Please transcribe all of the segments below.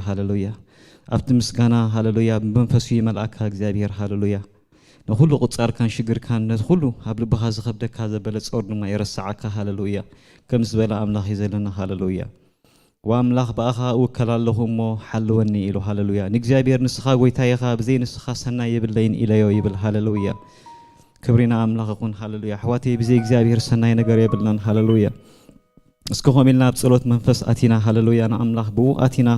ሃሌሉያ። ኣብቲ ምስጋና፣ ሃሌሉያ፣ ብመንፈሱ ይመልኣካ እግዚኣብሔር። ሃሌሉያ። ንኹሉ ቁጻርካን ሽግርካን፣ ነቲ ኩሉ ኣብ ልብኻ ዝኸብደካ ዘበለ ጾር ድማ የረስዓካ። ሃሌሉያ። ከም ዝበለ ኣምላኽ እዩ ዘለና። ሃሌሉያ። ወኣምላኽ ብኣኻ እውከል ኣለኹ እሞ ሓልወኒ ኢሉ። ሃሌሉያ። ንእግዚኣብሔር ንስኻ ጐይታዬ ኢኻ፣ ብዘይ ንስኻ ሰናይ የብለይን ኢለዮ ይብል። ሃሌሉያ። ክብሪ ንኣምላኽ ይኹን። ሃሌሉያ። ኣሕዋተይ፣ ብዘይ እግዚኣብሔር ሰናይ ነገር የብልናን። ሃሌሉያ። እስኪ ከምኡ ኢልና ኣብ ጸሎት መንፈስ ኣቲና፣ ሃሌሉያ፣ ንኣምላኽ ብኡ ኣቲና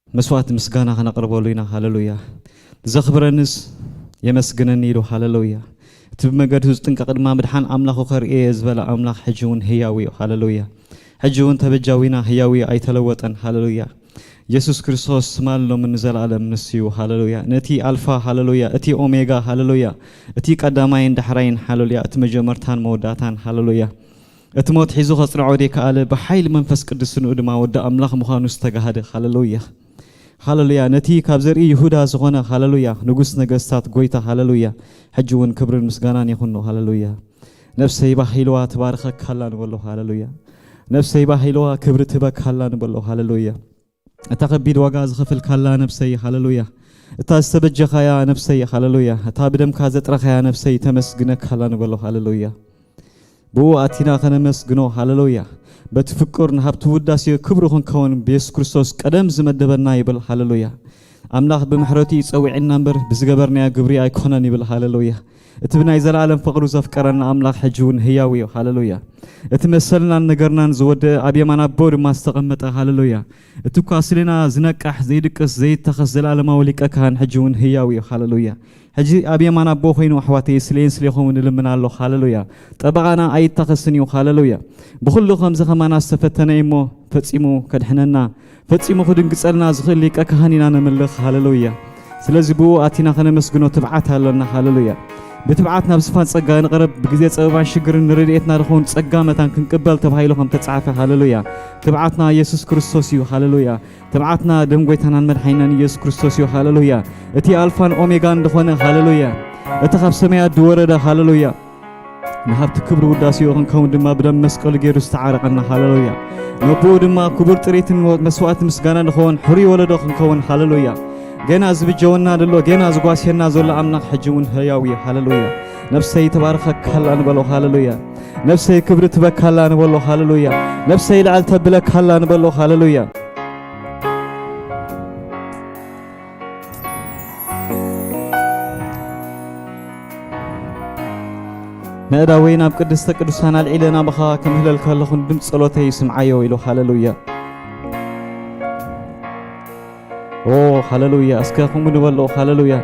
መስዋዕቲ ምስጋና ከነቕርበሉ ኢና። ሃሌሉያ። ዘኽብረንስ የመስግነኒ ኢሉ። ሃሌሉያ። እቲ ብመገዱ ዝጥንቀቕ ድማ ምድሓን ኣምላኹ ከርእየ ዝበለ ኣምላኽ ሕጂ እውን ህያው እዩ። ሃሌሉያ። ሕጂ እውን ተበጃዊና ህያው እዩ፣ ኣይተለወጠን። ሃሌሉያ። የሱስ ክርስቶስ ትማል ሎምን ንዘለኣለም ንሱ እዩ። ሃሌሉያ። ነቲ ኣልፋ፣ ሃሌሉያ፣ እቲ ኦሜጋ፣ ሃሌሉያ፣ እቲ ቀዳማይን ዳሕራይን፣ ሃሌሉያ፣ እቲ መጀመርታን መወዳእታን፣ ሃሌሉያ፣ እቲ ሞት ሒዙ ከጽንዖ ዘይከኣለ፣ ብሓይሊ መንፈስ ቅዱስ ስንኡ ድማ ወዲ ኣምላኽ ምዃኑ ዝተጋህደ። ሃሌሉያ። ሃሌሉያ። ነቲ ካብ ዘርኢ ይሁዳ ዝኾነ፣ ሃሌሉያ፣ ንጉስ ነገስታት፣ ጎይታ፣ ሃሌሉያ፣ ሕጂ እውን ክብርን ምስጋናን ይኹኖ። ሃሌሉያ። ነፍሰይ ባህ ኢልዋ ትባርኸካ ኣላ ንበሎ። ሃሌሉያ። ነፍሰይ ባህ ኢልዋ ክብሪ ትህበካ ኣላ ንበሎ። ሃሌሉያ። እታ ከቢድ ዋጋ ዝኸፈልካላ ነፍሰይ፣ ሃሌሉያ። እታ ዝተበጀኻያ ነፍሰይ፣ ሃሌሉያ። እታ ብደምካ ዘጥረኻያ ነፍሰይ ተመስግነካ ኣላ ንበሎ። ሃሌሉያ። ብኡ ኣቲና ከነመስግኖ፣ ሃሌሉያ። በቲ ፍቅር ንሃብቲ ውዳሴ ክብሩ ክንከውን ብየሱስ ክርስቶስ ቀደም ዝመደበና ይብል። ሃሌሉያ። ኣምላኽ ብምሕረቱ እዩ ጸዊዕና እምበር ብዝገበርናዮ ግብሪ ኣይኮነን ይብል። ሃሌሉያ። እቲ ብናይ ዘለኣለም ፍቕሩ ዘፍቀረና ኣምላኽ ሕጂ እውን ህያው እዩ። ሃሌሉያ። እቲ መሰልናን ነገርናን ዝወደአ ኣብ የማን ኣቦ ድማ ዝተቐመጠ። ሃሌሉያ። እቲ እኳ ስሌና ዝነቃሕ ዘይድቅስ ዘይተኸስ ዘለኣለማዊ ሊቀ ካህን ሕጂ እውን ህያው እዩ። ሃሌሉያ። ሕጂ ኣብ የማን ኣቦ ኮይኑ ኣሕዋተይ ስሌን ስሌኹም ንልምን ኣሎ። ሃሌሉያ። ጠበቓና ኣይታኸስን እዩ። ሃሌሉያ። ብኹሉ ከምዚ ከማና ዝተፈተነ እዩ እሞ ፈጺሙ ከድሕነና፣ ፈጺሙ ክድንግጸልና ዝኽእል ሊቀ ካህን ኢና ነምልኽ። ሃሌሉያ። ስለዚ ብኡ ኣቲና ከነመስግኖ ትብዓት ኣለና። ሃሌሉያ። ብትብዓት ናብ ዝፋን ጸጋ ንቕረብ፣ ብግዜ ጸበባን ሽግርን ንረድኤትና ዝኸውን ጸጋ መታን ክንቅበል ተባሂሉ ከም ተጻሕፈ። ሃሌሉያ። ትብዓትና የሱስ ክርስቶስ እዩ። ሃሌሉያ። ትብዓትና ደም ጎይታናን መድሓኒናን ኢየሱስ ክርስቶስ እዩ። ሃሌሉያ። እቲ ኣልፋን ኦሜጋን ዝኾነ፣ ሃሌሉያ፣ እቲ ካብ ሰማያት ዝወረደ፣ ሃሌሉያ፣ ንሃብቲ ክብሪ ውዳሴኡ ክንከውን ድማ ብደም መስቀሉ ገይሩ ዝተዓረቐና። ሃሌሉያ። ነብኡ ድማ ክቡር ጥሪትን መስዋዕቲ ምስጋና ንኸውን ሕሩይ ወለዶ ክንከውን። ሃሌሉያ። ገና ዝብጀወና ዘሎ፣ ገና ዝጓስየና ዘሎ ኣምላኽ ሕጂ እውን ህያው እዩ። ሃሌሉያ። ነፍሰይ ተባርኸካላ ንበሎ። ሃሌሉያ። ነፍሰይ ክብሪ ትበካላ ንበሎ። ሃሌሉያ። ነፍሰይ ልዕል ተብለካላ ንበሎ። ሃሌሉያ። ነእዳወይ ናብ ቅድስተ ቅዱሳን ኣልዒለ ናባኻ ክምህለል ከለኹ ድምፂ ጸሎተይ ስምዓዮ ኢሉ። ሃሌሉያ። ኦ፣ ሃሌሉያ። እስከ ከምኡ ንበሎ። ሃሌሉያ።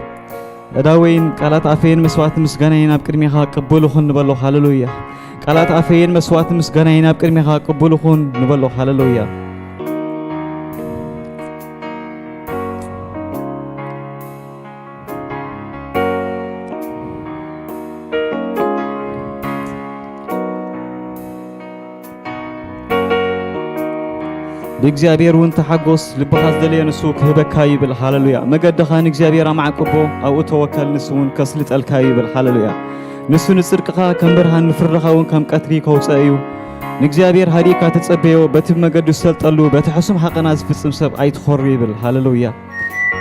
እዳወይን ቃላት ኣፈይን መስዋዕቲ ምስጋናይን ኣብ ቅድሜኻ ቅቡል ይኹን ንበሎ። ሃሌሉያ። ቃላት ኣፈይን መስዋዕቲ ምስጋናይን ኣብ ቅድሜኻ ቅቡል ይኹን ንበሎ። ሃሌሉያ። ብእግዚኣብሔር እውን ተሓጎስ፣ ልብኻ ዝደለየ ንሱ ክህበካ ይብል። ሃሌሉያ። መገድኻ ንእግዚኣብሔር ኣማዕቅቦ፣ ኣብኡ ተወከል፣ ንሱ እውን ከስልጠልካ ይብል። ሃሌሉያ። ንሱ ንጽድቅኻ ከም ብርሃን፣ ንፍርድኻ እውን ከም ቀትሪ ከውጽኦ እዩ። ንእግዚኣብሔር ሃዲእካ ተጸበዮ፣ በቲ መገዱ ዝሰልጠሉ፣ በቲ ሕሱም ሓቐና ዝፍጽም ሰብ ኣይትኾሪ ይብል። ሃሌሉያ።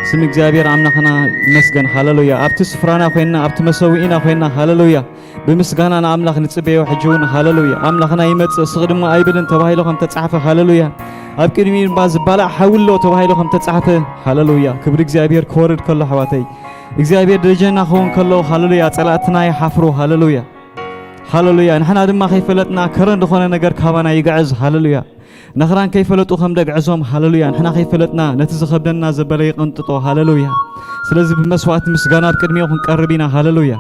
ስም እግዚኣብሔር ኣምላኽና ይመስገን። ሃሌሉያ። ኣብቲ ስፍራና ኮይንና፣ ኣብቲ መሰውኢና ኮይንና፣ ሃሌሉያ፣ ብምስጋና ንኣምላኽ ንጽበዮ። ሕጂ እውን ሃሌሉያ፣ ኣምላኽና ይመጽእ፣ ስቕ ድማ ኣይብልን ተባሂሉ ከም ተጻሕፈ፣ ሃሌሉያ፣ ኣብ ቅድሚኡ እምባ ዝባላዕ ሓዊ ኣሎ ተባሂሉ ከም ተጻሕፈ፣ ሃሌሉያ፣ ክብሪ እግዚኣብሔር ክወርድ ከሎ፣ ኣሕዋተይ፣ እግዚኣብሔር ደጀና ክኸውን ከሎ፣ ሃሌሉያ፣ ጸላእትና ይሓፍሩ። ሃሌሉያ። ሃሌሉያ። ንሕና ድማ ከይፈለጥና ከረን ዝኾነ ነገር ካባና ይግዕዝ። ሃሌሉያ። ነኽራን ከይፈለጡ ከም ደግዕዞም። ሃሌሉያ። ንሕና ከይፈለጥና ነቲ ዝኸብደና ዘበለ ይቐንጥጦ። ሃሌሉያ። ስለዚ ብመስዋዕቲ ምስጋና ኣብ ቅድሚኡ ክንቀርብ ኢና። ሃሌሉያ።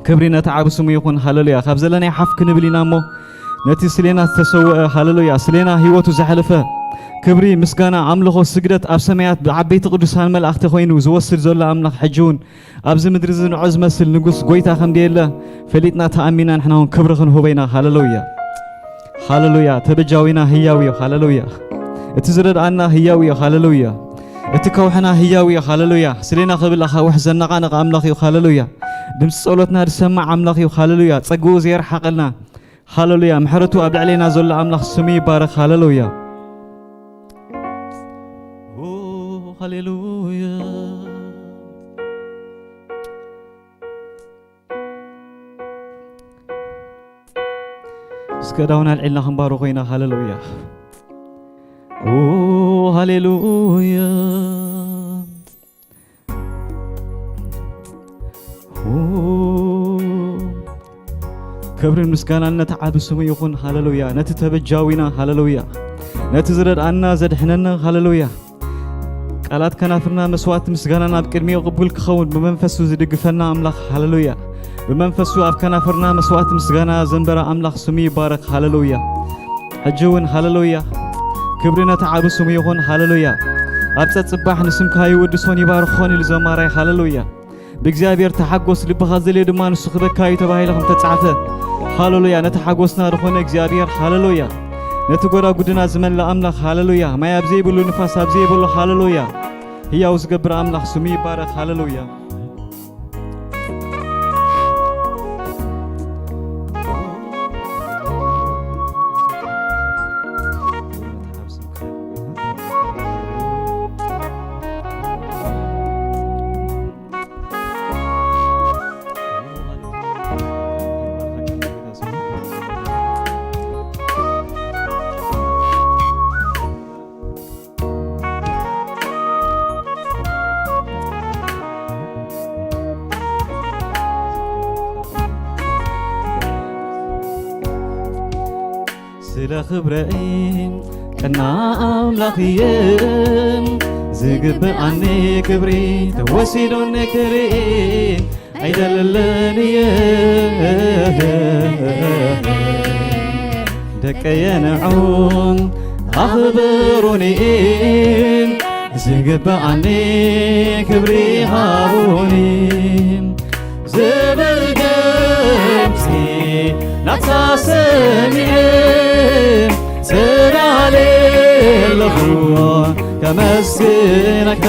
ክብሪ ነቲ ዓቢ ስሙ ይኹን። ሃሌሉያ። ካብ ዘለናይ ሓፍ ክንብል ኢና እሞ ነቲ ስሌና ዝተሰወአ፣ ሃሌሉያ፣ ስሌና ህይወቱ ዘሕለፈ፣ ክብሪ፣ ምስጋና፣ ኣምልኾ፣ ስግደት ኣብ ሰማያት ብዓበይቲ ቅዱሳን መላእኽቲ ኮይኑ ዝወስድ ዘሎ ኣምላኽ ሕጂ እውን ኣብዚ ምድሪ እዚ ንዑ ዝመስል ንጉስ፣ ጎይታ ከም ደየለ ፈሊጥና ተኣሚና ንሕና እውን ክብሪ ክንህቦ ኢና። ሃሌሉያ። ሃሌሉያ። ተበጃዊና ህያው እዩ። ሃሌሉያ። እቲ ዝረድኣና ህያው እዩ። ሃሌሉያ። እቲ ከውሕና ህያው እዩ። ሃሌሉያ። ስሌና ክብል ኣኻውሕ ዘነቓነቐ ኣምላኽ እዩ። ሃሌሉያ። ድምፂ ጸሎትና ዝሰማዕ ኣምላኽ እዩ። ሃሌሉያ። ጸግኡ ዘየርሓቐልና። ሃሌሉያ። ምሕረቱ ኣብ ልዕሌና ዘሎ ኣምላኽ ስሙ ይባረኽ። ሃሌሉያ። ኦ፣ ሃሌሉያ። እስከ ዳውን ኣልዒልና ክንባርኾ ኢና። ሃሌሉያ። ኦ፣ ሃሌሉያ። ኦ፣ ክብርን ምስጋናን ነቲ ዓቢ ስሙ ይኹን። ሃሌሉያ። ነቲ ተበጃዊና፣ ሃሌሉያ። ነቲ ዝረድኣና፣ ዘድሕነና፣ ሃሌሉያ። ቃላት ከናፍርና መስዋዕቲ ምስጋና ናብ ቅድሚኡ ቅቡል ክኸውን ብመንፈሱ ዝድግፈና ኣምላኽ፣ ሃሌሉያ። ብመንፈሱ ኣብ ከናፍርና መስዋዕቲ ምስጋና ዘንበረ ኣምላኽ ስሙ ይባረክ፣ ሃሌሉያ። ሕጂ እውን ሃሌሉያ፣ ክብሪ ነቲ ዓቢ ስሙ ይኹን፣ ሃሌሉያ። ኣብ ጸጽባሕ ንስምካ ይውድሶን ይባርኾን ኢሉ ዘማራይ፣ ሃሌሉያ። ብእግዚኣብሔር ተሓጎስ፣ ልብኻ ዘልዮ ድማ ንሱ ክበካ እዩ ተባሂሉ ከም ተጻሕፈ፣ ሃሌሉያ። ነቲ ሓጎስና ዝኾነ እግዚኣብሔር፣ ሃሌሉያ። ነቲ ጎዳጉድና ዝመልእ ኣምላኽ፣ ሃሌሉያ። ማይ ኣብ ዘይብሉ፣ ንፋስ ኣብ ዘይብሉ፣ ሃሌሉያ፣ ህያው ዝገብር ኣምላኽ ስሙ ይባረኽ፣ ሃሌሉያ። ስለ ክብረይ ቀና ኣምላኽ እየ፣ ዝግብኣኒ ክብሪ ተወሲዱኒ ክርኢ ኣይደልን እየ። ደቀየ ንዑን ኣኽብሩኒ፣ ዝግብኣኒ ክብሪ ሃቡኒ። ዝብል ድምፂ ናታ ሰሚዐ፣ ተዳልየ ኣለኹ ከመስግነካ።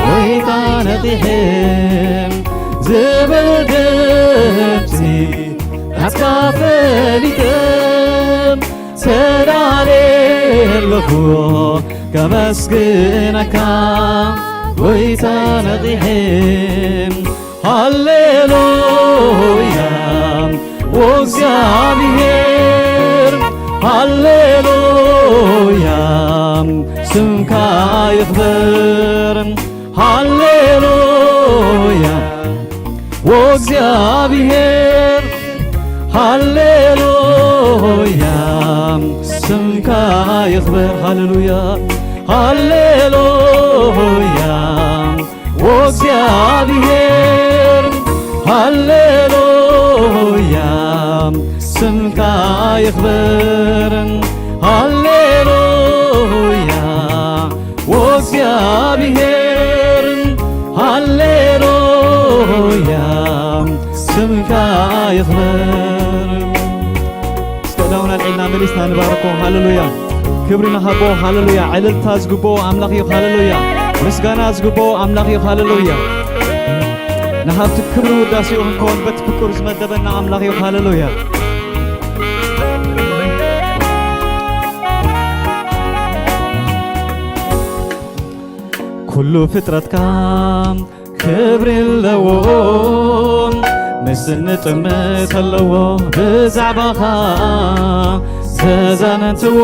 ጎይታ ነቒሐ፣ ዝብል ድምፂ ናትካ ፈሊጠ፣ ተዳልየ ኣለኹ ከመስግነካ። ጎይታ ነቒሐ፣ ሃሌሉያ ወእግዚኣብሔር፣ ሃሌሉያ ስምካ ይኽበር። ሃሌሉያ ወእግዚኣብሔር፣ ሃሌሉያ ስምካ ይኽበር። ሃሌሉያ፣ ሃሌሉያ ወእግዚኣብሔር፣ ሃሌሉያ ስምካ ይኽበር። ሃሌሉያ ወእግዚኣብሔር፣ ሃሌሉያ ስምካ ይኽበር። እስከ ዳውን ኣልዒልና መሊስና ንባርኮ። ሃሌሉያ። ክብሪ ንሃቦ። ሃሌሉያ። ዕልልታ ዝግብኦ ኣምላኽ እዩ። ሃሌሉያ። ምስጋና ዝግብኦ ኣምላኽ እዩ። ሃሌሉያ። ንሃብቲ ክብሪ ውዳሴኡ ክንከውን በቲ ፍቅሩ ዝመደበና ኣምላኽ እዩ። ሃሌሉያ። ኩሉ ፍጥረትካ ክብሪ ኣለዎ፣ ምስ እንጥምት ኣለዎ ብዛዕባኻ ዘዛነትዎ።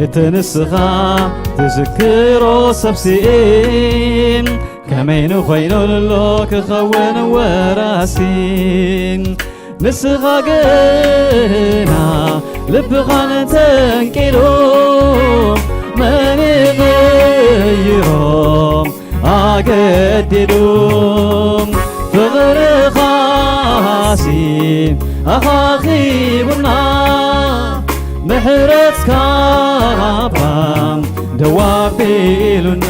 እቲ ንስኻ ትዝክሮ ሰብሲ ከመይ ንኾይኑ ኣሎ ክኸውን ወራሲ? ንስኻ ግና ልብኻን ተንቂሉ መን ይቕይሮ ኣገዲዱ? ፍቕርኻሲ ኣኻኺቡና ምሕረትካ እባ ደው ኣቢሉና።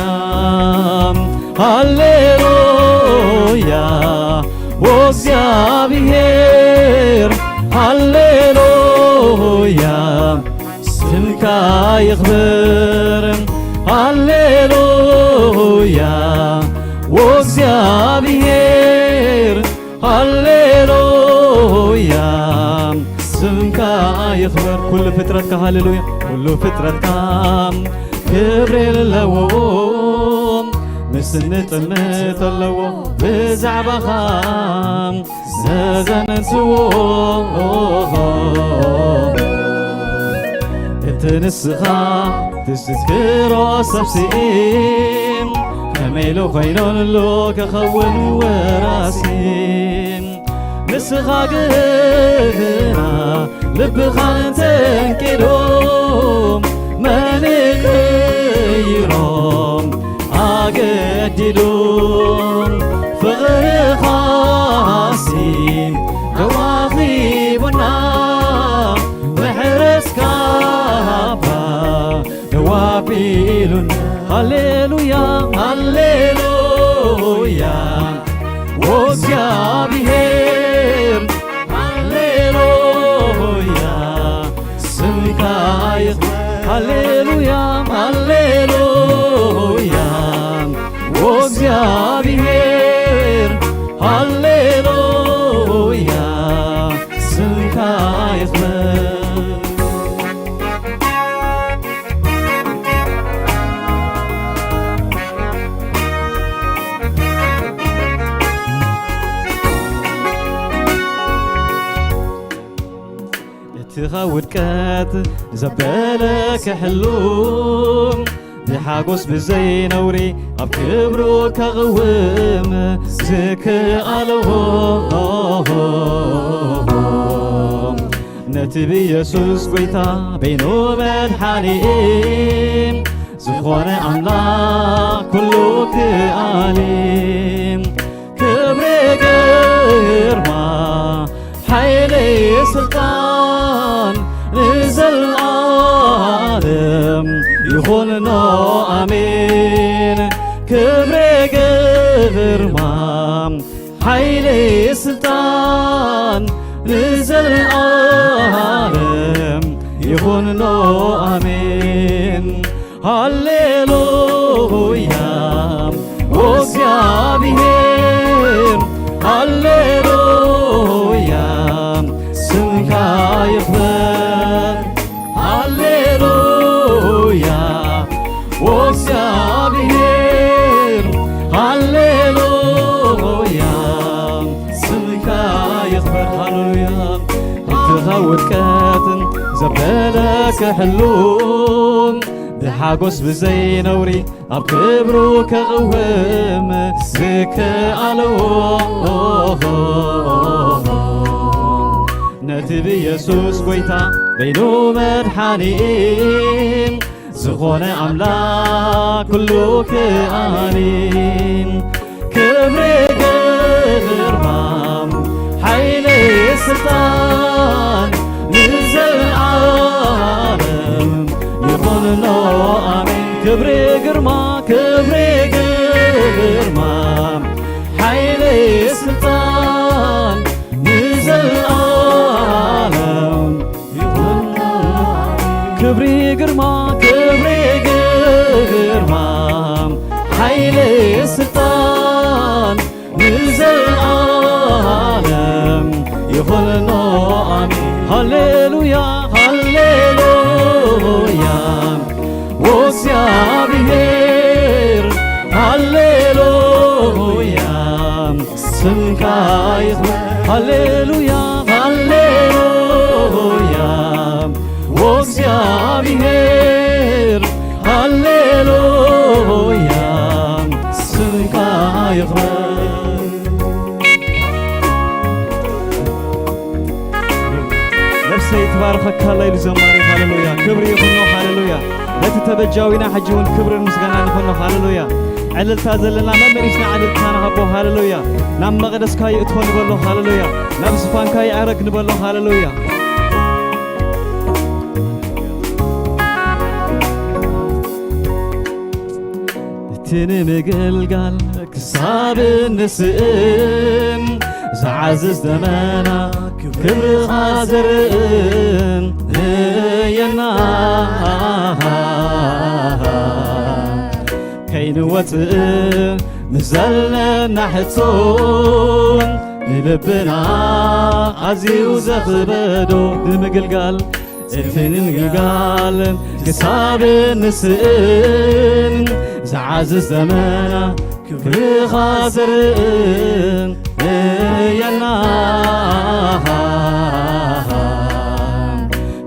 ሃሌሉያ ወእግዚኣብሔር፣ ሃሌሉያ ስምካ ይኽበር። ሃሌሉያ ወእግዚኣብሔር፣ ሃሌሉያ ስምካ ይኽበር። ኩሉ ፍጥረትካ ሃሌሉያ፣ ኩሉ ፍጥረትካ ክብሪ ኣለዎ፣ ምስኒ ጥምት ኣለዎ ብዛዕባኻ ዘዘንትዎ። እቲ ንስኻ ትዝክሮ ሰብ ስኢን ከመይ ኢሉ ኮይኑሉ ክኸውን ወራሲ? ንስኻ ግና ልብኻን ተንኪሉ መን ይቕይሮ ኣገዲዱ? ፍቕርኻሲ ደው ኣኺቡና፣ ምሕረትካ እባ ደው ኣቢሉና። ሃሌሉያ፣ ሃሌሉያ፣ ኦ እግዚኣብሔር፣ ሃሌሉያ፣ ስምካ ይኽበር። ሃሌሉያ፣ ሃሌሉያ፣ ኦ እግዚኣብሔር፣ ሃሌሉያ፣ ስምካ ይኽበር። እቲ ካብ ውድቀት ዘበለ ክሕሉ፣ ብሓጎስ ብዘይ ነውሪ ኣብ ክብሩ ከቕውም ዝከኣሎ። ነቲ ብኢየሱስ ጐይታ በይኑ መድሓኒኤ ዝኾነ ኣምላኽ ኩሉ ክኣሊ። ክብሪ ግርማ ሓይሊ ስልጣን ንዘለኣለም ይኹኖ ኣሜን። ክብሪ ግርማ ሓይሊ ስልጣን ንዘለኣለም ይኹኖ ኣሜን። ሃሌሉያ ኦ እግዚኣብሔር፣ ሃሌሉያ ስምካ ይኽበር። ሃሌሉያ ኦ እግዚኣብሔር፣ ሃሌሉያ ስምካ ይኽበር። ሃሌሉያ እቲ ካብ ውድቀትን ዘበለ ክሕሉ፣ ብሓጎስ ብዘይ ነውሪ ኣብ ክብሩ ከቕውም ዝከኣሎ፣ ነቲ ብኢየሱስ ጐይታ በይኑ መድሓኒኤ ዝኾነ ኣምላኽ ኩሉ ክኣሊ። ክብሪ ግርማ ሓይሊ ስልጣን ንዘለኣለም ይኹኖ ኣሜን። ክብሪ ግርማ፣ ክብሪ ግርማ ሓይሊ ስልጣን ንዘለኣለም ይኹኖ። ክብሪ ግርማ፣ ክብሪ ግርማ ሓይሊ ስልጣን ንዘለኣለም ይኹኖ ኣሜን። ሃሌሉያ፣ ሃሌሉያ ኦ እግዚኣብሔር፣ ሃሌሉያ ስምካ ይኽበር። ሃሌሉያ፣ ሃሌሉያ ኦ እግዚኣብሔር፣ ሃሌሉያ ስምካ ይኽበር። ነፍሰይ ትባርኸካ ኣላ ኢሉ ዘማሪ። ሃሌሉያ ክብሪ ይኹኖ። ሃሌሉያ ነቲ ተበጃዊና ሕጂ እውን ክብርን ምስጋናን ይኹኖ። ሃሌሉያ ዕልልታ ዘለና መመሊስና ዕልልታ ንሃቦ። ሃሌሉያ ናብ መቕደስካ ይእትዎ ንበሎ። ሃሌሉያ ናብ ዝፋንካ ይዕረግ ንበሎ። ሃሌሉያ እቲ ንምግልጋል ክሳብ እንስእን ዝዓዝዝ ደመና ክብርኻ ዘርእን እየና። ከይንወፅእ ንዘለና ሕቶን ንልብና ኣዝዩ ዘኽበዶ ንምግልጋል ምትንግጋል ክሳብ ንስእን ዝዓዝዝ ደመና ክብርኻ ዘርእን እያና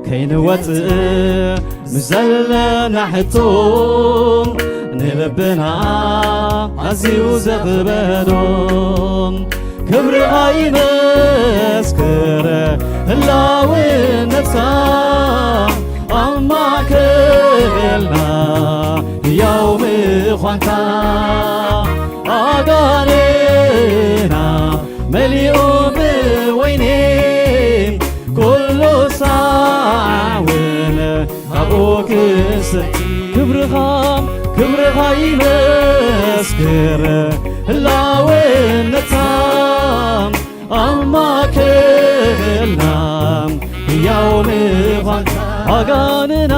ከይንወፅእ ምስ ዘለና ሕቶ ንልብና ኣዝዩ ዘኽበዶ ክብርኻ ይመስክር ህላውነትካ ኣብ ማእከልና ህያው ምዃንካ ኣጋንና መሊኡ ብወይኒ ኩሉ ሳዕ እውን ካብኡ ክሰቲ ክብርኻ ክብርኻ ይመስክር ህላውነትካ ኣብ ማእከልና ህያው ምዃንካ ኣጋንና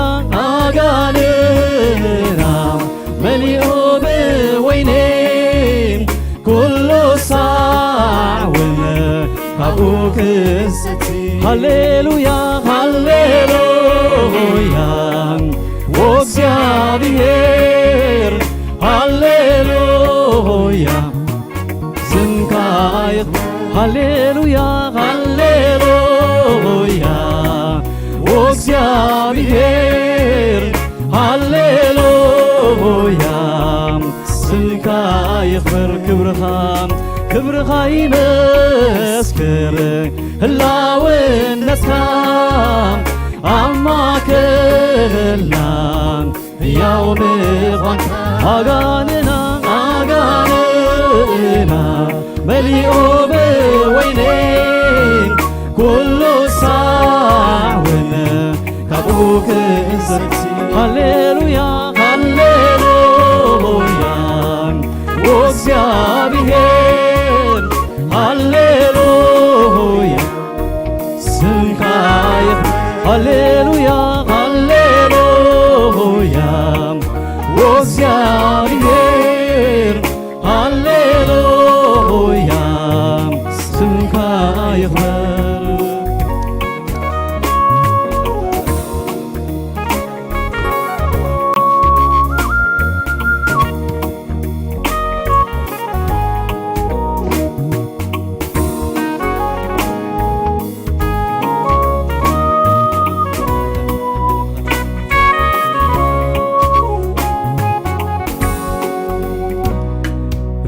ኣጋንና መሊኡ ብወይኒ ኩሉ ሳዕ እውን ካብኡ ክሰቲ ሃሌሉያ ሃሌሉያ ወእግዚኣብሔር ሃሌሉያ ስምካ ይኽበር ሃሌሉያ ሃሌሉያ ወእግዚኣብሔር ሃሌሉያ ስምካ ይኽበር ክብርኻ ክብርኻ ይመስክር ህላውነትካ ኣብ ማእከልና ህያው ምዃንካ ኣጋንና ኣጋንና መሊኡ ብወይኒ ኩሉ ሳዕ እውን ካብኡ ክእንሰቲ ሃሌሉያ ሃሌሉያ ወእግዚኣብሔር ሃሌሉያ ስምካ ይኽበር ሃሌሉያ ሃሌሉያ ወእግዚኣብሔር ሃሌሉያ ስምካ ይኽበር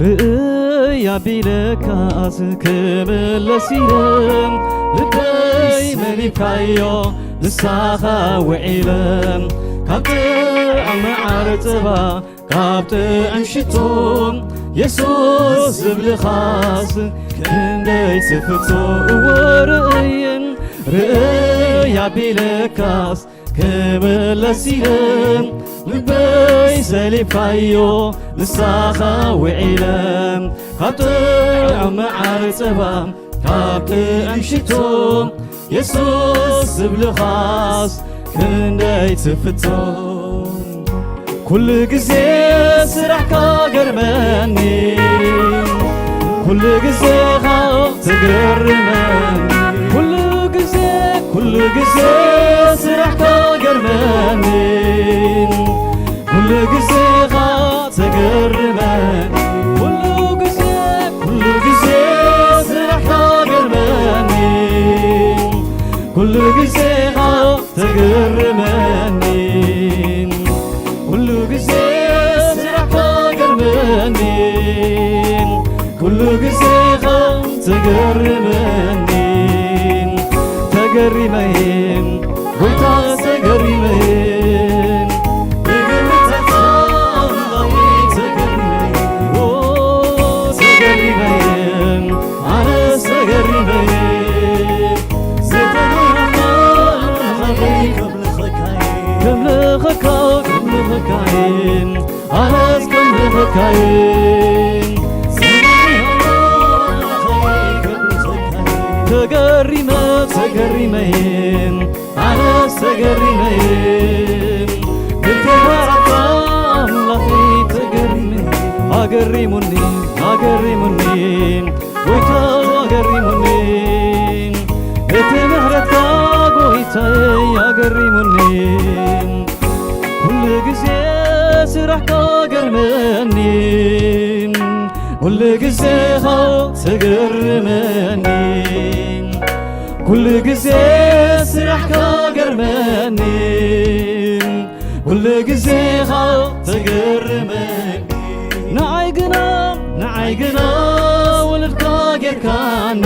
ርእይ ኣቢለካስ ክምለስ ኢለ ልበይ መሊካዮ ንሳኻ ውዒለ ካብ ጥዑም መዓር ጸባ ካብ ጥዑም ሽቶ የሱስ ዝብልኻስ ክንደይ ትፍቶ እወ ርእይን ርእይ ኣቢለካስ ክምለስ ኢለ ልበይ ዘሊፋዮ ንሳኻ ውዒለ ካብ ጥዑም መዓር ጸባ ካብ ጥዑም ሽቶ የሱስ ዝብልኻስ ክንደይ ትፍቶ ኩሉ ግዜ ስራሕካ ገርመኒ ኩሉ ግዜኻ ትገርመኒ ኩሉ ግዜ ኩሉ ግዜ ስራሕካ ገርመኒ ኩሉ ግዜኻ ተገርመኒ ኩሉ ግዜ ኩሉ ግዜ ስራሕካ ገርመኒ ኩሉ ግዜኻ ተገርመኒ ኩሉ ግዜ ስራሕካ ገርመኒ ኩሉ ግዜኻ ተገርመኒ ተገሪመ ጎይታ ተገሪመ ብግብርታትካ ኣምላኸይ ተገሪመ ተገሪመ ኣነስ ተገሪመ ከምልኸካ ከምልኸካ ኣነስ ከምልኸካይ ተገሪመ ተገሪመ ኣነስ ተገሪመ ብተባረኽካ ኣምላኸ ተገሪመ ኣገሪሙኒ ኣገሪሙኒ ጎይታ ኣገሪሙኒ እቲ ምሕረትካ ጎይታየ ኣገሪ ኩሉ ግዜኻ ትግርመኒ፣ ኩሉ ግዜ ስራሕካ ገርመኒ፣ ኩሉ ግዜኻ ትግርመኒ። ንዓይ ግና፣ ንዓይ ግና ውሉድካ ጌርካኒ፣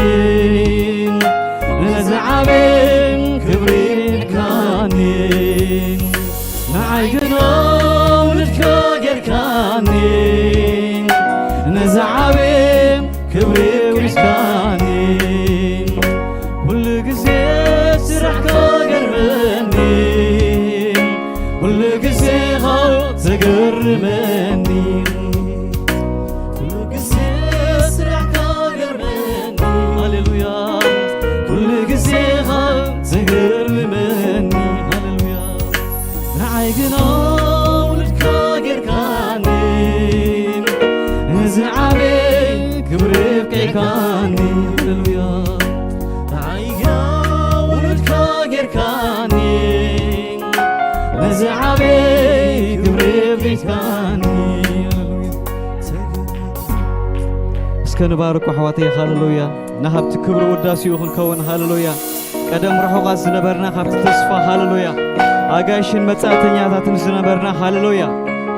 ነዚ ዓቢ ክብሪ ኢልካኒ። ንዓይ ግና ውሉድካ ጌርካኒ፣ ነዚ ዓቢ ክብሪ ውሪስካኒ። ኩሉ ግዜ ስራሕካ ገርመኒ፣ ኩሉ ግዜኻ ትገርመኒ። ኩሉ ግዜ ስራሕካ ገርመኒ። ሃሌሉያ። ኩሉ ግዜኻ ትገርመኒ። ሃሌሉያ። ንዓይ ግና ውሉድካ ጌርካኒ፣ ነዚ ዓቢ ክብሪ ኣብቂዕካኒ። ሃሌሉያ። ንዓይ ግና ውሉድካ ጌርካኒ፣ ነዚ ዓቢ ክብሪ ኣብቂዕካኒ። ሃሌሉያ። እስከ ንባርኮ ኣሕዋተይ። ሃሌሉያ። ንሃብቲ ክብሪ ውዳሴኡ ክንከውን። ሃሌሉያ። ቀደም ርሑቓት ዝነበርና ካብቲ ተስፋ፣ ሃሌሉያ፣ ኣጋይሽን መጻእተኛታትን ዝነበርና፣ ሃሌሉያ፣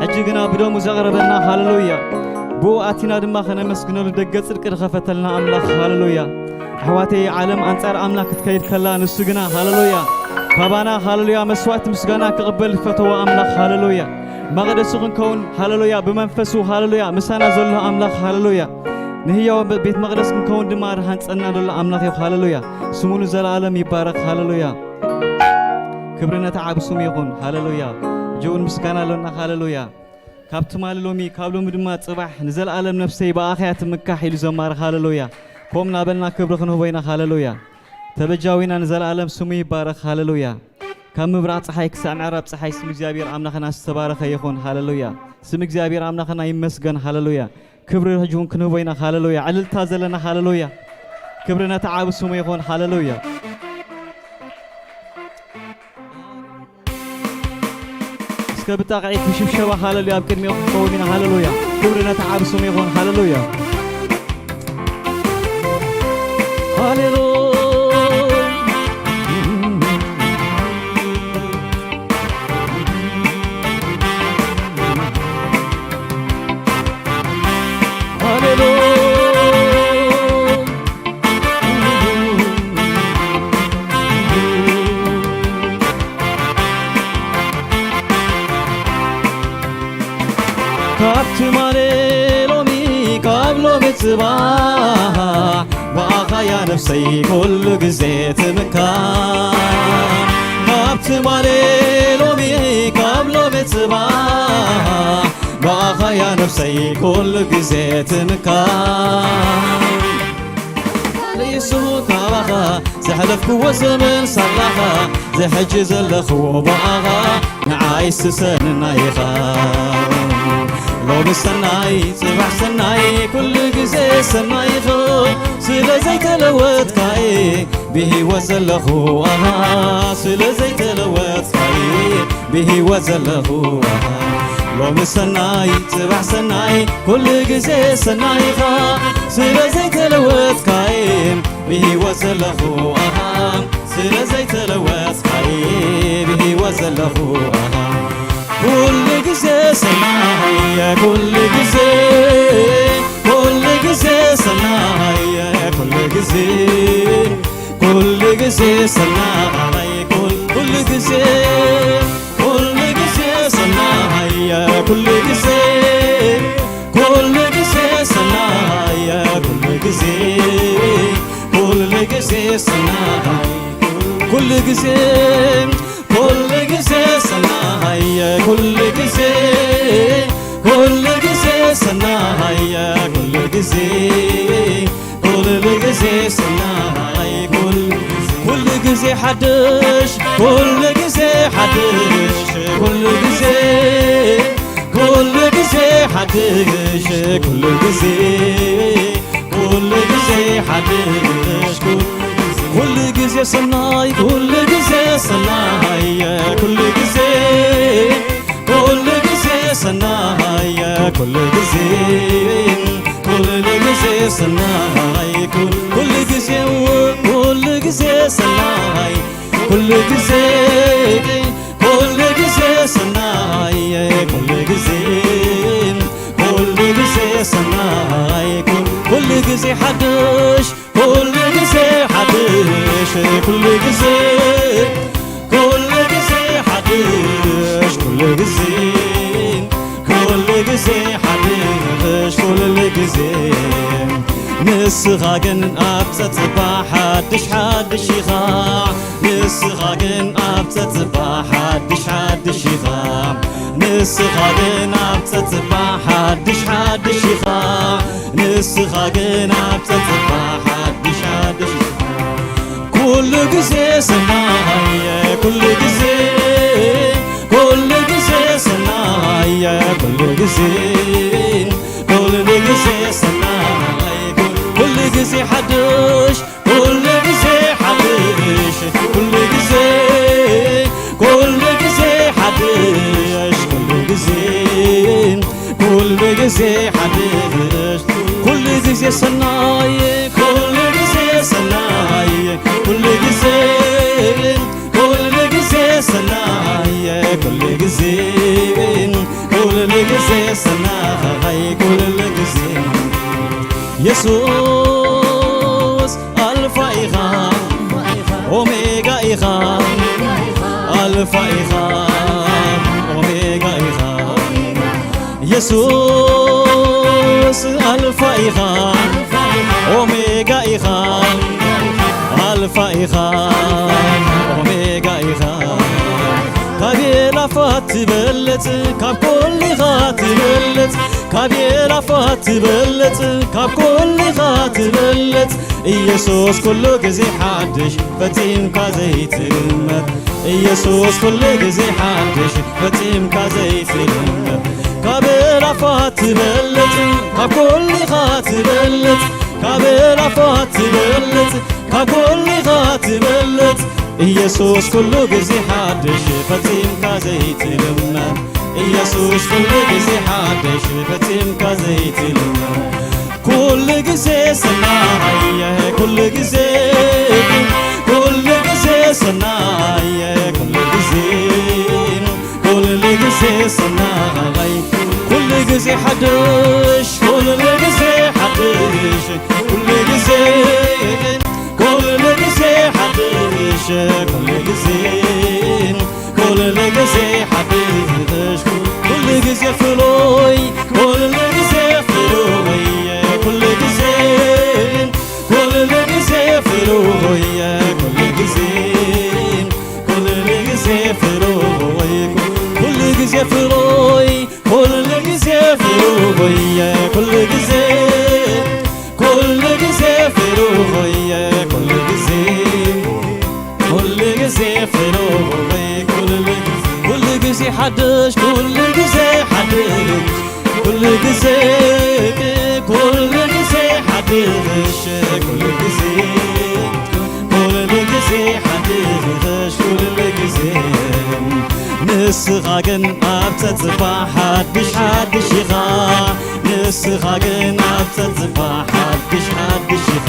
ሕጂ ግና ብደሙ ዘቕረበና፣ ሃሌሉያ፣ ብኡ ኣቲና ድማ ከነመስግነሉ ደገ ጽድቂ ዝኸፈተልና ኣምላኽ፣ ሃሌሉያ። ኣሕዋተይ፣ ዓለም ኣንጻር ኣምላኽ ክትከይድ ከላ፣ ንሱ ግና፣ ሃሌሉያ፣ ካባና፣ ሃሌሉያ፣ መስዋዕቲ ምስጋና ክቕበል ዝፈተወ ኣምላኽ፣ ሃሌሉያ። መቕደሱ ክንከውን፣ ሃሌሉያ፣ ብመንፈሱ፣ ሃሌሉያ፣ ምሳና ዘሎ ኣምላኽ፣ ሃሌሉያ። ንህያው ቤት መቕደስ ክንከውን ድማ ዝሃንጸና ዘሎ ኣምላኽ እዩ። ሃሌሉያ። ስሙ ንዘለኣለም ይባረኽ። ሃሌሉያ። ክብሪ ነቲ ዓቢ ስሙ ይኹን። ሃሌሉያ። እጅውን ምስጋና ኣሎና። ሃሌሉያ። ካብ ትማሊ ሎሚ፣ ካብ ሎሚ ድማ ጽባሕ ንዘለኣለም ነፍሰይ ብኣኻ እያ ትምካሕ ኢሉ ዘማሪ። ሃሌሉያ። ከምኡ እናበልና ክብሪ ክንህቦ ኢና። ሃሌሉያ። ተበጃዊና ንዘለኣለም ስሙ ይባረኽ። ሃሌሉያ። ካብ ምብራቕ ጸሓይ ክሳዕ ምዕራብ ጸሓይ ስም እግዚኣብሔር ኣምላኽና ዝተባረኸ ይኹን። ሃሌሉያ። ስም እግዚኣብሔር ኣምላኽና ይመስገን። ሃሌሉያ። ክብሪ ሕጂ እውን ክንህቦ ኢና። ሃሌሉያ። ዕልልታ ዘለና። ሃሌሉያ። ክብሪ ነቲ ዓቢ ስሙ ይኹን። ሃሌሉያ። እስከ ብጣቕዒት ብሽብሸባ ሃሌሉያ ኣብ ቅድሚኡ ክንቀውም ኢና። ሃሌሉያ። ክብሪ ነቲ ዓቢ ስሙ ይኹን። ሃሌሉያ። ሃሌሉያ። ሃሌሉያ። ካብ ትማሊ ሎሚ ካብ ሎሚ ጽባሕ ብኣኻ እያ ነፍሰይ ኩሉ ግዜ ትምካሕ። ካብ ትማሊ ሎሚ ካብ ሎሚ ጽባሕ ብኣኻ እያ ነፍሰይ ኩሉ ግዜ ትምካሕ። ኢየሱስ ካባኻ ዘሕለፍክዎ ዘመን ሳላኻ ዝሕጂ ዘለኽዎ ብኣኻ ንዓይ ስሰንና ኢኻ። ሎሚ ሰናይ ጽባሕ ሰናይ ኩሉ ግዜ ሰናይ ኢኻ። ስለ ዘይተለወጥካይ ብህይወት ዘለኹ ኣሃ ስለ ዘይተለወጥካይ ብህይወት ዘለኹ ኣሃ ሎሚ ሰናይ ጽባሕ ሰናይ ኩሉ ግዜ ሰናይ ኢኻ። ስለ ዘይተለወጥካይ ብህይወት ዘለኹ ኣሃ ስለ ዘይተለወጥካይ ብህይወት ዘለኹ ኣሃ ኩሉ ግዜ ሰናይ ኩሉ ግዜ ኩሉ ግዜ ሰናይ ኩሉ ግዜ ኩሉ ግዜ ሰናይ ኩሉ ግዜ ኩሉ ግዜ ሰናይ ኩሉ ግዜ ኩሉ ግዜ ሰናይ ኩሉ ግዜ ኩሉ ግዜ ሰናይ ኩሉ ግዜ ኩሉ ግዜ ሰናይ ኩሉ ግዜ ኩሉ ግዜ ሰናይ ኩሉ ግዜ ኩሉ ግዜ ሰናይ ኩሉ ኩሉ ግዜ ሓድሽ ኩሉ ግዜ ሓድሽ ኩሉ ግዜ ኩሉ ግዜ ሓድሽ ኩሉ ግዜ ኩሉ ግዜ ሓድሽ ኩሉ ግዜ ሰናይ ኩሉ ግዜ ሰናይ ኩሉ ግዜ ኩሉ ግዜ ሰናይ ኩሉ ግዜ ኩሉ ሰናይ ኩን ኩሉ ግዜ፣ ኩሉ ግዜ ሰናይ ኩሉ ግዜ፣ ኩሉ ግዜ ሰናይ ኩሉ ግዜ፣ ኩሉ ግዜ ሰናይ ኩን ኩሉ ግዜ ሓድሽ፣ ኩሉ ግዜ ሓድሽ፣ ኩሉ ግዜ፣ ኩሉ ግዜ ሓድሽ፣ ኩሉ ግዜ፣ ኩሉ ግዜ ሓድሽ፣ ኩሉ ግዜ። ንስኻ ግን ኣብ ጸጥታ ሓድሽ ሓድሽ ኢኻ። ንስኻ ግን ኣብ ጸጥታ ሓድሽ ሓድሽ ኢኻ። ንስኻ ግን ኣብ ጸጥታ ሓድሽ ሓድሽ ኢኻ። ንስኻ ግን ኣብ ጸጥታ ሓድሽ ሓድሽ ኢኻ። ኩሉ ግዜ ሰናየ፣ ኩሉ ግዜ፣ ኩሉ ግዜ ሰናየ፣ ኩሉ ግዜ፣ ኩሉ ግዜ ሰናየ፣ ኩሉ ግዜ ሓድሽ፣ ኩሉ ግዜ ሓድሽ፣ ኩሉ ግዜ፣ ኩሉ ግዜ ሓድሽ፣ ኩሉ ግዜ፣ ኩሉ ግዜ ሓድሽ፣ ኩሉ ግዜ ሰናየ፣ ኩሉ ግዜ ሰናየ፣ ኩሉ ግዜ፣ ኩሉ ግዜ ሰናየ፣ ኩሉ ግዜ፣ ኩሉ ግዜ ሰናየ፣ ኩሉ ግዜ። የሱስ ኣልፋ ኢኻ፣ ኦሜጋ ኢኻ፣ ኣልፋ ኢኻ፣ ኦሜጋ ኢኻ። የሱስ ኣልፋ ኢኻ፣ ኦሜጋ ኢኻ፣ ኣልፋ ኢኻ፣ ኦሜጋ ኢኻ። ካብ የላፋት ትበልጽ፣ ካብ ኩሉ ኢኻ ትበልጽ፣ ካብ የላፋት ትበልጽ፣ ካብ ኩሉ ኢኻ ትበልጽ። ኢየሱስ ኩሉ ግዜ ሓድሽ፣ ፈጺምካ ዘይትልመድ። ኢየሱስ ኩሉ ግዜ ሓድሽ፣ ፈጺምካ ዘይትልመድ። ካብ ኣእላፋት ትበልጽ፣ ካብ ኩሉ ኢኻ ትበልጽ፣ ካብ ኣእላፋት ትበልጽ፣ ካብ ኩሉ ኢኻ ትበልጽ። ኢየሱስ ኩሉ ግዜ ሓድሽ፣ ፈጺምካ ዘይትልመድ። ኢየሱስ ኩሉ ግዜ ሓድሽ፣ ፈጺምካ ዘይትልመድ። ኩሉ ግዜ ሰናየ፣ ኩሉ ግዜ፣ ኩሉ ግዜ ሰናየ፣ ኩሉ ግዜ፣ ኩሉ ግዜ ሰናይ፣ ኩሉ ግዜ ሓድሽ፣ ኩሉ ግዜ ሓድሽ፣ ኩሉ ግዜ፣ ኩሉ ግዜ ሓድሽ፣ ኩሉ ግዜ፣ ኩሉ ግዜ ሓድሽ፣ ኩሉ ግዜ ፍሉይ፣ ኩሉ ግዜ ፍሉይ፣ ኩሉ ግዜ፣ ኩሉ ግዜ ፍሉይ፣ ኩሉ ግዜ፣ ኩሉ ግዜ ፍሉይ፣ ኩሉ ግዜ ፍሉይ፣ ኩሉ ግዜ ፍሉይ፣ ኩሉ ግዜ፣ ኩሉ ግዜ ፍሉይ፣ ኩሉ ግዜ፣ ኩሉ ግዜ ፍሉይ፣ ኩሉ ግዜ፣ ኩሉ ግዜ ሓድሽ፣ ኩሉ ግዜ ሓድሽ፣ ኩሉ ግዜ፣ ኩሉ ግዜ ሓድሽ፣ ኩሉ ግዜ፣ ኩሉ ግዜ ሓድሽ፣ ኩሉ ግዜ። ንስኻ ግን ኣብ ጸጽባ ሓድሽ ሓድሽ ኢኻ። ንስኻ ግን ኣብ ጸጽባ ሓድሽ ሓድሽ ኢኻ።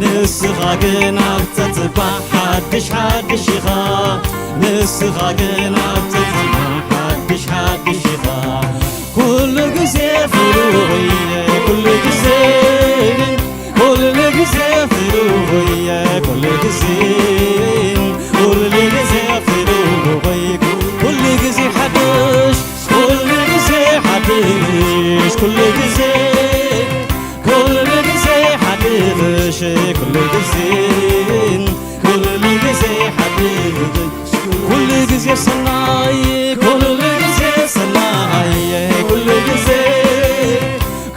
ንስኻ ግን ኣብ ጸጽባ ሓድሽ ሓድሽ ኢኻ። ንስኻ ግን ኣብ ጸጽባ ሓድሽ ሓድሽ ኢኻ። ኩሉ ግዜ ፍሉይ፣ ኩሉ ግዜ፣ ኩሉ ግዜ ፍሉይ፣ ኩሉ ግዜ፣ ኩሉ ግዜ ፍሉይ፣ ኩሉ ግዜ ሓድሽ፣ ኩሉ ግዜ ሓድሽ፣ ኩሉ ግዜ፣ ኩሉ ግዜ ሓድሽ፣ ኩሉ ግዜ፣ ኩሉ ግዜ ሓድሽ። ኩሉ ግዜ ሰናይ፣ ኩሉ ግዜ ሰናይ፣ ኩሉ ግዜ፣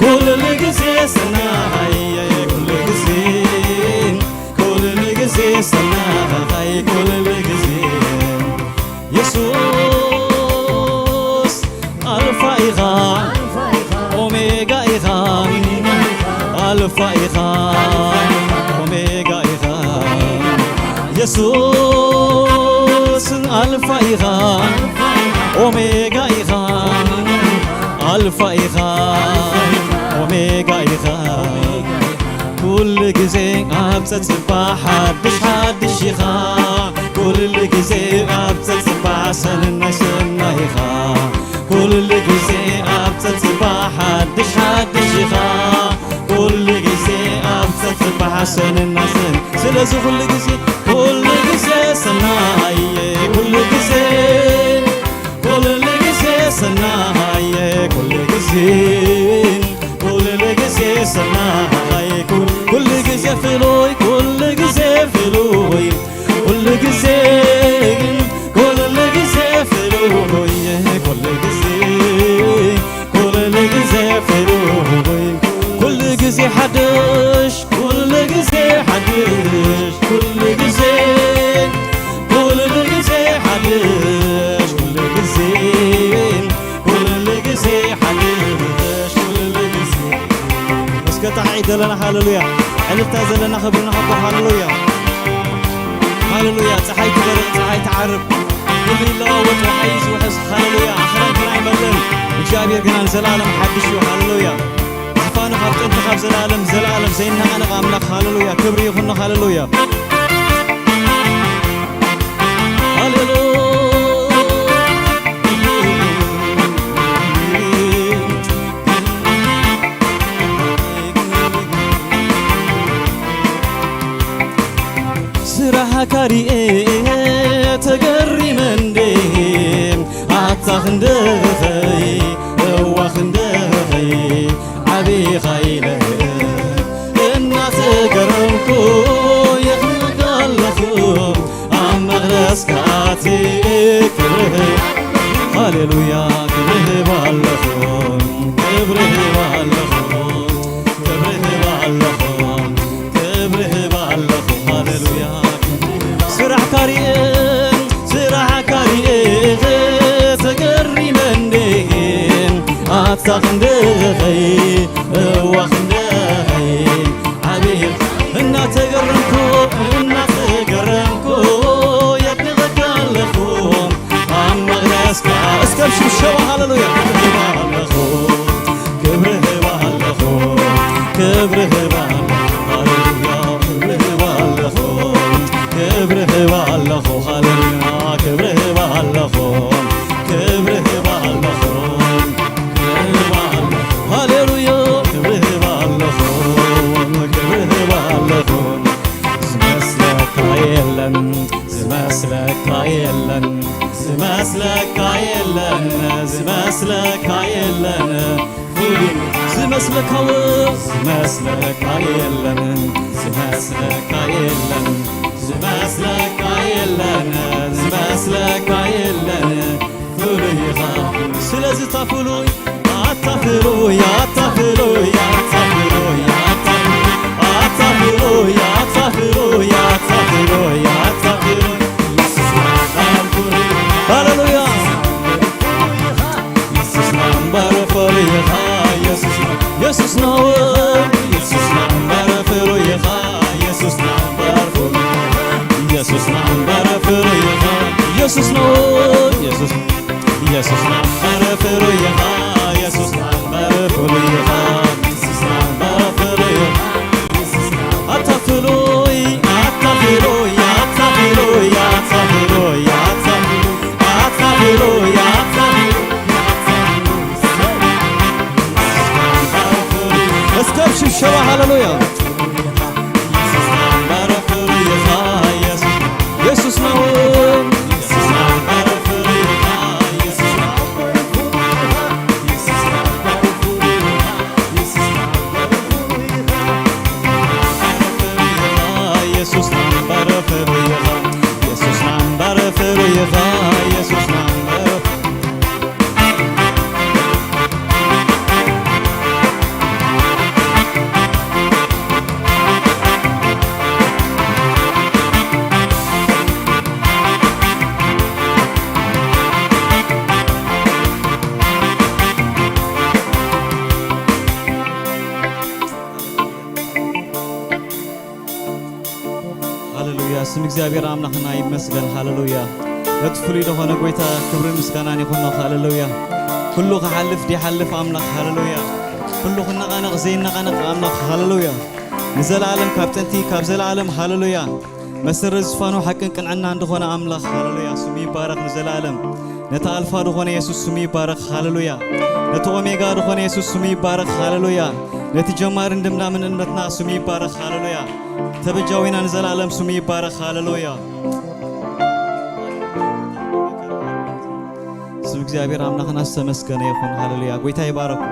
ኩሉ ግዜ ሰናይ፣ ኩሉ ግዜ፣ ኩሉ ግዜ ሰናይ፣ ኩሉ ግዜ። የሱስ ኣልፋ ኢኻ፣ ኦሜጋ ኢኻ፣ ኣልፋ ኢኻ፣ ኦሜጋ ኢኻ። የሱስ ኣልፋ ኢኻ፣ ኦሜጋ ኢኻ፣ ኣልፋ ኢኻ፣ ኦሜጋ ኢኻ። ጽባሕ ሓድሽ ሓድሽ ኢኻ፣ ኩሉ ግዜ ኣብ ጸጽባሕ ሰናይ ሰናይ ኢኻ። ኩሉ ግዜ ኣብ ጸጽባሕ ሓድሽ ሓድሽ ኢኻ፣ ኩሉ ግዜ ኣብ ጸጽባሕ ሰናይ ሰናይ። ስለዚ ኩሉ ግዜ፣ ኩሉ ግዜ ሰናይ፣ ኩሉ ግዜ፣ ኩሉ ግዜ ሰናይ፣ ኩሉ ግዜ፣ ኩሉ ግዜ ሰናይ፣ ኩል-፣ ኩሉ ግዜ ፍሉይ፣ ኩሉ ግዜ ፍሉይ፣ ኩሉ ግዜ፣ ኩሉ ግዜ ፍሉይ፣ ኩሉ ግዜ፣ ኩሉ ግዜ ፍሉይ፣ ኩሉ ግዜ ሓድሽ፣ ኩሉ ግዜ ሓድሽ፣ ኩሉ ግዜ፣ ኩሉ ግዜ ሓድሽ፣ ኩሉ ግዜ፣ ኩሉ ግዜ ሓድሽ፣ ኩሉ ግዜ። እስከ ጣቕዒት ዘለና ሃሌሉያ፣ ዕልልታ ዘለና ክብሪ ንሃቦ። ሃሌሉያ፣ ሃሌሉያ። ጸሓይ ትበርቕ፣ ጸሓይ ትዓርብ፣ ኩሉ ይለዋወጥ፣ ወሓይ እዩ ዝውሕዝ። ሃሌሉያ። ኣኽራን ግና ኣይመልእን፣ እግዚኣብሔር ግና ንዘለኣለም ሓድሽ እዩ። ሃሌሉያ። ዝፋኑ ካብ ጥንቲ ካብ ዘላለም ዘላለም ዘይነቓነቕ ኣምላኽ። ሃሌሉያ። ክብሪ ይኹኖ። ሃሌሉያ። ሃሌሉያ። ስራሕካ ሪኤ ተገሪመ እንዴ፣ ኣታ ክንደኸይ፣ እዋ ክንደኸይ ዓቢኻ ኢለ እናተገረምኩ የኽብረካ ኣለኹ። ኣብ መቕደስካ ኣትየ ክብርህ፣ ሃሌሉያ፣ ክብርህ ባለኹ፣ ክብርህ ባለኹ፣ ክብርህ ባለኹ። ክብሪ ህባ ኣለኹ፣ ሃሌሉያ። ስራሕካ ሪኤ፣ ስራሕካ ሪኤ፣ ተገሪመ እንዴ፣ ኣታ ክንደኸይ፣ እዋ ክንደኸይ፣ ዓብይ እናተገረምኩ፣ እናተገረምኩ፣ የድንቐካ ኣለኹ። ኣብ መቕደስካ እስከ ብሽብሸባ ሃሌሉያ ክብሪ ህባ ኣለኹ፣ ክብሪ ህባ ኣለኹ፣ ክብሪ ህባ ኣለኹ፣ ሃሌሉያ፣ ክብሪ ህባ ኣለኹ፣ ክብሪ ህባ ኣለኹ፣ ሃሌሉያ፣ ክብሪ ህባ ኣለኹ፣ ክብሪ ህባ ኣለኹ፣ ክብሪ ህባ ኣለኹ፣ ሃሌሉያ፣ ክብሪ ህባ ኣለኹ፣ ክብሪ ህባ ኣለኹ። ዝመስለካ የለን፣ ዝመስለካ የለን፣ ዝመስለካ የለን፣ ዝመስለካ የለን። ዝመስለካ፣ ዝመስለካ የለን፣ ዝመስለካ የለን፣ ዝመስለካ የለን፣ ዝመስለካ የለን። ፍሉይ ኢኻ። ስለዚ እታ ፍሉይ፣ ኣታ ፍሉይ፣ ኣታ ፍሉይ፣ ኣታ ፍሉይ፣ ኣታ ፍሉይ፣ ኣታ ፍሉይ፣ ኣታ ፍሉይ፣ ኣታ ፍሉይ፣ ኣታ ፍሉይ። ሃሌሉያ። የሱስና እምበር ፍሉይ ኢኻ፣ የሱስና፣ የሱስና፣ የሱስና እምበር ፍሉይ ኢኻ፣ የሱስና እምበር ፍሉይ ኢኻ፣ የሱስና እምበር ፍሉይ ኢኻ፣ የሱስና፣ የሱስ የሱስና እምበር ፍሉይ ኢኻ፣ የሱስና እምበር ፍሉይ ኢኻ፣ የሱስና እምበር ፍሉይ ኢኻ። ኣታ ፍሉይ፣ ኣታ ፍሉይ፣ ኣታ ፍሉይ፣ ኣታ ፍሉይ፣ ኣታ ፍሉይ፣ ኣታ ፍሉይ፣ ኣታ ፍሉይ፣ ኣታ ፍሉይ። እስከ ብሽብሸባ ሃሌሉያ። የሱስ ነው። የሱስ ናምበር ፍሩይኻ፣ የሱስ ናምበር ፍሩይኻ፣ የሱስ ናምበር ሃሌሉያ፣ ስም እግዚኣብሔር ኣምላኽና ይመስገን። ሃሌሉያ፣ ነቲ ፍሉይ ዝኾነ ጎይታ ክብርን ምስጋናን ይኹኖ። ሃሌሉያ፣ ኩሉ ክሓልፍ ዲሓልፍ ኣምላኽ። ሃሌሉያ፣ ኩሉ ክነቓነቕ ዘይነቓነቕ ኣምላኽ። ሃሌሉያ። ንዘለኣለም ካብ ጥንቲ ካብ ዘለኣለም ሃሌሉያ። መሰረት ዝፋኑ ሓቅን ቅንዕና እንደኾነ ኣምላኽ ሃሌሉያ ስሙ ይባረኽ ንዘለኣለም። ነቲ ኣልፋ ዝኾነ የሱስ ስሙ ይባረኽ ሃሌሉያ። ነቲ ኦሜጋ ዝኾነ የሱስ ስሙ ይባረኽ ሃሌሉያ። ነቲ ጀማርን ድምዳምን እምነትና ስሙ ይባረኽ ሃሌሉያ። ተበጃዊና ንዘለኣለም ስሙ ይባረኽ ሃሌሉያ። ስም እግዚኣብሔር ኣምላኽና ዝተመስገነ ይኹን ሃሌሉያ። ጎይታ ይባረኩ።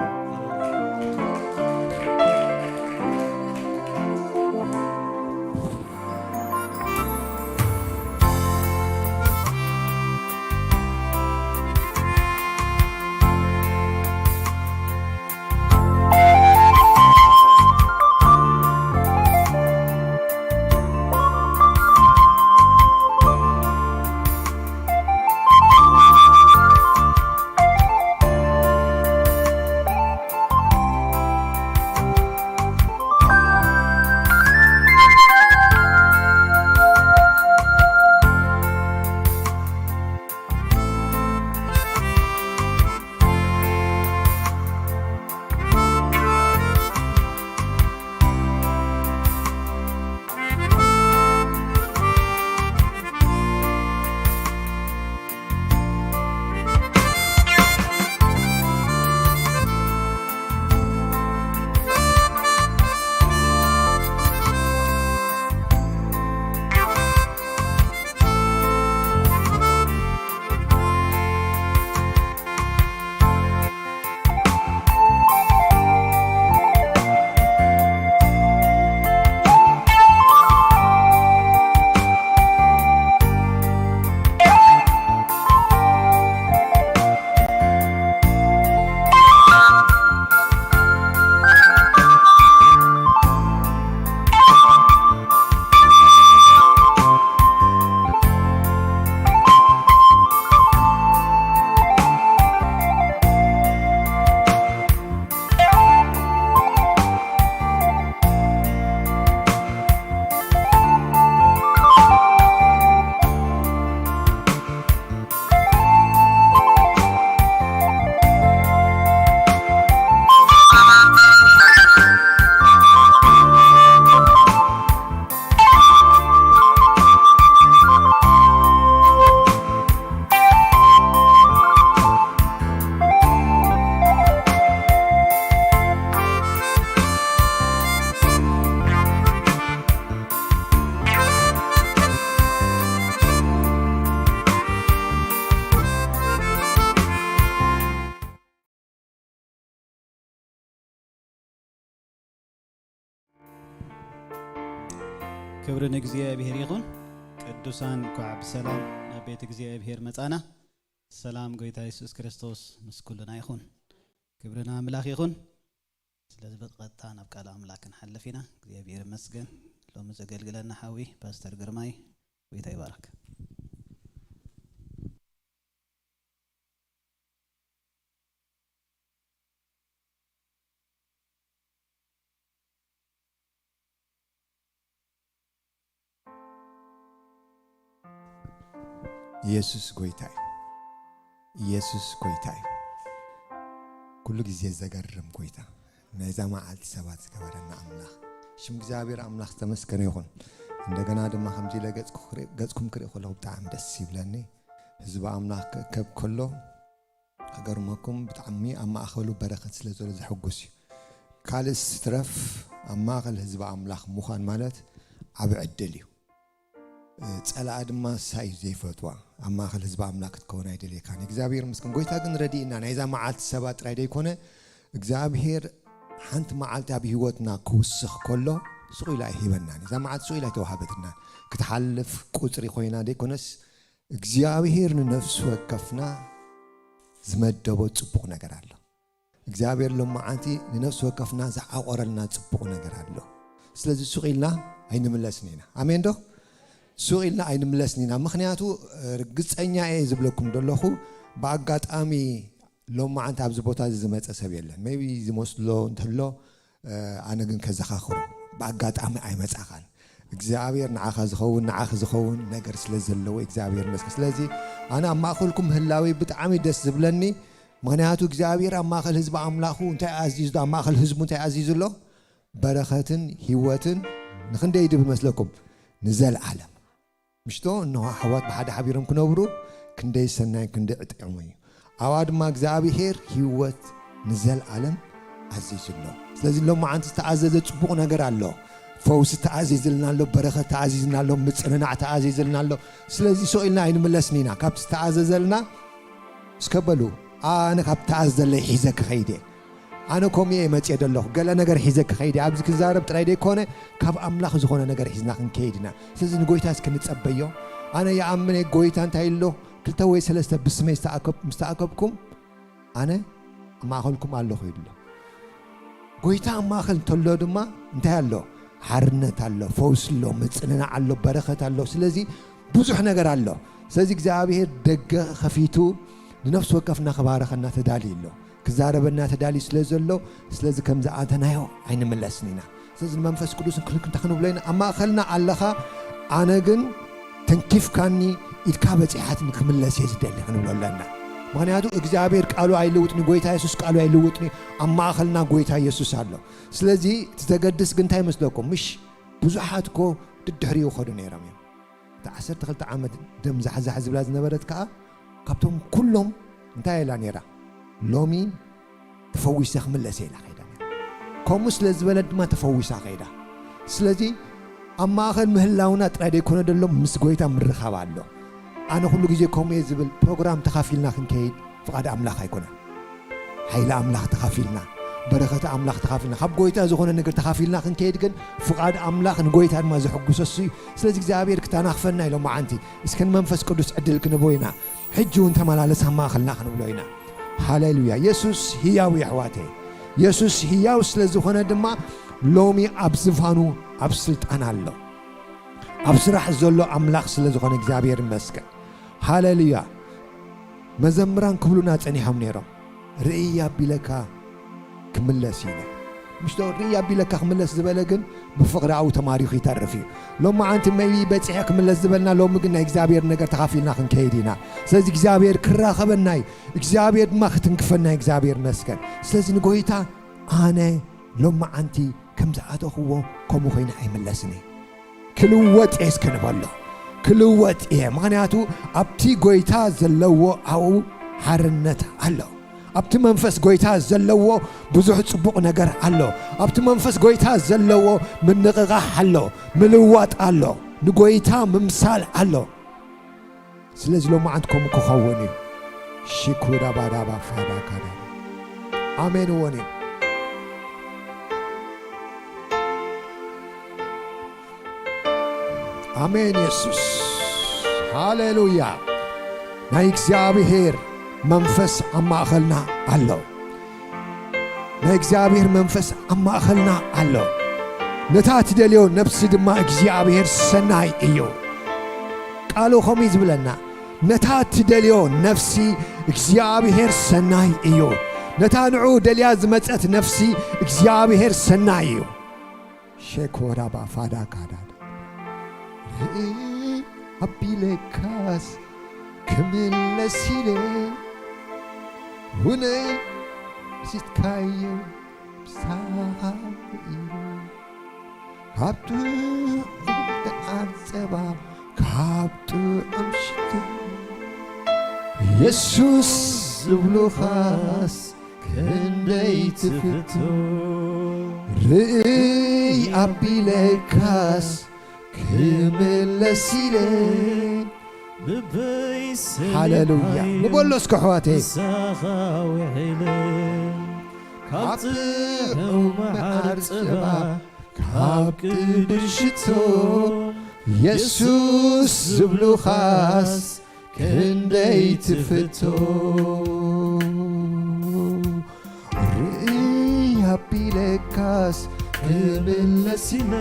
ክብሪ ንእግዚኣብሔር ይኹን። ቅዱሳን፣ እንኳዕ ብሰላም ናብ ቤት እግዚኣብሔር መጻና። ሰላም ጎይታ የሱስ ክርስቶስ ምስ ኩልና ይኹን። ክብሪ ንኣምላኽ ይኹን። ስለዚ ብቐጥታ ናብ ቃል ኣምላኽ ክንሓልፍ ኢና። እግዚኣብሔር ይመስገን። ሎሚ ዘገልግለና ሓዊ ፓስተር ግርማይ፣ ጎይታ ይባረክ። ኢየሱስ ጎይታ እዩ። ኢየሱስ ጎይታ እዩ። ኩሉ ግዜ ዘገርም ጎይታ፣ ናይዛ መዓልቲ ሰባት ዝገበረና ኣምላኽ፣ ሽም እግዚኣብሔር ኣምላኽ ዝተመስገነ ይኹን። እንደገና ድማ ከምዚ ኢለ ገጽኩ ክርኢ-፣ ገጽኩም ክርኢ ከለኹ ብጣዕሚ ደስ ይብለኒ። ህዝቢ ኣምላኽ ክእከብ ከሎ፣ ክገርመኩም ብጣዕሚ ኣብ ማእከሉ በረኸት ስለ ዘሎ ዘሐጉስ እዩ። ካልእ ስትረፍ ኣብ ማእከል ህዝቢ ኣምላኽ ምዃን ማለት ዓቢ ዕድል እዩ። እ፣ ጸላኣ ድማ ንሳ እዩ ዘይፈትዋ። ኣብ ማእከል ህዝቢ ኣምላኽ ክትከውን ኣይደልየካን። እግዚኣብሔር ይመስገን። ጎይታ ግን ረዲእና። ናይዛ መዓልቲ ሰባት ጥራይ ደይኮነ፣ እግዚኣብሔር ሓንቲ መዓልቲ ኣብ ህይወትና ክውስኽ ከሎ፣ ስቕ ኢሉ ኣይሂበናን። እዛ መዓልቲ ስቕ ኢላ ኣይተዋሃበትናን። ክትሓልፍ ቁጽሪ ኮይና ደይኮነስ፣ እግዚኣብሔር ንነፍሲ ወከፍና ዝመደቦ ጽቡቕ ነገር ኣሎ። እግዚኣብሔር ሎማዓንቲ ንነፍሲ ወከፍና ዝዓቆረልና ጽቡቕ ነገር ኣሎ። ስለዚ ሱቕ ኢልና ኣይንምለስን ኢና። ኣሜን ዶ? ሱቕ ኢልና ኣይንምለስን ኢና። ምኽንያቱ፣ ርግጸኛ እየ ዝብለኩም ዘለኹ፣ ብኣጋጣሚ ሎማዓንቲ ኣብዚ ቦታ እዚ ዝመጸ ሰብ የለን። ሜቢ ዝመስሎ እንተሎ፣ ኣነ ግን ከዘኻኽሮ፣ ብኣጋጣሚ ኣይመጻኻን። እግዚኣብሔር ንዓኻ ዝኸውን፣ ንዓኺ ዝኸውን ነገር ስለ ዘለዎ እግዚኣብሔር ይመስገን። ስለዚ ኣነ ኣብ ማእከልኩም ምህላወይ ብጣዕሚ ደስ ዝብለኒ፣ ምኽንያቱ እግዚኣብሔር ኣብ ማእከል ህዝቢ ኣምላኹ እንታይ ኣዚዙ፣ ኣብ ማእከል ህዝቡ እንታይ ኣዚዙ ኣሎ? በረኸትን ህይወትን ንኽንደይ ድብ መስለኩም? ንዘለዓለም። ምሽቶ እንሆ ኣሕዋት ብሓደ ሓቢሮም ክነብሩ ክንደይ ሰናይ ክንደይ ዕጥዕሙ እዩ። ኣብኣ ድማ እግዚኣብሔር ህይወት ንዘለዓለም ኣዚዙ ኣሎ። ስለዚ ሎም መዓንቲ ዝተኣዘዘ ጽቡቕ ነገር ኣሎ። ፈውሲ ተኣዚዝልና ኣሎ፣ በረኸት ተኣዚዝና ኣሎ፣ ምጽንናዕ ተኣዚዝልና ኣሎ። ስለዚ ስቕ ኢልና ኣይንምለስን ኢና። ካብቲ ዝተኣዘዘልና እስከ በሉ፣ ኣነ ካብ ተኣዘዘለይ ሒዘ ክኸይድ እየ። ኣነ ከምኡ እየ መፅየ ዘለኹ። ገለ ነገር ሒዘ ክኸይድ እየ። ኣብዚ ክዛረብ ጥራይ ዘይኮነ፣ ካብ ኣምላኽ ዝኾነ ነገር ሒዝና ክንከይድ ኢና። ስለዚ ንጎይታ እስከ ንጸበዮ። ኣነ ይኣምን እየ፣ ጎይታ እንታይ ኣሎ? ክልተ ወይ ሰለስተ ብስመይ ዝተኣከብ-፣ ምስ ተኣከብኩም፣ ኣነ ኣብ ማእኸልኩም ኣለኹ ኢሉ ኣሎ። ጎይታ ኣብ ማእኸል እንተሎ ድማ እንታይ ኣሎ? ሓርነት ኣሎ፣ ፈውሲ ኣሎ፣ ምጽንናዕ ኣሎ፣ በረኸት ኣሎ። ስለዚ ብዙሕ ነገር ኣሎ። ስለዚ እግዚኣብሔር ደገ ኸፊቱ ንነፍሲ ወከፍና ክባረኸና ተዳልዩ ኣሎ፣ ክዛረበና ተዳልዩ ስለ ዘሎ፣ ስለዚ ከም ዝኣተናዮ ኣይንምለስን ኢና። ስለዚ ንመንፈስ ቅዱስ እንክልክ እንታይ ክንብሎ ኢና? ኣብ ማእኸልና ኣለኻ፣ ኣነ ግን ተንኪፍካኒ፣ ኢድካ በጺሓትኒ ክምለስ እየ ዝደሊ ክንብሎ ኣለና። ምኽንያቱ እግዚኣብሔር ቃሉ ኣይልውጥኒ፣ ጎይታ የሱስ ቃሉ ኣይልውጥኒ፣ ኣብ ማእኸልና ጎይታ የሱስ ኣሎ። ስለዚ እቲ ዘገድስ ግን እንታይ ይመስለኩም? ምሽ ብዙሓት እኮ ድድሕሪኡ ኸዱ ነይሮም እዮም። እቲ ዓሰርተ ክልተ ዓመት ደም ዛሕዛሕ ዝብላ ዝነበረት ከኣ ካብቶም ኩሎም እንታይ ኢላ ነይራ? ሎሚ ተፈዊሰ ክምለስ እየ ኢላ ከይዳ ነይራ። ከምኡ ስለ ዝበለት ድማ ተፈዊሳ ከይዳ። ስለዚ ኣብ ማእኸል ምህላውና ጥራይ ዘይኮነ ዘሎ ምስ ጎይታ ምርኻብ ኣሎ። ኣነ ኩሉ ግዜ ከምኡ እየ ዝብል ፕሮግራም ተኻፊልና ክንከይድ ፍቓድ ኣምላኽ ኣይኮነን። ሓይሊ ኣምላኽ ተኻፊልና፣ በረኸት ኣምላኽ ተኻፊልና፣ ካብ ጎይታ ዝኾነ ነገር ተኻፊልና ክንከይድ ግን ፍቓድ ኣምላኽ ንጎይታ ድማ ዘሐጉሰ እሱ እዩ። ስለዚ እግዚኣብሔር ክተናኽፈና ኢሎም መዓንቲ እስከ ንመንፈስ ቅዱስ ዕድል ክንቦ ኢና። ሕጂ እውን ተመላለስ ኣብ ማእኸልና ክንብሎ ኢና። ሃሌሉያ። የሱስ ህያው እዩ ኣሕዋተይ። የሱስ ህያው ስለ ዝኾነ ድማ ሎሚ ኣብ ዝፋኑ ኣብ ስልጣን ኣሎ። ኣብ ስራሕ ዘሎ ኣምላኽ ስለ ዝኾነ እግዚኣብሔር ይመስገን። ሃሌሉያ። መዘምራን ክብሉና ጸኒሖም ነይሮም። ርእይ ኣቢለካ ክምለስ ኢለ። ምሽቶ ርእይ ኣቢለካ ክምለስ ዝበለ ግን ብፍቕሪ ኣብኡ ተማሪኹ ይተርፍ እዩ። ሎሚ መዓንቲ መይቢ በጺሐ ክምለስ ዝበልና፣ ሎሚ ግን ናይ እግዚኣብሔር ነገር ተኻፊልና ክንከይድ ኢና። ስለዚ እግዚኣብሔር ክራኸበና እዩ። እግዚኣብሔር ድማ ክትንክፈና እዩ። እግዚኣብሔር መስገን። ስለዚ ንጎይታ ኣነ ሎሚ መዓንቲ ከም ዝኣተኽዎ ከምኡ ኮይነ ኣይምለስን እየ። ክልወጥ እየ እስከ ንበሎ። ክልወጥ እየ። ምኽንያቱ ኣብቲ ጎይታ ዘለዎ ኣብኡ ሓርነት ኣሎ። ኣብቲ መንፈስ ጎይታ ዘለዎ ብዙሕ ጽቡቕ ነገር ኣሎ። ኣብቲ መንፈስ ጎይታ ዘለዎ ምንቕቓሕ ኣሎ፣ ምልዋጥ ኣሎ፣ ንጎይታ ምምሳል ኣሎ። ስለዚ ሎማዓንቲ ከምኡ ክኸውን እዩ። ሽኩዳ ባዳባ ፋዳ ካዳ። ኣሜን እውን እዩ። ኣሜን የሱስ። ሃሌሉያ። ናይ እግዚኣብሔር መንፈስ ኣብ ማእኸልና ኣሎ። ናይ እግዚኣብሔር መንፈስ ኣብ ማእኸልና ኣሎ። ነታ ትደልዮ ነፍሲ ድማ እግዚኣብሔር ሰናይ እዩ። ቃሉ ከምኡ እዩ ዝብለና። ነታ ትደልዮ ነፍሲ እግዚኣብሔር ሰናይ እዩ። ነታ ንዑ ደልያ ዝመጸት ነፍሲ እግዚኣብሔር ሰናይ እዩ። ሸኮራ ባፋዳ ካዳድ ርእይ ኣቢለካስ ክምለስ ኢለ ውነይ ሲትካዮ ብሳኻ ኢሉ ካብ ጥዑም መዓር ጸባ ካብ ጥዑም ሽቱ የሱስ ዝብሉኻስ ክንደይ ትፍቶ ርእይ ኣቢለካስ ክምለስ ኢለ ልበይ ሃሌሉያ። ሰሊጠይ ንበሎ እስከ ኣሕዋተይ። ምሳኻ ውዒለ ካብ ካብ ጥዑም መዓር ጸባ ካብ ቅዱስ ሽቶ የሱስ ዝብሉኻስ ክንደይ ትፍቶ ርእይ ኣቢለካስ ክምለስ ኢለ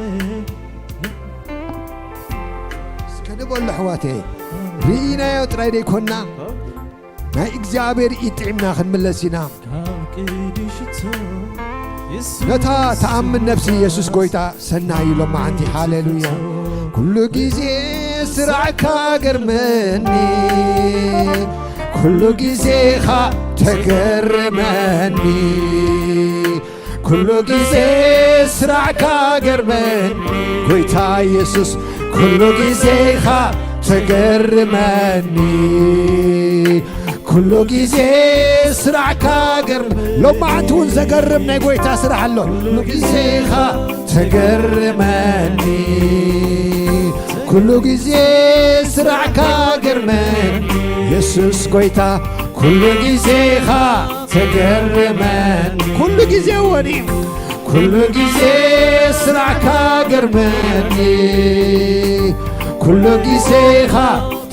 እስከ ንበሎ ኣሕዋተይ ርኢናዮ ጥራይ ደይኮና ናይ እግዚኣብሔር ይጥዕምና ክንምለስ ኢና ነታ ተኣምን ነፍሲ የሱስ ጎይታ ሰናይ እዩ ሎማዓንቲ ሃሌሉያ ኩሉ ግዜ ስራዕካ ገርመኒ ኩሉ ግዜኻ ተገርመኒ ኩሉ ግዜ ስራሕካ ገርመኒ ጎይታ የሱስ፣ ኩሉ ግዜ ኢኻ ተገርመኒ። ኩሉ ግዜ ስራሕካ ገርም ሎማዓንቲ እውን ዘገርም ናይ ጎይታ ስራሕ ኣሎ። ኩሉ ግዜ ኢኻ ተገርመኒ፣ ኩሉ ግዜ ስራሕካ ገርመኒ የሱስ ጎይታ፣ ኩሉ ግዜ ኢኻ ተገርመኒ። ኩሉ ግዜ እውን እዩ። ኩሉ ግዜ ስራሕካ ገርመኒ፣ ኩሉ ግዜ ኢኻ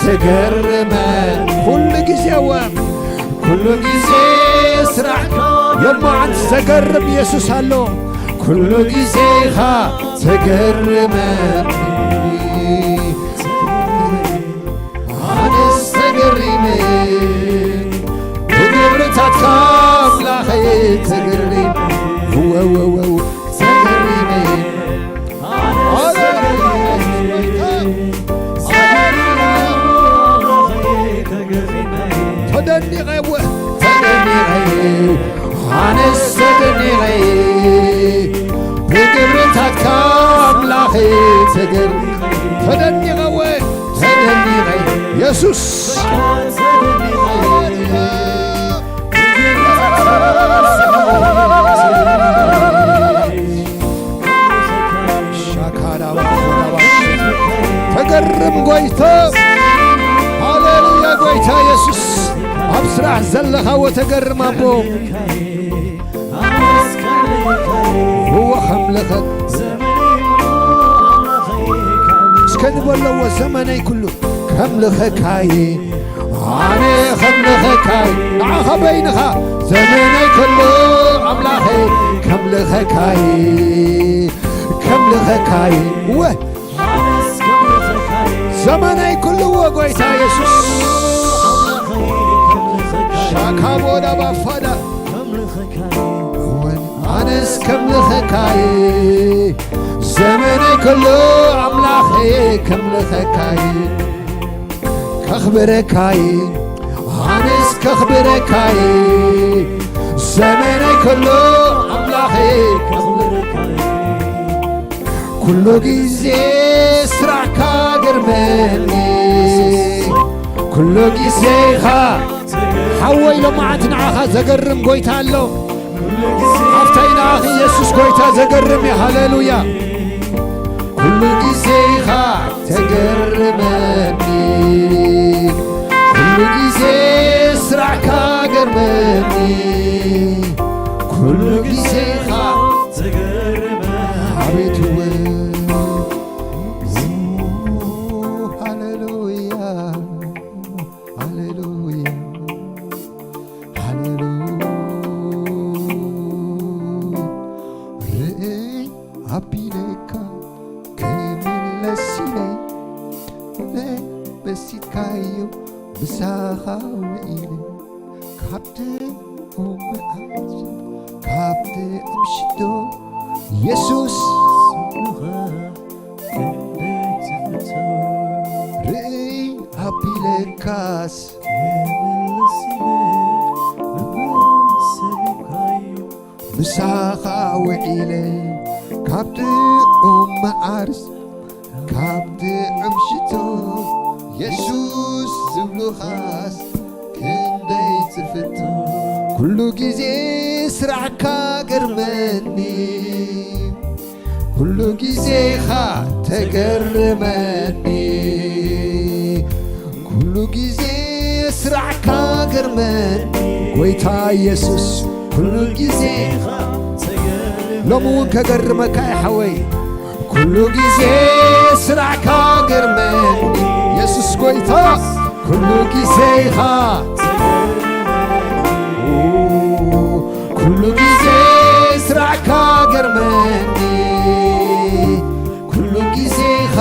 ተገርመኒ። ኩሉ ግዜ እውን፣ ኩሉ ግዜ ስራሕካ፣ ሎማዓንቲ ዘገርም የሱስ ኣሎ። ኩሉ ግዜ ኢኻ ተገርመኒ። ኣነስ ተገሪመ ብግብርታትካ ኣምላኸይ ተገሪመ። ወወወው ተገሪመ። ተደኒቐ እወ ተደኒቐ። ኣነስ ተደኒቐ ብግብርታትካ ኣምላኸይ ተገሪመ። ተደኒቐ እወ ተደኒቐ። የሱስ ተገርም ጎይታ። ሃሌሉያ ጎይታ የሱስ። ኣብ ስራሕ ዘለኻ ወተገርም ኣቦ። እወ ከምልኸ እስከ ንበለዎ ዘመነይ ኩሉ ከምልኸካይ ኣነ ከምልኸካይ ንዓኻ በይንኻ ዘመነይ ኩሉ ኣምላኸይ ከምልኸካይ ከምልኸካይ እወ ዘመነይ ኩሉ እወ ጎይታ የሱስ ሻካቦዳ ባፋዳ እወን ኣነስ ከምልኸካይ ዘመነይ ኩሉ ኣምላኸይ ከምልኸካይ ከኽብረካይ ኣነስ ከኽብረካይ ዘመነይ ኩሉ ኣምላኸይ ከኽብረካይ ኩሉ ግዜ ስራሕካ ገርመኒ ኩሉ ግዜኻ ሓወይ ሎማዓንቲ ንዓኻ ዘገርም ጎይታ ኣሎ ኣብታይ ንኣኺ ኢየሱስ ጎይታ ዘገርም እዩ ሃሌሉያ ኩሉ ግዜ ኢኻ ተገርመኒ ኩሉ ግዜ ስራሕካ ገርመኒ ኩሉ ግዜ ኢኻ ተገርመኒ ኣቤት እውን ሃሌሉያ ሃሌሉያ ሃሌሉያ ርእይ ኣቢለካ ከይምለስ ኢለ መሲጥካዮ ምሳኻ ውዒለ ካብቲ ኡመኣዝ ካብቲ ኣምሽቶ የሱስ ርእይ ኣቢለካስ ምሳኻ ውዒለ ካብ ጥዑም መዓርስ ካብ ጥዑም ሽቶ የሱስ ዝብሉኻስ ክንደይ ዝፍቶ ኩሉ ግዜ ስራሕካ ገርመኒ ኩሉ ግዜ ኢኻ ተገርመኒ ኩሉ ግዜ ስራሕካ ገርመኒ ጎይታ ኢየሱስ ኩሉ ግዜ ኢኻ ተገርመኒ ሎሚ እውን ከገርመካ እዩ ሓወይ ኩሉ ግዜ ስራሕካ ገርመኒ ኢየሱስ ጎይታ ኩሉ ግዜ ኢኻ ኩሉ ግዜ ስራሕካ ገርመኒ ኩሉ ግዜ ኢኻ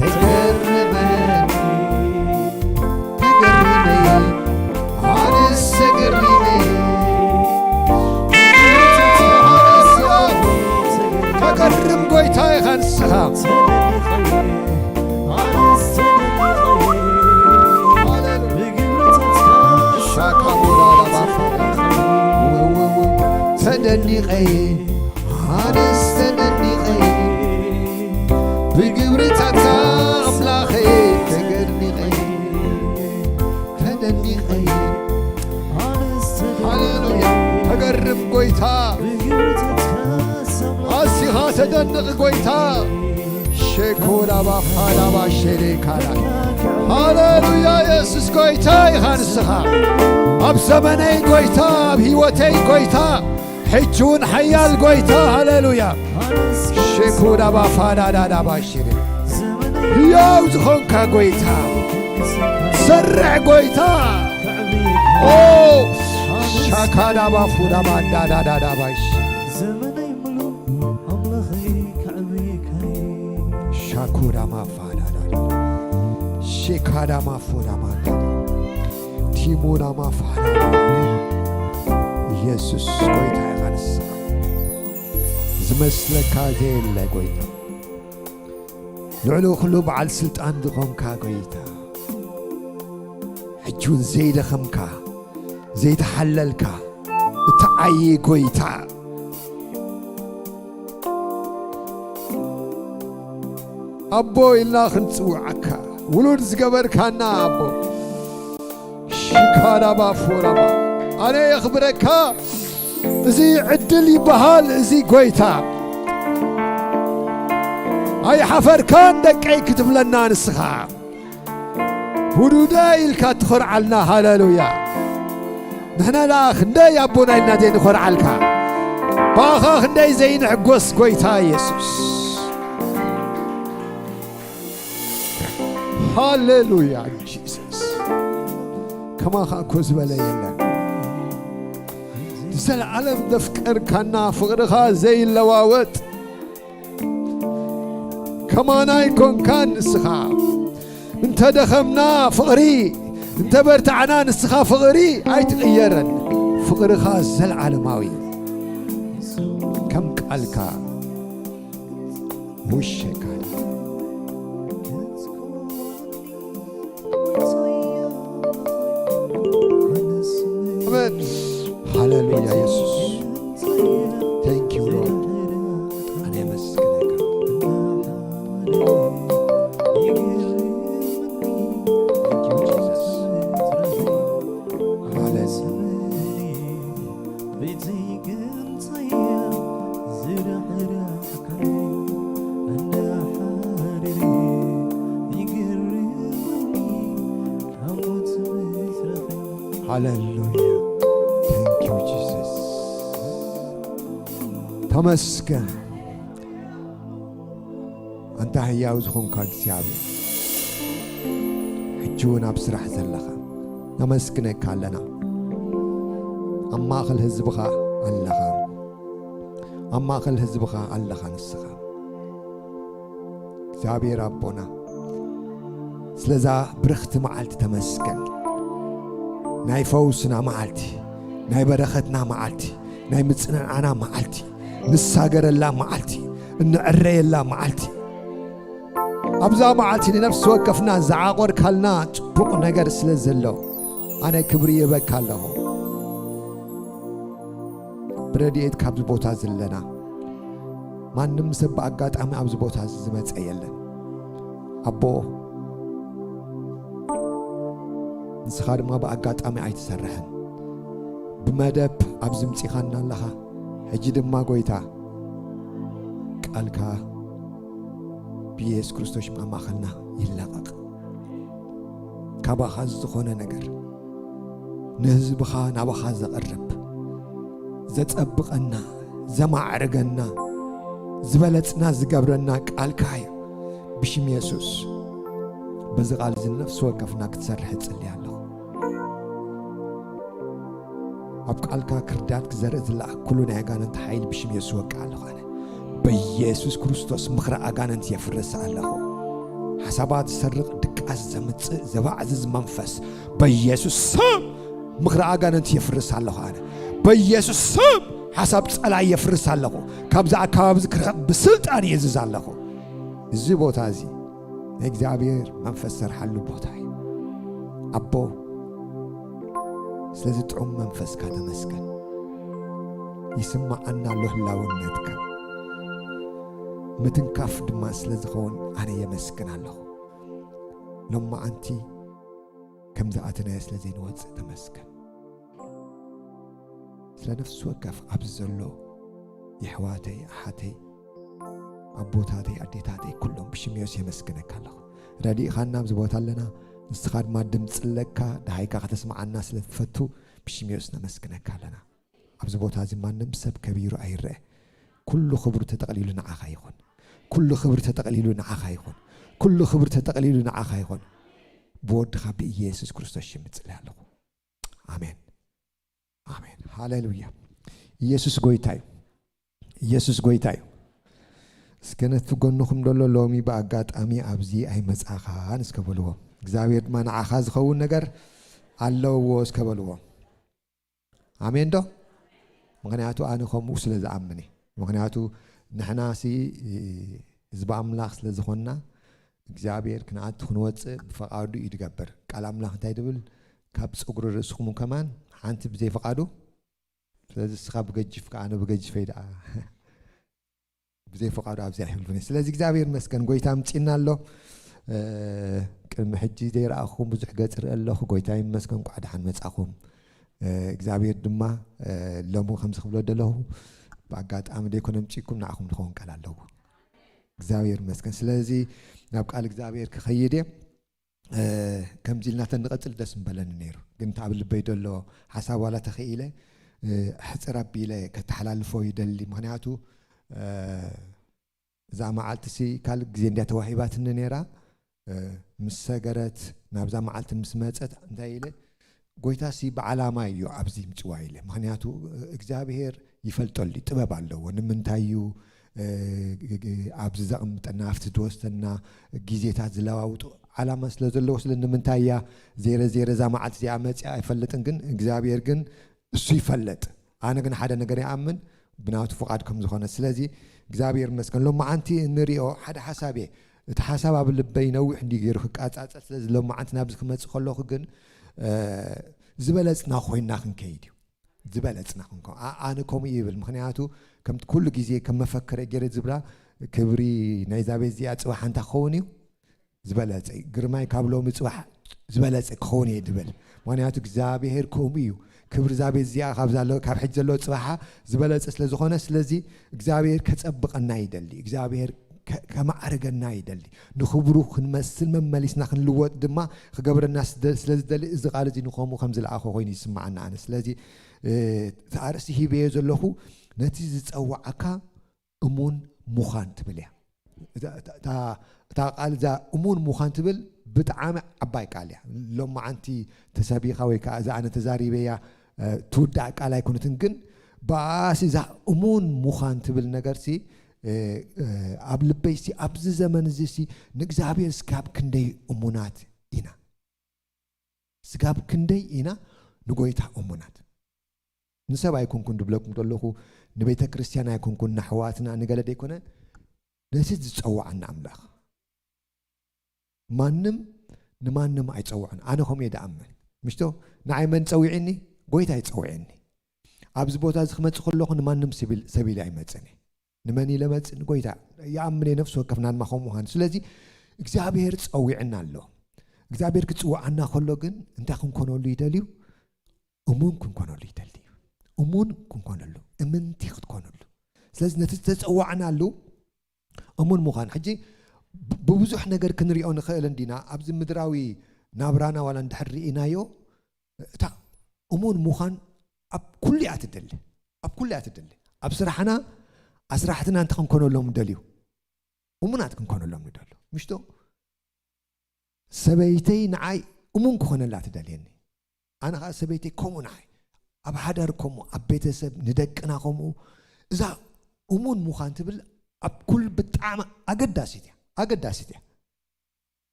ተገርመኒ ተገርመኒ ኣነስ ተገሪመ ተገርም ጎይታ ኢኻ ንስኻ ተደኒቐ ጎይታ ኣሲኻ ተደንቕ ጎይታ። ሼኮ ላባ ፋላባ ሼሌ ካላ። ሃሌሉያ። የሱስ ጎይታ ኢኻ ንስኻ። ኣብ ዘመነይ ጎይታ፣ ኣብ ህይወተይ ጎይታ፣ ሕጂ እውን ሓያል ጎይታ። ሃሌሉያ። ሼኮ ላባ ፋላዳ ላባ ሼሌ። ህያው ዝኾንካ ጎይታ፣ ሰርዕ ጎይታ። ኦ ሻካዳባ ፉዳማ ዳዳዳዳባሽ። ዘመነይ ምሉእ ኣምላኸይ ከዕብየካ እየ። ሻኩዳማ ፋዳዳዳ። ሼካዳማ ፉዳማ ዳዳ። ቲሙዳማ ፋዳዳዳ። ኢየሱስ ጎይታ ኢኻ ንስኻ። ዝመስለካ ዘየለ ጎይታ። ልዕሊ ኩሉ በዓል ስልጣን ዝኾንካ ጎይታ። ሕጂ እውን ዘይደኸምካ፣ ዘይተሓለልካ፣ እትዓዪ ጎይታ። ኣቦ ኢልና ክንጽውዓካ፣ ውሉድ ዝገበርካና ኣቦ። ሺካዳባ ፎራማ። ኣነ የኽብረካ። እዚ ዕድል ይበሃል፣ እዚ ጎይታ። ኣይሓፈርካን ደቀይ ክትብለና ንስኻ። ውሉደ ኢልካ ትኾርዓልና። ሃሌሉያ። ንሕና ደኣ ክንደይ ኣቦና ኢልና ዘይንኾርዓልካ። ብኣኻ ክንደይ ዘይንሕጎስ ጎይታ የሱስ። ሃሌሉያ ጂሰስ። ከማኻ እኮ ዝበለ የለን። ንዘለዓለም ዘፍቀርካና ፍቕርኻ ዘይለዋወጥ ከማና ኣይኮንካን ንስኻ። እንተ ደኸምና ፍቕሪ፣ እንተ በርታዕና ንስኻ ፍቕሪ ኣይትቕየርን። ፍቕርኻ ዘለዓለማዊ እዩ። ከም ቃልካ ውሸካል። ኣሜን። ሃሌሉያ ኢየሱስ። Thank you Lord። ኣነ የመስግነካ። Thank you Jesus። ሃሌሉያ። ቤተይ ገንጸያ ዝራዕራዕካ እንዳሓረረ ይገርመኒ ካብ ሞት ምትራፈይ። ሃሌሉያ። Thank you Jesus። ተመስገን። ኣንታ ህያው ዝኾንካ እግዚኣብሔር፣ ሕጂ እውን ኣብ ስራሕ ዘለኻ ነመስግነካ ኣለና። ኣብ ማእከል ህዝብኻ ኣለኻ፣ ኣብ ማእከል ህዝብኻ ኣለኻ ንስኻ። እግዚኣብሔር ኣቦና፣ ስለዛ ብርኽቲ መዓልቲ ተመስገን። ናይ ፈውስና መዓልቲ፣ ናይ በረኸትና መዓልቲ፣ ናይ ምጽንናዕና መዓልቲ፣ ንሳገረላ መዓልቲ፣ እንዕረየላ መዓልቲ። ኣብዛ መዓልቲ ንነፍሲ ወከፍና ዝዓቖርካልና ጽቡቕ ነገር ስለ ዘሎ፣ ኣነ ክብሪ ይህበካ ኣለኹ። ብረድኤት ካብዚ ቦታ ዘለና፣ ማንም ሰብ ብኣጋጣሚ ኣብዚ ቦታ እዚ ዝመጸ የለን። ኣቦ፣ ንስኻ ድማ ብኣጋጣሚ ኣይትሰርሕን። ብመደብ ኣብዚ ምጺኻና ኣለኻ። ሕጂ ድማ ጎይታ፣ ቃልካ ብኢየሱስ ክርስቶስ ኣብ ማእከልና ይለቐቕ። ካባኻ ዝኾነ ነገር ንህዝብኻ ናባኻ ዘቕርብ፣ ዘጸብቐና፣ ዘማዕርገና፣ ዝበለጽና ዝገብረና ቃልካ እዩ። ብሽም የሱስ በዚ ቃል እዚ ንነፍሲ ወከፍና ክትሰርሕ እጽሊ ኣለኹ። ኣብ ቃልካ ክርዳድ ክዘርእ ዝለኣክ ኩሉ ናይ ኣጋንንት ሓይሊ ብሽም የሱስ ወቅዕ ኣለኹ። ኣነ በኢየሱስ ክርስቶስ ምኽሪ ኣጋንንት የፍርስ ኣለኹ። ሓሳባት ዝሰርቕ፣ ድቃስ ዘምጽእ፣ ዘባዕዝዝ መንፈስ በኢየሱስ ስም ምኽሪ ኣጋንንት የፍርስ ኣለኹ። ኣነ በኢየሱስ ስም ሓሳብ ጸላይ የፍርስ ኣለኹ። ካብዚ ኣካባቢ እዚ ክርሕቕ ብስልጣን ይእዝዝ ኣለኹ። እዚ ቦታ እዚ ናይ እግዚኣብሔር መንፈስ ዝሰርሓሉ ቦታ እዩ። ኣቦ፣ ስለዚ ጥዑም መንፈስካ ተመስገን። ይስምዓና ኣሎ ህላውነትካ። ምትንካፍ ድማ ስለ ዝኸውን ኣነ የመስግን ኣለኹ። ሎማዓንቲ ከም ዝኣተናዮ ስለ ዘይንወጽእ ተመስገን። ስለ ነፍሲ ወከፍ ኣብዚ ዘሎ የሕዋተይ ኣሓተይ ኣቦታተይ ኣዴታተይ ኩሎም ብሽም የሱስ የመስግነካ ኣለኹ። ረዲእኻና ኣብዚ ቦታ ኣለና። ንስኻ ድማ ድምፂ ኣለካ፣ ደሃይካ ከተስምዓና ስለ ትፈቱ ብሽም የሱስ ነመስግነካ ኣለና። ኣብዚ ቦታ እዚ ማንም ሰብ ከቢሩ ኣይረአ። ኩሉ ክብሩ ተጠቕሊሉ ንዓኻ ይኹን። ኩሉ ክብሪ ተጠቕሊሉ ንዓኻ ይኹን። ኩሉ ክብሪ ተጠቕሊሉ ንዓኻ ይኹን። ብወድኻ ብኢየሱስ ክርስቶስ ሽም እጽሊ ኣለኹ። ኣሜን። ኣሜን። ሃሌሉያ። ኢየሱስ ጎይታ እዩ። ኢየሱስ ጎይታ እዩ። እስከ ነቲ ጎንኹም ደሎ ሎሚ ብኣጋጣሚ ኣብዚ ኣይመጻኻን እስከ በልዎ። እግዚኣብሔር ድማ ንዓኻ ዝኸውን ነገር ኣለዎ እስከ በልዎ። ኣሜን ዶ? ምኽንያቱ ኣነ ከምኡ ስለ ዝኣምን እየ። ምኽንያቱ ንሕና ሲ ህዝቢ ኣምላኽ ስለ ዝኾንና እግዚኣብሔር ክንኣቱ ክንወፅእ ብፈቓዱ እዩ ዝገብር። ቃል ኣምላኽ እንታይ ድብል? ካብ ፀጉሪ ርእስኹም ከማን ሓንቲ ብዘይ ፈቓዱ። ስለዚ እስኻ ብገጅፍካ ኣነ ብገጅፈይ ደኣ ብዘይ ፈቓዱ ኣብዚ ኣይህልፍን። ስለዚ እግዚኣብሔር ይመስገን ጎይታ ምፂና ኣሎ። እ፣ ቅድሚ ሕጂ ዘይረኣኹም ብዙሕ ገጽ ርኢ ኣለኹ። ጎይታ ይመስገን እንኳዕ ደሓን መጻኹም። እ፣ እግዚኣብሔር ድማ እ፣ ሎሚ ከምዚ ክብሎ ደለኹ ብኣጋጣሚ ደይኮነ ምፂኩም ንዓኹም ዝኸውን ቃል ኣለዎ። እግዚኣብሔር ይመስገን። ስለዚ ናብ ቃል እግዚኣብሔር ክኸይድ እየ። እ፣ ከምዚ ኢልና ተንቐጽል ደስ ምበለኒ ነይሩ። ግን እቲ ኣብ ልበይ ዘሎ ሓሳብ ዋላ ተኽኢለ እ፣ ሕጽር ኣቢለ ከተሓላልፎ ይደሊ። ምኽንያቱ እ፣ እዛ መዓልቲ ሲ ካልእ ግዜ እንድያ ተዋሂባትኒ ነይራ። እ፣ ምስ ሰገረት ናብዛ መዓልቲ ምስ መጸት እንታይ ኢለ፣ ጎይታ ሲ ብዓላማ እዩ ኣብዚ ምጽዋ ኢለ። ምኽንያቱ እ፣ እግዚኣብሔር ይፈልጠሉ እዩ፣ ጥበብ ኣለዎ። ንምንታይ እዩ እ፣ ግ- ግ- ኣብዚ ዘቕምጠና ኣብቲ ዝወስደና ግዜታት ዝለዋውጡ ዓላማ ስለ ዘለዎ ስለ ንምንታይ እያ ዜረ ዜረ እዛ መዓልቲ እዚኣ መጺኣ ኣይፈልጥን። ግን እግዚኣብሔር ግን እሱ ይፈለጥ። ኣነ ግን ሓደ ነገር ይኣምን ብናቱ ፍቓድ ከም ዝኾነ። ስለዚ እግዚኣብሔር ይመስገን ሎማዓንቲ እንሪኦ ሓደ ሓሳብ እየ። እቲ ሓሳብ ኣብ ልበይ ነዊሕ እንዲ ገይሩ ክቃጻጸል ስለዚ ሎማዓንቲ ናብዚ ክመጽእ ከለኹ ግን እ፣ ዝበለጽና ኮይና ክንከይድ እዩ። ዝበለጽና ክንከ ኣ- ኣነ ከምኡ ይብል። ምኽንያቱ ከምቲ ኩሉ ግዜ ከም መፈክረ ገይረ ዝብላ ክብሪ ናይዛ ቤት እዚኣ ጽባሕ እንታይ ክኸውን እዩ ዝበለጸ እዩ። ግርማይ ካብ ሎሚ ጽባሕ ዝበለጸ ክኸውን እየ ድብል። ምኽንያቱ እግዚኣብሔር ከምኡ እዩ። ክብሪ እዛ ቤት እዚኣ ካብ ዛሎ- ካብ ሕጂ ዘለዎ ጽባሓ ዝበለጸ ስለ ዝኾነ ስለዚ እግዚኣብሔር ከጸብቐና ይደሊ። እግዚኣብሔር ከ- ከማዕርገና ይደሊ። ንኽብሩ ክንመስል መመሊስና ክንልወጥ ድማ ክገብረና ስደ- ስለ ዝደሊ እዚ ቃል እዚ ንኸምኡ ከም ዝለኣኾ ኮይኑ ይስምዓና ኣነ። ስለዚ እ፣ እቲ ኣርእስቲ ሂበዮ ዘለኹ ነቲ ዝጸዋዓካ እሙን ምዃን ትብል እያ። እታ- እታ እታ- እታ ቃል እዛ እሙን ምዃን ትብል ብጣዕሚ ዓባይ ቃል እያ። ሎማዓንቲ ተሰቢኻ ወይ ከዓ እዛ ኣነ ተዛሪበያ እ፣ ትውዳእ ቃል ኣይኮነትን። ግን ብኣሲ እዛ እሙን ምዃን ትብል ነገር ሲ እ፣ እ፣ ኣብ ልበይ ሲ ኣብዚ ዘመን እዚ ሲ ንእግዚኣብሔር ስጋብ ክንደይ እሙናት ኢና ስጋብ ክንደይ ኢና ንጎይታ እሙናት። ንሰብ ኣይኮንኩን ድብለኩም ዘለኹ፣ ንቤተ ክርስቲያን ኣይኮንኩን፣ ንኣሕዋትና ንገለ ደይኮነ፣ ነቲ ዝጸዋዓና ኣምላኽ። ማንም ንማንም ኣይጸውዕን። ኣነ ከምኡ እየ ድኣምን። ምሽቶ ንዓይ መን ጸዊዕኒ? ጎይታ ይጸውዕኒ። ኣብዚ ቦታ እዚ ክመጽእ ከለኹ ንማንም ሲቪል- ሰብ ኢለ ኣይመጽእን እየ። ንመን ኢለ መጽእ? ንጎይታ። ይኣምን እየ ነፍሲ ወከፍና ድማ ከምኡ ምዃኑ። ስለዚ እግዚኣብሔር ጸዊዕና ኣሎ። እግዚኣብሔር ክጽውዓና ከሎ ግን እንታይ ክንኮነሉ ይደልዩ? እሙን ክንኮነሉ ይደሊ እዩ። እሙን ክንኮነሉ፣ እምንቲ ክትኮነሉ። ስለዚ ነቲ ዝተጸዋዕናሉ እሙን ምዃን። ሕጂ ብ- ብብዙሕ ነገር ክንሪኦ ንኽእል እንዲና። ኣብዚ ምድራዊ ናብራና ዋላ እንድሕር ርኢናዮ፣ እታ እሙን ምዃን ኣብ ኩሉ እያ ትደሊ። ኣብ ኩሉ እያ ትደሊ። ኣብ ስራሕና ኣስራሕትና እንታይ ክንኮነሎም ንደልዩ? እሙናት ክንኮነሎም ንደልዩ። ምሽቶ ሰበይተይ ንዓይ እሙን ክኾነላ ትደልየኒ። ኣነ ኸዓ ሰበይተይ ከምኡ ንዓይ። ኣብ ሓዳር ከምኡ፣ ኣብ ቤተሰብ፣ ንደቅና ከምኡ። እዛ እሙን ምዃን ትብል ኣብ ኩሉ ብጣዕሚ ኣገዳሲት እያ። ኣገዳሲት እያ።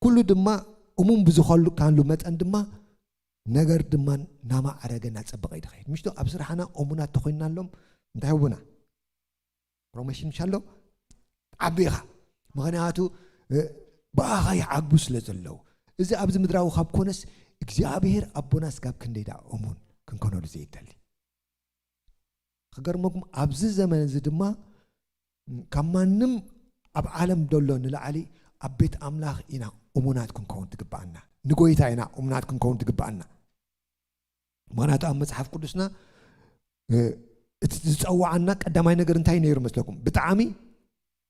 ኩሉ ድማ እሙን ብዝኾልካሉ መጠን ድማ ነገር ድማ እናማዕረገ እናጸበቐ እዩ ዝኸይድ። ምሽቶ ኣብ ስራሕና እሙናት ተኾይንናሎም እንታይ ህቡና? ፕሮሞሽን ምሻሎ ዓቢ ኢኻ። ምኽንያቱ እ፣ ብኣኻ ይዓግቡ ስለ ዘለዉ። እዚ ኣብዚ ምድራዊ ካብ ኮነስ እግዚኣብሔር ኣቦና ስጋብ ክንደይ ደኣ እሙን ክንኮነሉ ዘይደሊ። ክገርመኩም ኣብዚ ዘመን እዚ ድማ ካብ ማንም ኣብ ዓለም ደሎ ንላዕሊ ኣብ ቤት ኣምላኽ ኢና እሙናት ክንከውን ትግብኣና። ንጎይታ ኢና እሙናት ክንከውን ትግብኣና። ምክንያቱ ኣብ መፅሓፍ ቅዱስና እቲ ዝፀዋዓና ቀዳማይ ነገር እንታይ ነይሩ መስለኩም? ብጣዕሚ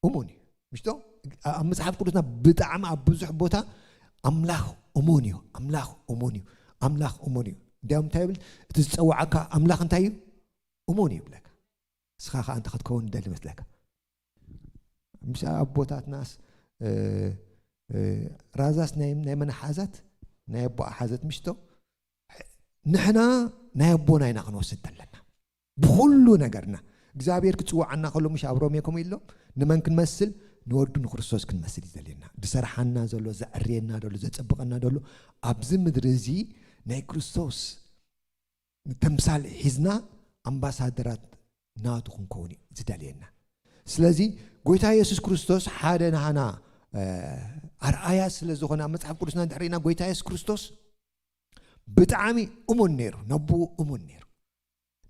እሙን እዩ። ምሽቶ ኣብ መፅሓፍ ቅዱስና ብጣዕሚ ኣብ ብዙሕ ቦታ ኣምላኽ እሙን እዩ፣ ኣምላኽ እሙን እዩ፣ ኣምላኽ እሙን እዩ። እንዲያውም እንታይ ይብል? እቲ ዝፀዋዓካ ኣምላኽ እንታይ እዩ? እሙን እዩ ይብለካ። ንስኻ ከዓ እንታይ ክትከውን ደሊ መስለካ? ምስ ኣቦታትናስ ራዛስ ናይ ናይ መን ሓዘት? ናይ ኣቦኣ ሓዘት ምሽቶ። ንሕና ናይ ኣቦና ኢና ክንወስድ ዘለና ብኩሉ ነገርና። እግዚኣብሔር ክፅዋዓና ከሎ ምሽ ኣብ ሮሜ ከምኡ ኢሎም? ንመን ክንመስል? ንወዱ ንክርስቶስ ክንመስል እዩ ዘድልየና። ዝሰርሓና ዘሎ፣ ዘዕርየና ዘሎ፣ ዘፅብቐና ዘሎ ኣብዚ ምድሪ እዚ ናይ ክርስቶስ ተምሳል ሒዝና ኣምባሳደራት ናቱ ክንከውን እዩ ዝደልየና። ስለዚ ጎይታ የሱስ ክርስቶስ ሓደ ናህና ኣርኣያ ስለ ዝኾነ ኣብ መፅሓፍ ቅዱስና እንድሕር ኢና ጎይታ የሱስ ክርስቶስ ብጣዕሚ እሙን ነይሩ፣ ነብኡ እሙን ነይሩ።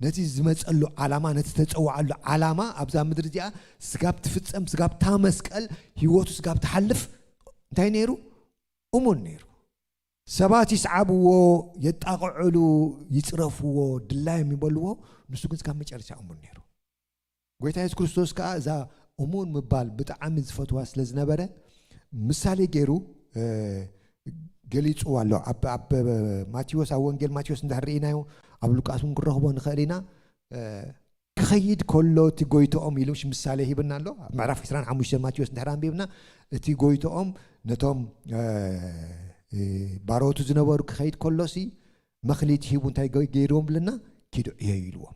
ነቲ ዝመፀሉ ዓላማ፣ ነቲ ዝተፀዋዓሉ ዓላማ ኣብዛ ምድሪ እዚኣ ስጋብ ትፍፀም፣ ስጋብ ታመስቀል ህይወቱ ስጋብ ትሓልፍ እንታይ ነይሩ? እሙን ነይሩ። ሰባት ይስዓብዎ፣ የጣቕዕሉ፣ ይፅረፍዎ፣ ድላዮም ይበልዎ፣ ንሱ ግን ስጋብ መጨረሻ እሙን ነይሩ። ጎይታ የሱስ ክርስቶስ ከዓ እዛ እሙን ምባል ብጣዕሚ ዝፈትዋ ስለ ዝነበረ ምሳሌ ገይሩ ገሊፅዋ ኣሎ። ኣብ ማቴዎስ፣ ኣብ ወንጌል ማቴዎስ እንድሕር ርኢናዮ፣ ኣብ ሉቃስ እውን ክንረኽቦ ንኽእል ኢና። ክኸይድ ከሎ እቲ ጎይትኦም ኢሉ ምሳሌ ሂብና ኣሎ። ኣብ ምዕራፍ ዕስራን ሓሙሽተን ማቴዎስ እንድሕር ኣንቢብና እቲ ጎይትኦም ነቶም ባሮቱ ዝነበሩ ክኸይድ ከሎሲ መኽሊት ሂቡ እንታይ ገይርዎም ብለና? ኪዱ ዕየዩ ኢልዎም።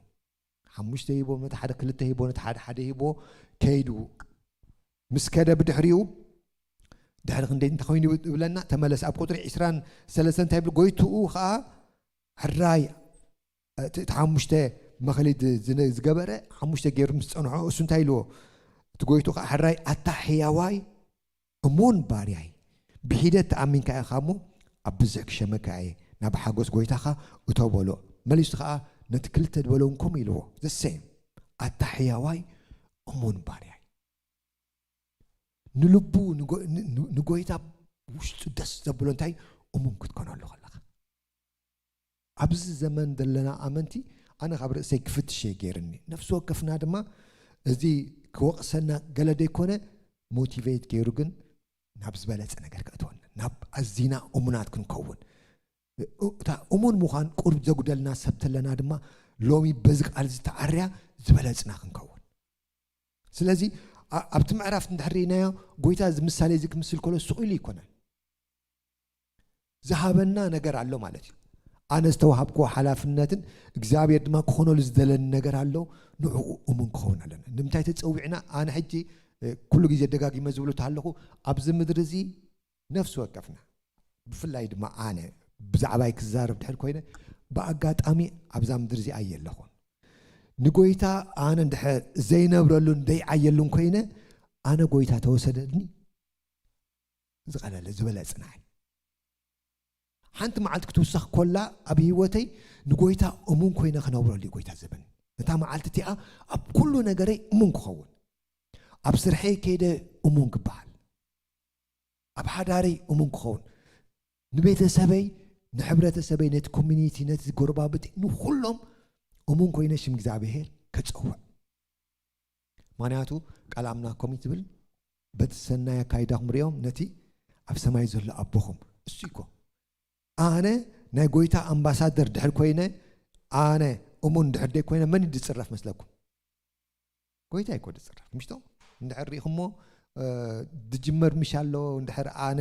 ሓሙሽተ ሂቦ፣ ነቲ ሓደ ክልተ ሂቦ፣ ነቲ ሓደ ሓደ ሂቦ ከይዱ ምስ ከደ ብድሕሪኡ ድሕሪ ክንደይ እንተኮይኑ ይብለና ተመለስ። ኣብ ቁፅሪ ዕስራን ሰለስተን እንታይ ይብል? ጎይትኡ ከዓ ሕራይ እቲ ሓሙሽተ መኽሊት ዝገበረ ሓሙሽተ ገይሩ ምስ ፀንሖ እሱ እንታይ ኢልዎ? እቲ ጎይቱ ከዓ ሕራይ ኣታ ሕያዋይ እሙን ባርያይ ብሒደት ተኣሚንካ ኢኻ እሞ ኣብ ብዙሕ ክሸመካ እየ ናብ ሓጎስ ጎይታኻ እቶ በሎ። መሊሱ ከዓ ነቲ ክልተ ዝበለውን ከምኡ ኢልዎ ዘሰም ኣታ ሕያዋይ እሙን ባርያይ ንልቡ ንጎይታ ውሽጡ ደስ ዘብሎ እንታይ እሙን ክትኮነሉ ከለኻ ኣብዚ ዘመን ዘለና ኣመንቲ ኣነ ካብ ርእሰይ ክፍትሽ እየ ገይርኒ ነፍሲ ወከፍና ድማ እዚ ክወቕሰና ገለ ደይኮነ ሞቲቬት ገይሩ ግን ናብ ዝበለፀ ነገር ከእትወና ናብ ኣዚና እሙናት ክንከውን እታ እሙን ምዃን ቁርብ ዘጉደልና ሰብ ተለና ድማ ሎሚ በዚ ቃል ዝተዓርያ ዝበለፅና ክንከውን ስለዚ ኣብቲ ምዕራፍ እንድሕር ርኢናዮ ጎይታ እዚ ምሳሌ እዚ ክምስል ከሎ ስቕ ኢሉ ይኮነን ዝሃበና ነገር ኣሎ ማለት እዩ ኣነ ዝተዋሃብክዎ ሓላፍነትን እግዚኣብሔር ድማ ክኾነሉ ዝደለኒ ነገር ኣሎ ንዕኡ እሙን ክኸውን ኣለና ንምንታይ ተፀዊዕና ኣነ ሕጂ ኩሉ ግዜ ደጋጊመ ዝብሉ ኣለኹ ኣብዚ ምድሪ እዚ ነፍሲ ወከፍና ብፍላይ ድማ ኣነ ብዛዕባይ ክዛረብ ድሕር ኮይነ ብኣጋጣሚ ኣብዛ ምድሪ እዚኣ የለኹን ንጎይታ ኣነ እንድሕር ዘይነብረሉን ዘይዓየሉን ኮይነ ኣነ ጎይታ ተወሰደኒ ዝቐለለ ዝበለፅናይ ሓንቲ መዓልቲ ክትውሰኽ ኮላ ኣብ ህይወተይ ንጎይታ እሙን ኮይነ ክነብረሉ ጎይታ ዝብን ነታ መዓልቲ እቲኣ ኣብ ኩሉ ነገረይ እሙን ክኸውን ኣብ ስርሐይ ከይደ እሙን ክበሃል ኣብ ሓዳረይ እሙን ክኸውን ንቤተሰበይ ንሕብረተሰበይ ነቲ ኮሚኒቲ ነቲ ጎረባብቲ ንኩሎም እሙን ኮይነ ሽም እግዚኣብሄር ከፀውዕ ምክንያቱ ቃል ኣምላኽ ከምኡ ትብል በቲ ሰናይ ኣካይዳኹም ሪኦም ነቲ ኣብ ሰማይ ዘሎ ኣቦኹም እሱ ይኮ ኣነ ናይ ጎይታ ኣምባሳደር ድሕር ኮይነ ኣነ እሙን ድሕር ደይ ኮይነ መን ድፅረፍ መስለኩም ጎይታ ይኮ ድፅረፍ ምሽቶ እንድሕር ሪኢኹሞ ድጅመር ምሽ ኣሎ እንድሕር ኣነ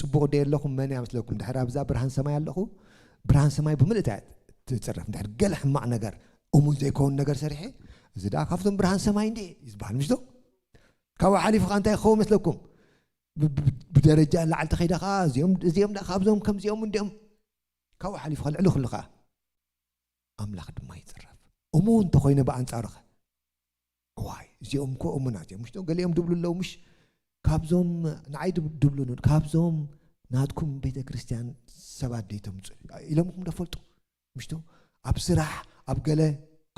ፅቡቕ ደ ኣለኹም መን እያ መስለኩም ድሕር ኣብዛ ብርሃን ሰማይ ኣለኹ ብርሃን ሰማይ ብምልእታ ትፅረፍ እንድሕር ገለ ሕማቕ ነገር እሙን ዘይከውን ነገር ሰሪሐ እዚ ደኣ ካብቶም ብርሃን ሰማይ እንዲ ዝበሃል ምሽቶ ካብኡ ሓሊፉ ከዓ እንታይ ክኸውን መስለኩም ብደረጃ ላዕሊ ተኸይዳ ከዓ እዚኦም እዚኦም ደኣ ካብዞም ከምዚኦም እንዲኦም ካብኡ ሓሊፉ ከልዕሉ ክሉ ከዓ ኣምላኽ ድማ ይፅረፍ እሙን እንተኮይነ ብኣንፃሩኸ እዋይ እዚኦም እኮ እሙናት እዮም ምሽቶ ገሊኦም ድብሉ ኣለዉ ምሽ ካብዞም ንዓይ ድብሉኑ ካብዞም ናትኩም ቤተ ክርስቲያን ሰባት ደይተምፁ ኢሎምኩም ደፈልጡ ምሽቶ ኣብ ስራሕ ኣብ ገለ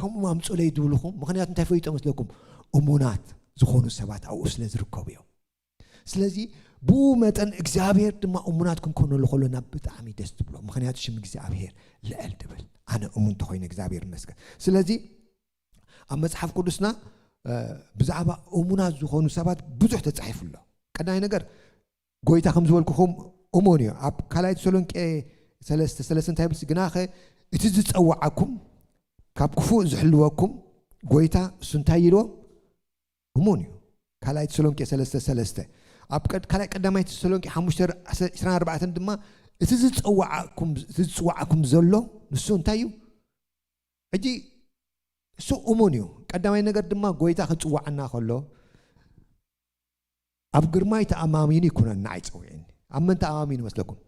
ከምኡ ኣምፁለይ ድብልኹም ምክንያቱ እንታይ ፈሊጦ መስለኩም እሙናት ዝኾኑ ሰባት ኣብኡ ስለ ዝርከቡ እዮም ስለዚ ብኡ መጠን እግዚኣብሔር ድማ እሙናት ክንኮነሉ ከሎና ብጣዕሚ ደስ ትብሎ። ምኽንያቱ ሽም እግዚኣብሔር ልዕል ትብል። ኣነ እሙን እንተኾይነ እግዚኣብሔር ይመስገን። ስለዚ ኣብ መጽሓፍ ቅዱስና ብዛዕባ እሙናት ዝኾኑ ሰባት ብዙሕ ተጻሒፉ ኣሎ። ቀዳማይ ነገር ጎይታ ከም ዝበልኩኹም እሙን እዩ። ኣብ ካልኣይ ተሰሎንቄ ሰለስተ ሰለስተ እንታይ ይብል? ግናኸ እቲ ዝጸዋዓኩም ካብ ክፉእ ዝሕልወኩም ጎይታ እሱ እንታይ ኢልዎም? እሙን እዩ። ካልኣይ ተሰሎንቄ ሰለስተ ሰለስተ ኣብ ቀድ- ካልኣይ ቀዳማይ ተሰሎንቄ ሓሙሽተ ዕስራን ኣርባዕተን ድማ እቲ ዝጸዋዓኩም እቲ ዝጽዋዓኩም ዘሎ ንሱ እንታይ እዩ? ሕጂ እሱ እሙን እዩ። ቀዳማይ ነገር ድማ ጎይታ ክጽዋዓና ከሎ ኣብ ግርማይ ተኣማሚኑ ይኩነና ኣይጸውዕኒ። ኣብ መን ተኣማሚኑ መስለኩም?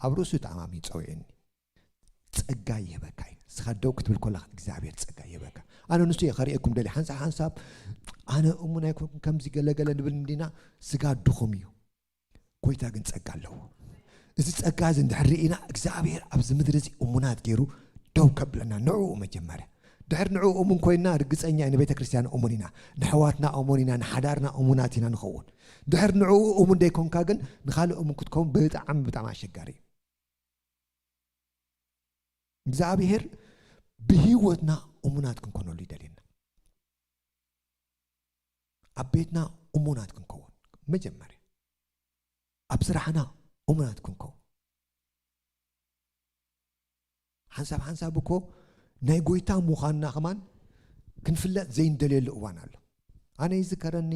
ኣብ ርእሱ ተኣማሚኑ ጸውዕኒ። ጸጋ ይህበካ እዩ። ንስኻ ደው ክትብል ኮላ እግዚኣብሔር ጸጋ ይህበካ። ኣነ ንሱ እየ ከርእየኩም ደሊ ሓንሳብ ሓንሳብ ኣነ እሙን ኣይኮንኩን ከምዚ ገለገለ ንብል እንዲና። ስጋ ድኹም እዩ። ጎይታ ግን ጸጋ ኣለዎ። እዚ ጸጋ እዚ እንድሕር ርኢና እግዚኣብሔር ኣብዚ ምድሪ እዚ እሙናት ገይሩ ደው ከብለና ንዕኡ መጀመርያ ድሕር ንዕኡ እሙን ኮይና ርግጸኛ ንቤተ ክርስቲያን እሙን ኢና፣ ንሕዋትና እሙን ኢና፣ ንሓዳርና እሙናት ኢና ንኸውን። ድሕር ንዕኡ እሙን ደይኮንካ ግን ንኻልእ እሙን ክትከውን ብጣዕሚ ብጣዕሚ ኣሸጋሪ እዩ። እግዚኣብሔር ብህይወትና እሙናት ክንኮነሉ ይደልየና። ኣብ ቤትና እሙናት ክንከውን መጀመርያ፣ ኣብ ስራሕና እሙናት ክንከውን። ሓንሳብ ሓንሳብ እኮ ናይ ጎይታ ምዃንና ከማን ክንፍለጥ ዘይንደልየሉ እዋን ኣሎ። ኣነ ይዝከረኒ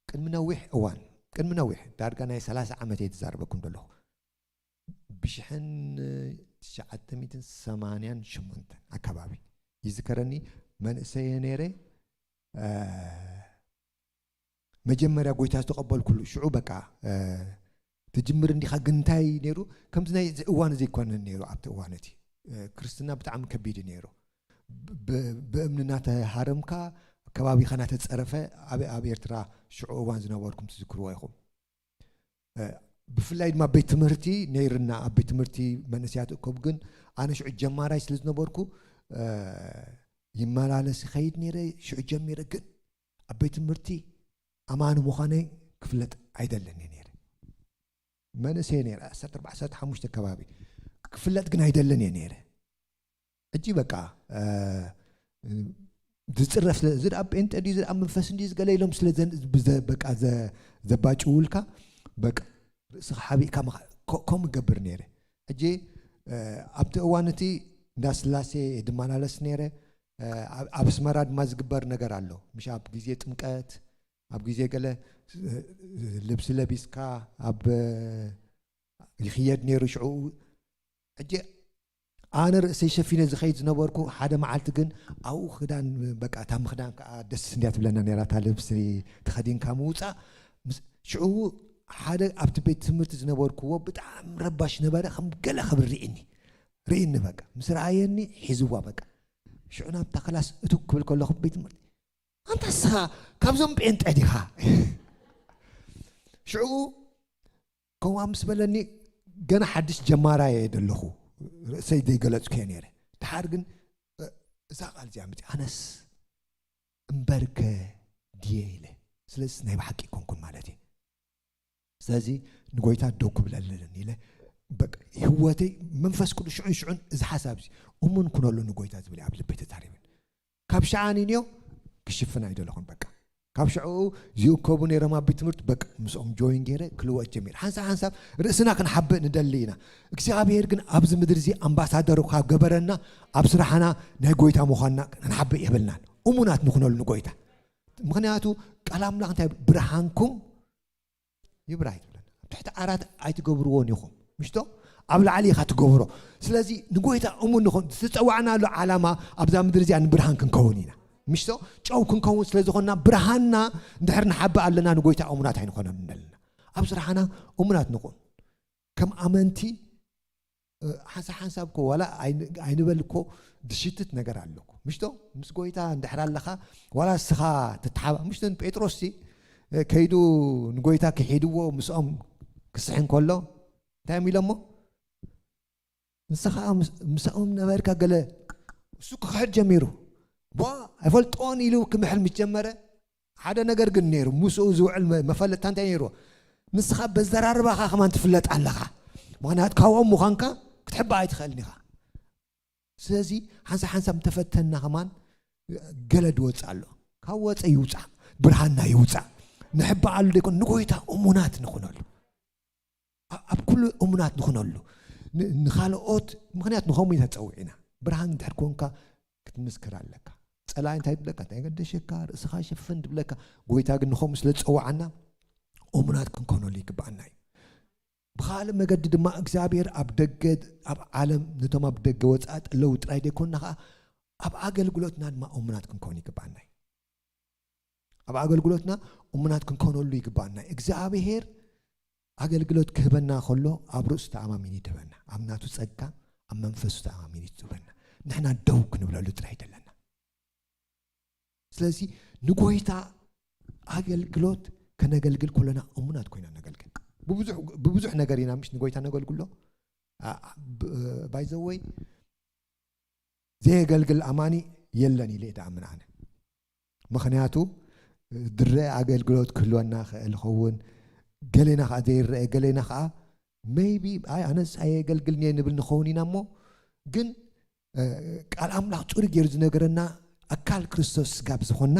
ቅድሚ ነዊሕ እዋን፣ ቅድሚ ነዊሕ ዳርጋ ናይ ሰላሳ ዓመት እየ ዝዛረበኩም ዘለኹ። ብሽሕን ትሽዓተ ሚእትን ሰማንያን ሸሞንተን ኣካባቢ ይዝከረኒ። መንእሰየ ነይረ። መጀመርያ ጎይታ ዝተቐበልኩሉ ሽዑ በቃ ትጅምር እንዲኻ። ግን እንታይ ነይሩ? ከምዚ ናይ እዚ እዋን ዘይኮነን ነይሩ። ኣብቲ እዋን እቲ ክርስትና ብጣዕሚ ከቢድ ነይሩ። ብእምንና ተሃረምካ፣ ከባቢኻ ናተፀረፈ። ኣብ ኤርትራ ሽዑ እዋን ዝነበርኩም ትዝክርዎ ኢኹም። ብፍላይ ድማ ቤት ትምህርቲ ነይርና። ኣብ ቤት ትምህርቲ መንእሰያት እኮብ ግን ኣነ ሽዑ ጀማራይ ስለ ዝነበርኩ ይመላለስ ይኸይድ ነይረ። ሽዑ ጀሚረ ግን ኣብ ቤት ትምህርቲ ኣማኒ ምዃነይ ክፍለጥ ኣይደልን እየ ነይረ። መንእሰይ ነይረ፣ ዓሰርተ ኣርባዕተ ዓሰርተ ሓሙሽተ ከባቢ። ክፍለጥ ግን ኣይደልን እየ ነይረ። ሕጂ በቃ ዝፅረፍ ስለ እዚ ደኣ ጴንጠ ድዩ እዚ ደኣ መንፈስ እንድዩ ዝገለ ኢሎም ስለ በቃ ዘባጭውልካ በቃ ርእስኻ ሓቢእካ ከምኡ ገብር ነይረ። ሕጂ ኣብቲ እዋን እቲ እንዳ ስላሴ ድመላለስ ነይረ። ኣብ ኣስመራ ድማ ዝግበር ነገር ኣሎ። ምሽ ኣብ ግዜ ጥምቀት ኣብ ግዜ ገለ ልብሲ ለቢስካ ኣብ ይኽየድ ነይሩ። ሽዑ ሕጂ ኣነ ርእሰይ ሸፊነ ዝኸይድ ዝነበርኩ ሓደ መዓልቲ ግን ኣብኡ ክዳን በቃ እታ ምኽዳን ከዓ ደስ እንድያ ትብለና ነይራ እታ ልብሲ ተኸዲንካ ምውፃእ። ሽዑ ሓደ ኣብቲ ቤት ትምህርቲ ዝነበርኩዎ ብጣዕሚ ረባሽ ነበረ። ከም ገለ ክብል ርኢኒ ርኢኒ በቃ ምስ ረኣየኒ ሒዝዋ በቃ ሽዑ ናብታ ክላስ እቱ ክብል ከለኹ ቤት ትምህርቲ ኣንታ ንስኻ ካብዞም ጴንጠ ዲኻ? ሽዑ ከምኡ ምስ በለኒ ገና ሓድሽ ጀማራይ እየ ዘለኹ። ርእሰይ ዘይገለጽኩ እየ ነይረ። ድሓር ግን እዛ ቃል እዚኣ መፂኣ ኣነስ እምበርከ ድየ ኢለ። ስለዚ ናይ ብሓቂ ኣይኮንኩን ማለት እዩ። ስለዚ ንጎይታ ደው ክብለልን ኢለ በቃ ህይወተይ መንፈስ ቅዱስ ሽዑን ሽዑን እዚ ሓሳብ እዚ እሙን ኩነሉ ንጎይታ ዝብል ኣብ ልበይ ተዛሪብን ካብ ሸዓን ኢንዮ ክሽፍን ኣይደለኹን። በቃ ካብ ሽዑ ዝእከቡ ነይሮም ኣብ ቤት ትምህርቲ በቃ ምስኦም ጆይን ገይረ ክልወጥ ጀሚር። ሓንሳብ ሓንሳብ ርእስና ክንሓብእ ንደሊ ኢና። እግዚኣብሔር ግን ኣብዚ ምድሪ እዚ ኣምባሳደር ካብ ገበረና ኣብ ስራሕና ናይ ጎይታ ምዃንና ክንሓብእ የብልናን። እሙናት ንኹነሉ ንጎይታ። ምኽንያቱ ቃል ኣምላኽ እንታይ ብርሃንኩም ይብራህ ይብለና። ኣብ ትሕቲ ዓራት ኣይትገብርዎን ኢኹም ምሽቶ ኣብ ላዕሊ ኢኻ ትገብሮ። ስለዚ ንጎይታ እሙን ንኾን ዝተፀዋዕናሉ ዓላማ ኣብዛ ምድሪ እዚኣ ንብርሃን ክንከውን ኢና። ምሽቶ ጨው ክንከውን ስለ ዝኾንና ብርሃንና እንድሕር ንሓብእ ኣለና ንጎይታ እሙናት ኣይንኾነን ኣለና። ኣብ ስራሕና እሙናት ንኹን። ከም ኣመንቲ ሓንሳብ ሓንሳብ እኮ ዋላ ኣይንበል እኮ ድሽትት ነገር ኣለኩ ምሽቶ ምስ ጎይታ እንድሕር ኣለኻ ዋላ እስኻ ትተሓባ ምሽቶ ንጴጥሮስ ሲ ከይዱ ንጎይታ ክሒድዎ ምስኦም ክስሕ እንከሎ እንታይ እዮም ኢሎሞ ንስኻ ምስኦም ነበርካ ገለ እሱ ክኽሕድ ጀሚሩ ቧ ኣይፈልጦን ኢሉ ክምሕል ምስ ጀመረ ሓደ ነገር ግን ነይሩ ምስኡ ዝውዕል መፈለጥታ እንታይ ነይርዎ ንስኻ በዘራርባኻ ከማን ትፍለጥ ኣለኻ። ምኽንያቱ ካብኦም ምዃንካ ክትሕባእ ኣይትኽእልን ኢኻ። ስለዚ ሓንሳብ ሓንሳብ እንተፈተንና ከማን ገለ ድወፅእ ኣሎ። ካብ ወፀ ይውፃእ፣ ብርሃንና ይውፃእ። ንሕባኣሉ ደይኮን ንጎይታ እሙናት ንኹነሉ። ኣብ ኩሉ እሙናት ንኹነሉ። ንኻልኦት ምኽንያት ንኸምኡ ኢና ተፀዊዕና። ብርሃን እንድሕር ኮንካ ክትምስክር ኣለካ። ፀላኢ እንታይ ትብለካ? እንታይ ገደሸካ? ርእስኻ ሸፍን ትብለካ። ጎይታ ግን ንኸምኡ ስለ ዝፀዋዓና እሙናት ክንኮነሉ ይግባኣና እዩ። ብኻልእ መገዲ ድማ እግዚኣብሔር ኣብ ደገ ኣብ ዓለም ነቶም ኣብ ደገ ወፃእ ኣለዉ ጥራይ ደይኮንና ከዓ ኣብ ኣገልግሎትና ድማ እሙናት ክንከውን ይግባኣና እዩ። ኣብ ኣገልግሎትና እሙናት ክንኮነሉ ይግባኣና እዩ። እግዚኣብሔር ኣገልግሎት ክህበና ከሎ ኣብ ርእሱ ተኣማሚኑ ይድህበና። ኣብ ናቱ ፀጋ፣ ኣብ መንፈሱ ተኣማሚኑ ይድህበና። ንሕና ደው ክንብለሉ ጥራይ ደለና። ስለዚ ንጎይታ ኣገልግሎት ከነገልግል ከለና እሙናት ኮይና ነገልግል። ብብዙሕ ነገር ኢና ምሽ ንጎይታ ነገልግሎ። ባይዘወይ ዘየገልግል ኣማኒ የለን ኢለ እየ ኣምን ኣነ። ምኽንያቱ ድረ ኣገልግሎት ክህልወና ክእል ኸውን፣ ገሌና ከዓ ዘይረአ፣ ገሌና ከዓ maybe ኣይ ኣነስ ኣየገልግልን እየ ንብል ንኸውን ኢና እሞ፣ ግን ቃል ኣምላኽ ፅሩ ገይሩ ዝነገረና ኣካል ክርስቶስ ስጋብ ዝኾንና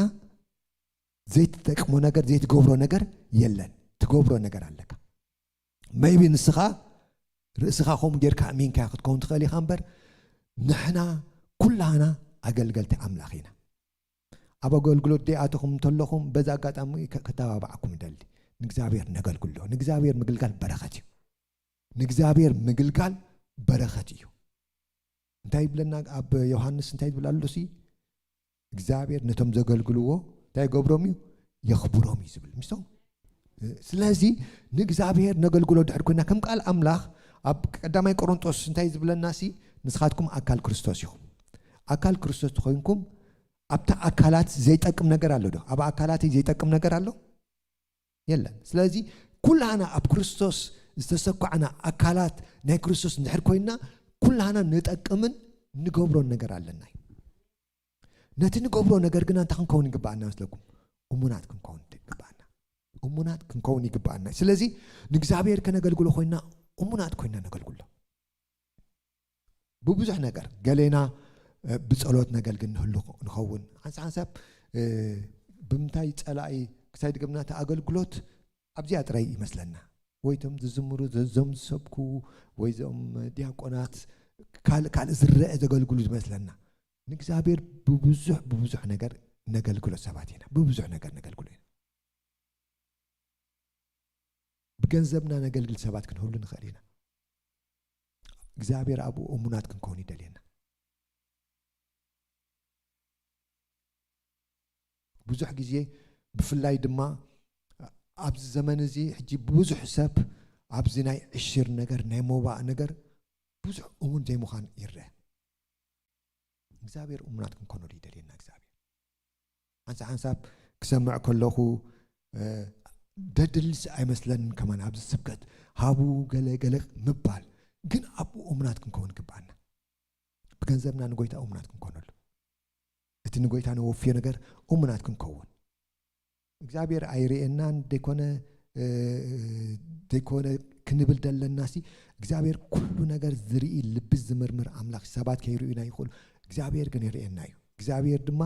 ዘይትጠቅሞ ነገር ዘይትገብሮ ነገር የለን። ትገብሮ ነገር ኣለካ። maybe ንስኻ ርእስኻ ከምኡ ጌርካ ኣሚንካያ ክትከውን ትኽእል ኢኻ እምበር ንሕና ኩላና ኣገልገልቲ ኣምላኽ ኢና። ኣብ ኣገልግሎት ደይኣተኹም እንተለኹም በዚ ኣጋጣሚ ከተባባዓኩም ይደሊ። ንእግዚኣብሔር ነገልግሎ። ንእግዚኣብሔር ምግልጋል በረኸት እዩ። ንእግዚኣብሔር ምግልጋል በረኸት እዩ። እንታይ ይብለና ኣብ ዮሃንስ? እንታይ ይብል ኣሎ ሲ እግዚኣብሔር ነቶም ዘገልግልዎ እንታይ ይገብሮም እዩ? የኽብሮም እዩ ዝብል ምስቶም። ስለዚ ንእግዚኣብሔር ነገልግሎ ድሕር ኮይና ከም ቃል ኣምላኽ ኣብ ቀዳማይ ቆሮንጦስ እንታይ ዝብለና ሲ ንስኻትኩም ኣካል ክርስቶስ ኢኹም። ኣካል ክርስቶስ ተኮይንኩም ኣብታ ኣካላት ዘይጠቅም ነገር ኣሎ ዶ? ኣብ ኣካላተይ ዘይጠቅም ነገር ኣሎ? የለን። ስለዚ ኩላና ኣብ ክርስቶስ ዝተሰኳዕና ኣካላት ናይ ክርስቶስ እንድሕር ኮይና ኩላና ንጠቅምን ንገብሮን ነገር ኣለና እዩ። ነቲ ንገብሮ ነገር ግና እንታይ ክንከውን ይግባኣና መስለኩም? እሙናት ክንከውን ይግባኣና። እሙናት ክንከውን ይግባኣና። ስለዚ ንእግዚኣብሔር ከነገልግሎ ኮይና እሙናት ኮይና ነገልግሎ። ብብዙሕ ነገር ገሌና ብፀሎት ነገልግል ንህሉ ንኸውን። ሓንሳብ ሓንሳብ ብምንታይ ፀላኢ ክሳይ ድገብና እቲ ኣገልግሎት ኣብዚኣ ጥራይ ይመስለና። ወይ ቶም ዝዝምሩ፣ ዞም ዝሰብኩ፣ ወይ ዞም ዲያቆናት ካልእ ካልእ ዝረአ ዘገልግሉ ዝመስለና። ንእግዚኣብሔር ብብዙሕ ብብዙሕ ነገር ነገልግሎ ሰባት ኢና። ብብዙሕ ነገር ነገልግሎ ኢና። ብገንዘብና ነገልግል ሰባት ክንህሉ ንኽእል ኢና። እግዚኣብሔር ኣብኡ እሙናት ክንከውን ይደልየና። ብዙሕ ግዜ ብፍላይ ድማ ኣብዚ ዘመን እዚ ሕጂ ብዙሕ ሰብ ኣብዚ ናይ ዕሽር ነገር ናይ ሞባእ ነገር ብዙሕ እሙን ዘይምዃን ይረአ። እግዚኣብሔር እሙናት ክንኮነሉ ይደልየና እግዚኣብሔር። ሓንሳብ ሓንሳብ ክሰምዕ ከለኹ ደድልስ ኣይመስለንን ከማን ኣብዚ ስብከት ሃቡ ገለ ገለ ምባል ግን ኣብኡ እሙናት ክንከውን ይግብኣና። ብገንዘብና ንጎይታ እሙናት ክንኮነሉ እቲ ንጎይታ ነወፍዮ ነገር እሙናት ክንከውን እግዚኣብሔር ኣይርእየናን ደይኮነ ደይኮነ ክንብል ደለና ሲ እግዚኣብሔር ኩሉ ነገር ዝርኢ ልቢ ዝምርምር ኣምላኽ ሰባት ከይርእዩና ይኽእሉ እግዚኣብሔር ግን ይርእየና እዩ እግዚኣብሔር ድማ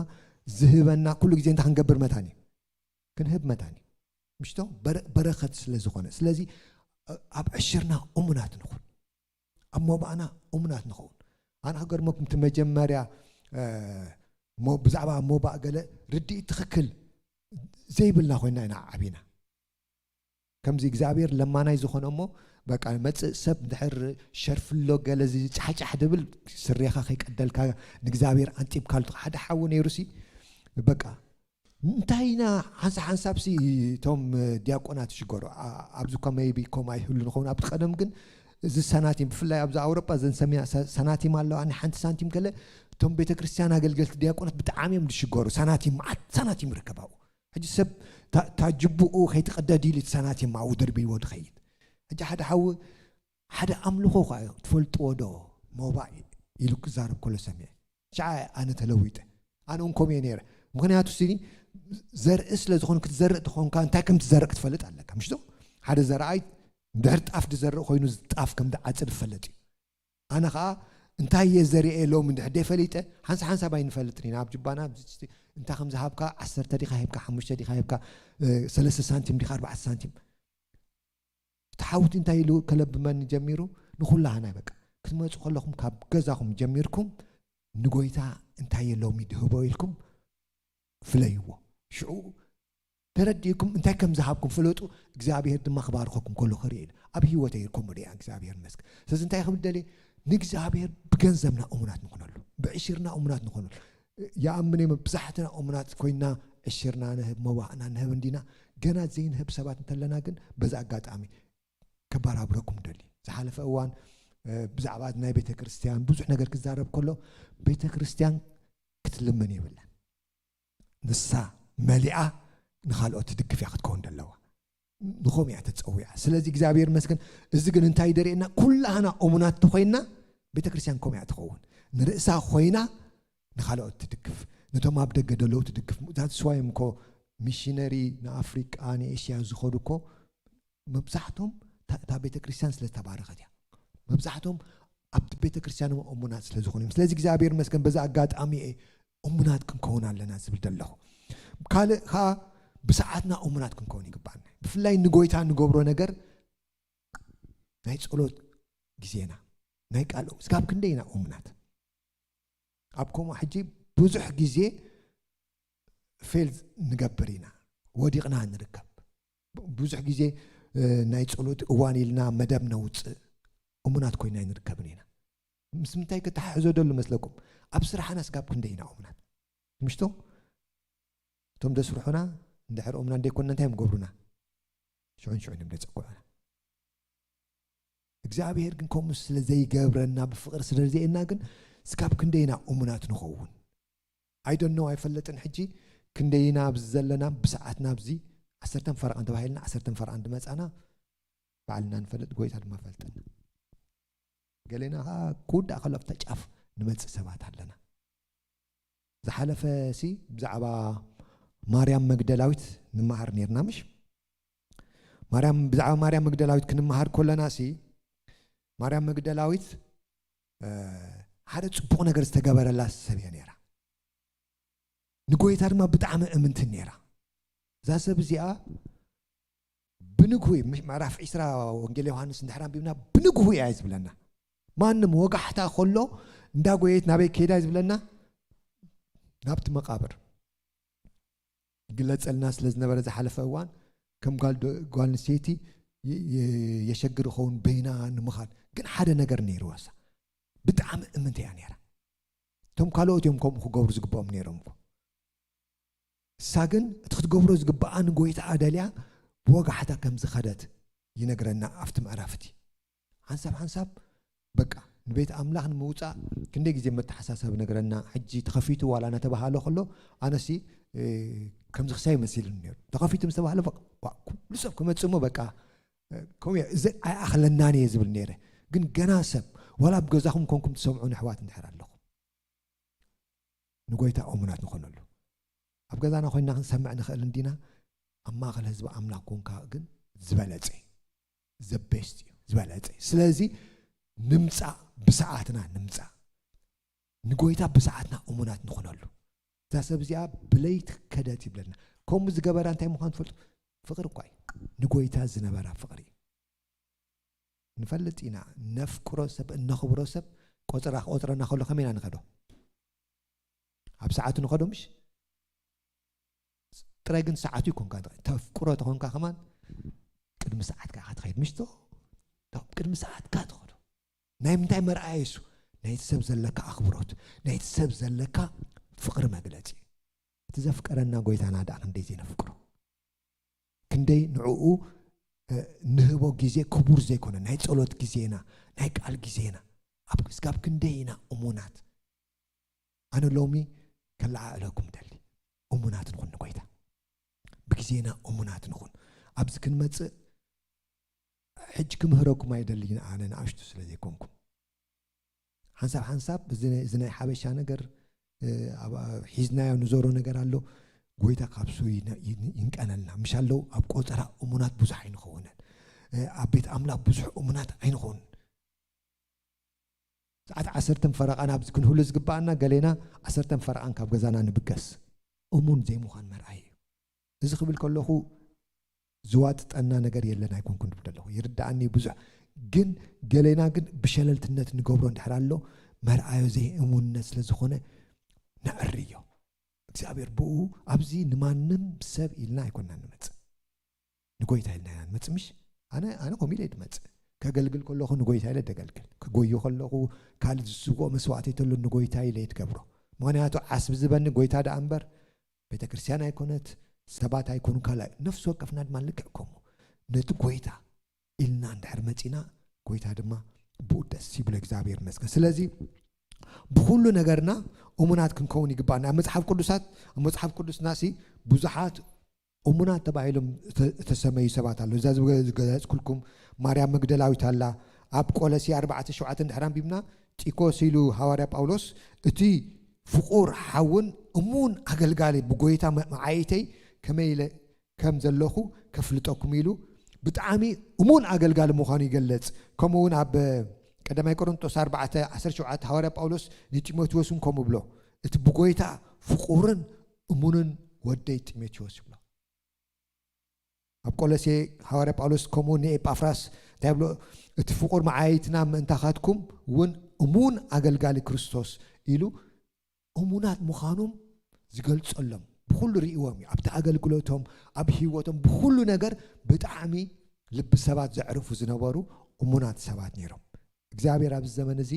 ዝህበና ኩሉ ግዜ እንታይ ክንገብር መታን እዩ ክንህብ መታን እዩ ምሽቶ በረኸት ስለ ዝኾነ ስለዚ ኣብ ዕሽርና እሙናት ንኹን ኣብ ሞባእና እሙናት ንኸውን ኣነ ክገርመኩም እቲ መጀመርያ ብዛዕባ ሞባእ ገለ ርድኢት ትኽክል ዘይብልና ኮይና ኢና ዓቢና ከምዚ እግዚኣብሔር ለማናይ ዝኾነ እሞ በቃ መፅእ ሰብ ድሕር ሸርፍሎ ገለ ጫሕጫሕ ድብል ስሬኻ ከይቀደልካ ንእግዚኣብሔር ኣንጢብካሉ ሓደ ሓዊ ነይሩ ሲ በቃ እንታይ ኢና ሓንሳብ ሓንሳብ ሲ እቶም ዲያቆናት ሽገሩ ኣብዚ ኮ maybe ኮም ኣይህሉ ንኸውን ኣብቲ ቀደም ግን እዚ ሳናቲም ብፍላይ ኣብዚ ኣውሮጳ ዘን ሰሚያ ሳናቲም ኣለዋ ናይ ሓንቲ ሳንቲም ገለ እቶም ቤተክርስትያን ኣገልገልቲ ዲያቆናት ብጣዕሚ እዮም ዝሽገሩ ሳናቲም መዓት ሳናቲም ይርከብ ኣብኡ ሕጂ ሰብ ታጅቡኡ ከይትቀደድ ኢሉ ሳናቲም ኣብኡ ደርቢዎ ዝኸይድ ሕጂ ሓደ ሓዊ ሓደ ኣምልኾ ኳ ትፈልጥዎ ዶ ሞባእ ኢሉ ክዛረብ ከሎ ሰሚዐ ሻዓ ኣነ ተለዊጠ ኣነ እውን ከምኡ እየ ነይረ ምክንያቱ ስኒ ዘርኢ ስለ ዝኾን ክትዘርእ ተኾንካ እንታይ ከም ትዘርእ ክትፈልጥ ኣለካ ምሽቶ ሓደ ዘርኣይ ድሕር ጣፍ ዝዘርእ ኮይኑ ጣፍ ከም ዝዓጽድ ይፈለጥ እዩ። ኣነ ኸዓ እንታይ እየ ዘርኤ ሎሚ እንድሕር ደይፈሊጠ ሓንሳ ሓንሳብ ኣይንፈልጥን ኢና። ኣብ ጅባና እንታይ ከም ዝሃብካ ዓሰርተ ዲኻ ሂብካ ሓሙሽተ ዲኻ ሂብካ ሰለስተ ሳንቲም ዲኻ ኣርባዕተ ሳንቲም እቲ ሓውቲ እንታይ ኢሉ ከለብመኒ ጀሚሩ ንኹላህና በቃ ክትመፁ ከለኹም ካብ ገዛኹም ጀሚርኩም ንጎይታ እንታይ እየ ሎሚ ድህቦ ኢልኩም ፍለይዎ። ሽዑ ተረዲእኩም እንታይ ከም ዝሃብኩም ፍለጡ። እግዚኣብሔር ድማ ክባርኸኩም ከሎ ክርኢ ኣብ ህይወተይ ይርከሙ ሪኣ እግዚኣብሔር መስክ ስለዚ እንታይ ክብል ደልየ ንእግዚኣብሔር ብገንዘብና እሙናት ንኾነሉ ብዕሽርና እሙናት ንኾነሉ። ይኣምን እየ መብዛሕትና እሙናት ኮይና ዕሽርና ንህብ መዋእና ንህብ እንዲና ገና ዘይንህብ ሰባት እንተለና ግን በዚ ኣጋጣሚ ከባራብረኩም ደሊ ዝሓለፈ እዋን ብዛዕባ ናይ ቤተ ክርስቲያን ብዙሕ ነገር ክዛረብ ከሎ ቤተ ክርስቲያን ክትልምን የብለን ንሳ መሊኣ ንኻልኦት ትድግፍ እያ ክትከውን ዘለዋ ንኸም እያ ተፀዊዓ ስለዚ እግዚኣብሔር መስገን እዚ ግን እንታይ ደርእና ኩላህና እሙናት ተኮይና ቤተ ክርስቲያን ከም እያ ትኸውን ንርእሳ ኮይና ንኻልኦት ትድግፍ ነቶም ኣብ ደገ ደለዉ ትድግፍ ዛትስዋዮም እኮ ሚሽነሪ ንኣፍሪቃ ንኤሽያ ዝኸዱ እኮ መብዛሕቶም እታ ቤተ ክርስቲያን ስለ ዝተባረኸት እያ መብዛሕቶም ኣብቲ ቤተ ክርስቲያን እሙናት ስለ ዝኾኑ እዮም ስለዚ እግዚኣብሔር መስገን በዛ ኣጋጣሚ እየ እሙናት ክንከውን ኣለና ዝብል ዘለኹ ካልእ ከዓ ብሰዓትና እሙናት ክንከውን ይግባና ብፍላይ ንጎይታ ንገብሮ ነገር ናይ ጸሎት ግዜና ናይ ቃል ስጋብ ክንደይ ኢና እሙናት ኣብ ከምኡ ሕጂ ብዙሕ ግዜ ፌል ንገብር ኢና ወዲቕና ንርከብ ብዙሕ ግዜ ናይ ጸሎት እዋን ኢልና መደብ ነውፅእ እሙናት ኮይና ኣይንርከብን ኢና ምስ ምንታይ ከተሓሕዞ ደሉ መስለኩም ኣብ ስራሕና ስጋብ ክንደይ ኢና እሙናት ምሽቶ እቶም ደስርሑና እንድሕር እሙናት ደይኮንና እንታይ እዮም ገብሩና ሽዑን ሽዑን እዮም ደጸኩዑና እግዚኣብሔር ግን ከምኡ ስለ ዘይገብረና ብፍቕሪ ስለ ዘየና ግን ስካብ ክንደይና እሙናት ንኸውን ኣይደኖ ኣይፈለጥን ሕጂ ክንደይና ኣብዚ ዘለና ብሰዓትና ኣብዚ ዓሰርተን ፈረቓን ተባሂልና ዓሰርተን ፈረቓን ድመፃና ባዕልና ንፈልጥ ጎይታ ድማ ፈልጠና ገሌና ከዓ ክውዳእ ከሎ ኣብታ ጫፍ ንመፅእ ሰባት ኣለና ዝሓለፈ ሲ ብዛዕባ ማርያም መግደላዊት ንመሃር ነርና ምሽ ማርያም ብዛዕባ ማርያም መግደላዊት ክንመሃር ከለና ሲ ማርያም መግደላዊት ሓደ ፅቡቕ ነገር ዝተገበረላ ሰብ እያ ነራ ንጎይታ ድማ ብጣዕሚ እምንትን ነራ እዛ ሰብ እዚኣ ብንግሁ ምዕራፍ ዒስራ ወንጌል ዮሃንስ እንድሕር ኣንቢብና ብንግሁ እያ ዝብለና ማንም ወጋሕታ ከሎ እንዳጎየት ናበይ ከይዳ ዝብለና ናብቲ መቃብር ይግለፀልና ስለ ዝነበረ ዝሓለፈ እዋን ከም ጓል ኣንስተይቲ የሸግር ኸውን በይና ንምኻድ ግን ሓደ ነገር ነይርዋሳ ብጣዕሚ እምንተ እያ ነይራ እቶም ካልኦት እዮም ከምኡ ክገብሩ ዝግብኦም ነይሮም እኮ እሳ ግን እቲ ክትገብሮ ዝግብኣ ንጎይታኣ ደልያ ብወጋሕታ ከም ዝኸደት ይነግረና ኣብቲ ምዕራፍ እቲ ሓንሳብ ሓንሳብ በቃ ንቤት ኣምላኽ ንምውፃእ ክንደይ ግዜ መተሓሳሰብ ነገረና ሕጂ ተኸፊቱ ዋላ እናተባሃለ ከሎ ኣነሲ ከምዚ ክሳይ መሲሉኒ ነሩ ተኸፊቱ ምስ ተባሃለ ኩሉ ሰብ ክመፅእ ሞ በቃ ከምኡ እዚ ኣይኣኽለናን እየ ዝብል ነይረ ግን ገና ሰብ ዋላ ኣብ ገዛኹም ኮንኩም ትሰምዑ ንሕዋት እንድሕር ኣለኹም ንጎይታ እሙናት ንኾነሉ ኣብ ገዛና ኮይንና ክንሰምዕ ንኽእል እንዲና ኣብ ማእኸል ህዝቢ ኣምላኽ ኮንካ ግን ዝበለፀ እዩ ዘቤስት እዩ ዝበለፀ እዩ ስለዚ ንምፃእ ብሰዓትና ንምፃእ ንጎይታ ብሰዓትና እሙናት ንኾነሉ እዛ ሰብ እዚኣ ብለይቲ ከደት ይብለና ከምኡ ዝገበራ እንታይ ምዃን ትፈልጡ ፍቕሪ እኳ እዩ ንጎይታ ዝነበራ ፍቕሪ እዩ ንፈልጥ ኢና ነፍቅሮ ሰብ እነኽብሮ ሰብ ቆፅራ ክቆፅረና ከሎ ከመይ ኢና ንኸዶ ኣብ ሰዓቱ ንኸዶ ምሽ ጥራይ ግን ሰዓቱ ይኮንካ ተፍቅሮ ተኾንካ ከማን ቅድሚ ሰዓትካ ኢኻ ትኸይድ ምሽቶ ቅድሚ ሰዓትካ ትኸዶ ናይ ምንታይ መርኣያ እሱ ናይቲ ሰብ ዘለካ ኣኽብሮት ናይቲ ሰብ ዘለካ ፍቕሪ መግለፂ እቲ ዘፍቀረና ጎይታና ደኣ ክንደይ ዘይነፍቅሮ ክንደይ ንዕኡ ንህቦ ግዜ ክቡር ዘይኮነ ናይ ጸሎት ግዜና ናይ ቃል ግዜና ኣብ ስጋብ ክንደይ ኢና እሙናት ኣነ ሎሚ ከለዓዕለኩም ደሊ እሙናት ንኹን ንጎይታ ብግዜና እሙናት ንኹን ኣብዚ ክንመጽእ ሕጂ ክምህረኩም ኣይደልይን ኣነ ንኣሽቱ ስለ ዘይኮንኩም ሓንሳብ ሓንሳብ እዚ ናይ ሓበሻ ነገር ሒዝናዮ ንዞሮ ነገር ኣሎ ጎይታ ካብሱ ይንቀነልና ምሽ ኣለዉ ኣብ ቆፀራ እሙናት ብዙሕ ኣይንኸውንን ኣብ ቤት ኣምላኽ ብዙሕ እሙናት ኣይንኾን። ሰዓት ዓሰርተን ፈረቓን ኣብዚ ክንህሉ ዝግባኣና፣ ገሌና ዓሰርተን ፈረቓን ካብ ገዛና ንብገስ። እሙን ዘይምዃን መርኣይ እዩ። እዚ ክብል ከለኹ ዝዋጥጠና ነገር የለን ኣይኮንኩን ድብል ኣለኹ። ይርዳኣኒ ብዙሕ፣ ግን ገሌና ግን ብሸለልትነት ንገብሮ እንድሕር ኣሎ፣ መርኣዮ ዘይእሙንነት ስለ ዝኾነ ነዕርዮ። እግዚኣብሔር ብኡ ኣብዚ ንማንም ሰብ ኢልና ኣይኮንና ንመጽእ፣ ንጎይታ ኢልና ኢና ንመጽእ። ምሽ ኣነ ኣነ ኮሚለ ድመጽእ፣ ከገልግል ከለኹ ንጎይታ ኢለ ደገልግል፣ ክጎዩ ከለኹ ካልእ ዝስውኦ መስዋዕቲ ተሎ ንጎይታ ኢለ ይትገብሮ። ምክንያቱ ዓስቢ ዝበኒ ጎይታ ደኣ እምበር ቤተ ክርስቲያን ኣይኮነት፣ ሰባት ኣይኮኑ፣ ካልእ ነፍሲ ወከፍና ድማ ልክዕ ከምኡ ነቲ ጎይታ ኢልና እንድሕር መጺና፣ ጎይታ ድማ ብኡ ደስ ይብሎ። እግዚኣብሔር ይመስገን። ስለዚ ብኩሉ ነገርና እሙናት ክንከውን ይግባና። ኣብ መጽሓፍ ቅዱሳት ኣብ መጽሓፍ ቅዱስና ሲ ብዙሓት እሙናት ተባሂሎም እተ- እተሰመዩ ሰባት ኣለዉ። እዛ ዝገ- ዝገለጽኩልኩም ማርያም መግደላዊት ኣላ። ኣብ ቆለሲ ኣርባዕተ ሸውዓተ እንድሕር ኣንቢብና፣ ጢኮስ ኢሉ ሃዋርያ ጳውሎስ እቲ ፍቑር ሓውን እሙን ኣገልጋሊ ብጎይታ መ- መዓይተይ ከመይ ኢለ ከም ዘለኹ ከፍልጠኩም ኢሉ ብጣዕሚ እሙን ኣገልጋሊ ምዃኑ ይገልጽ። ከምኡ እውን ኣብ ቀዳማይ ቆሮንጦስ ኣርባዕተ ዓሰርተ ሸውዓተ ሃዋርያ ጳውሎስ ንጢሞቴዎስ እውን ከምኡ ብሎ፣ እቲ ብጎይታ ፍቑርን እሙንን ወደይ ጢሞቴዎስ ይብሎ። ኣብ ቆሎሴ ሃዋርያ ጳውሎስ ከምኡ ንኤጳፍራስ እንታይ ብሎ፣ እቲ ፍቑር መዓይትና ምእንታኻትኩም እውን እሙን ኣገልጋሊ ክርስቶስ ኢሉ እሙናት ምዃኖም ዝገልጸሎም ብኩሉ ርእዎም እዩ። ኣብቲ ኣገልግሎቶም፣ ኣብ ህይወቶም፣ ብኩሉ ነገር ብጣዕሚ ልቢ ሰባት ዘዕርፉ ዝነበሩ እሙናት ሰባት ነይሮም። እግዚኣብሔር ኣብዚ ዘመን እዚ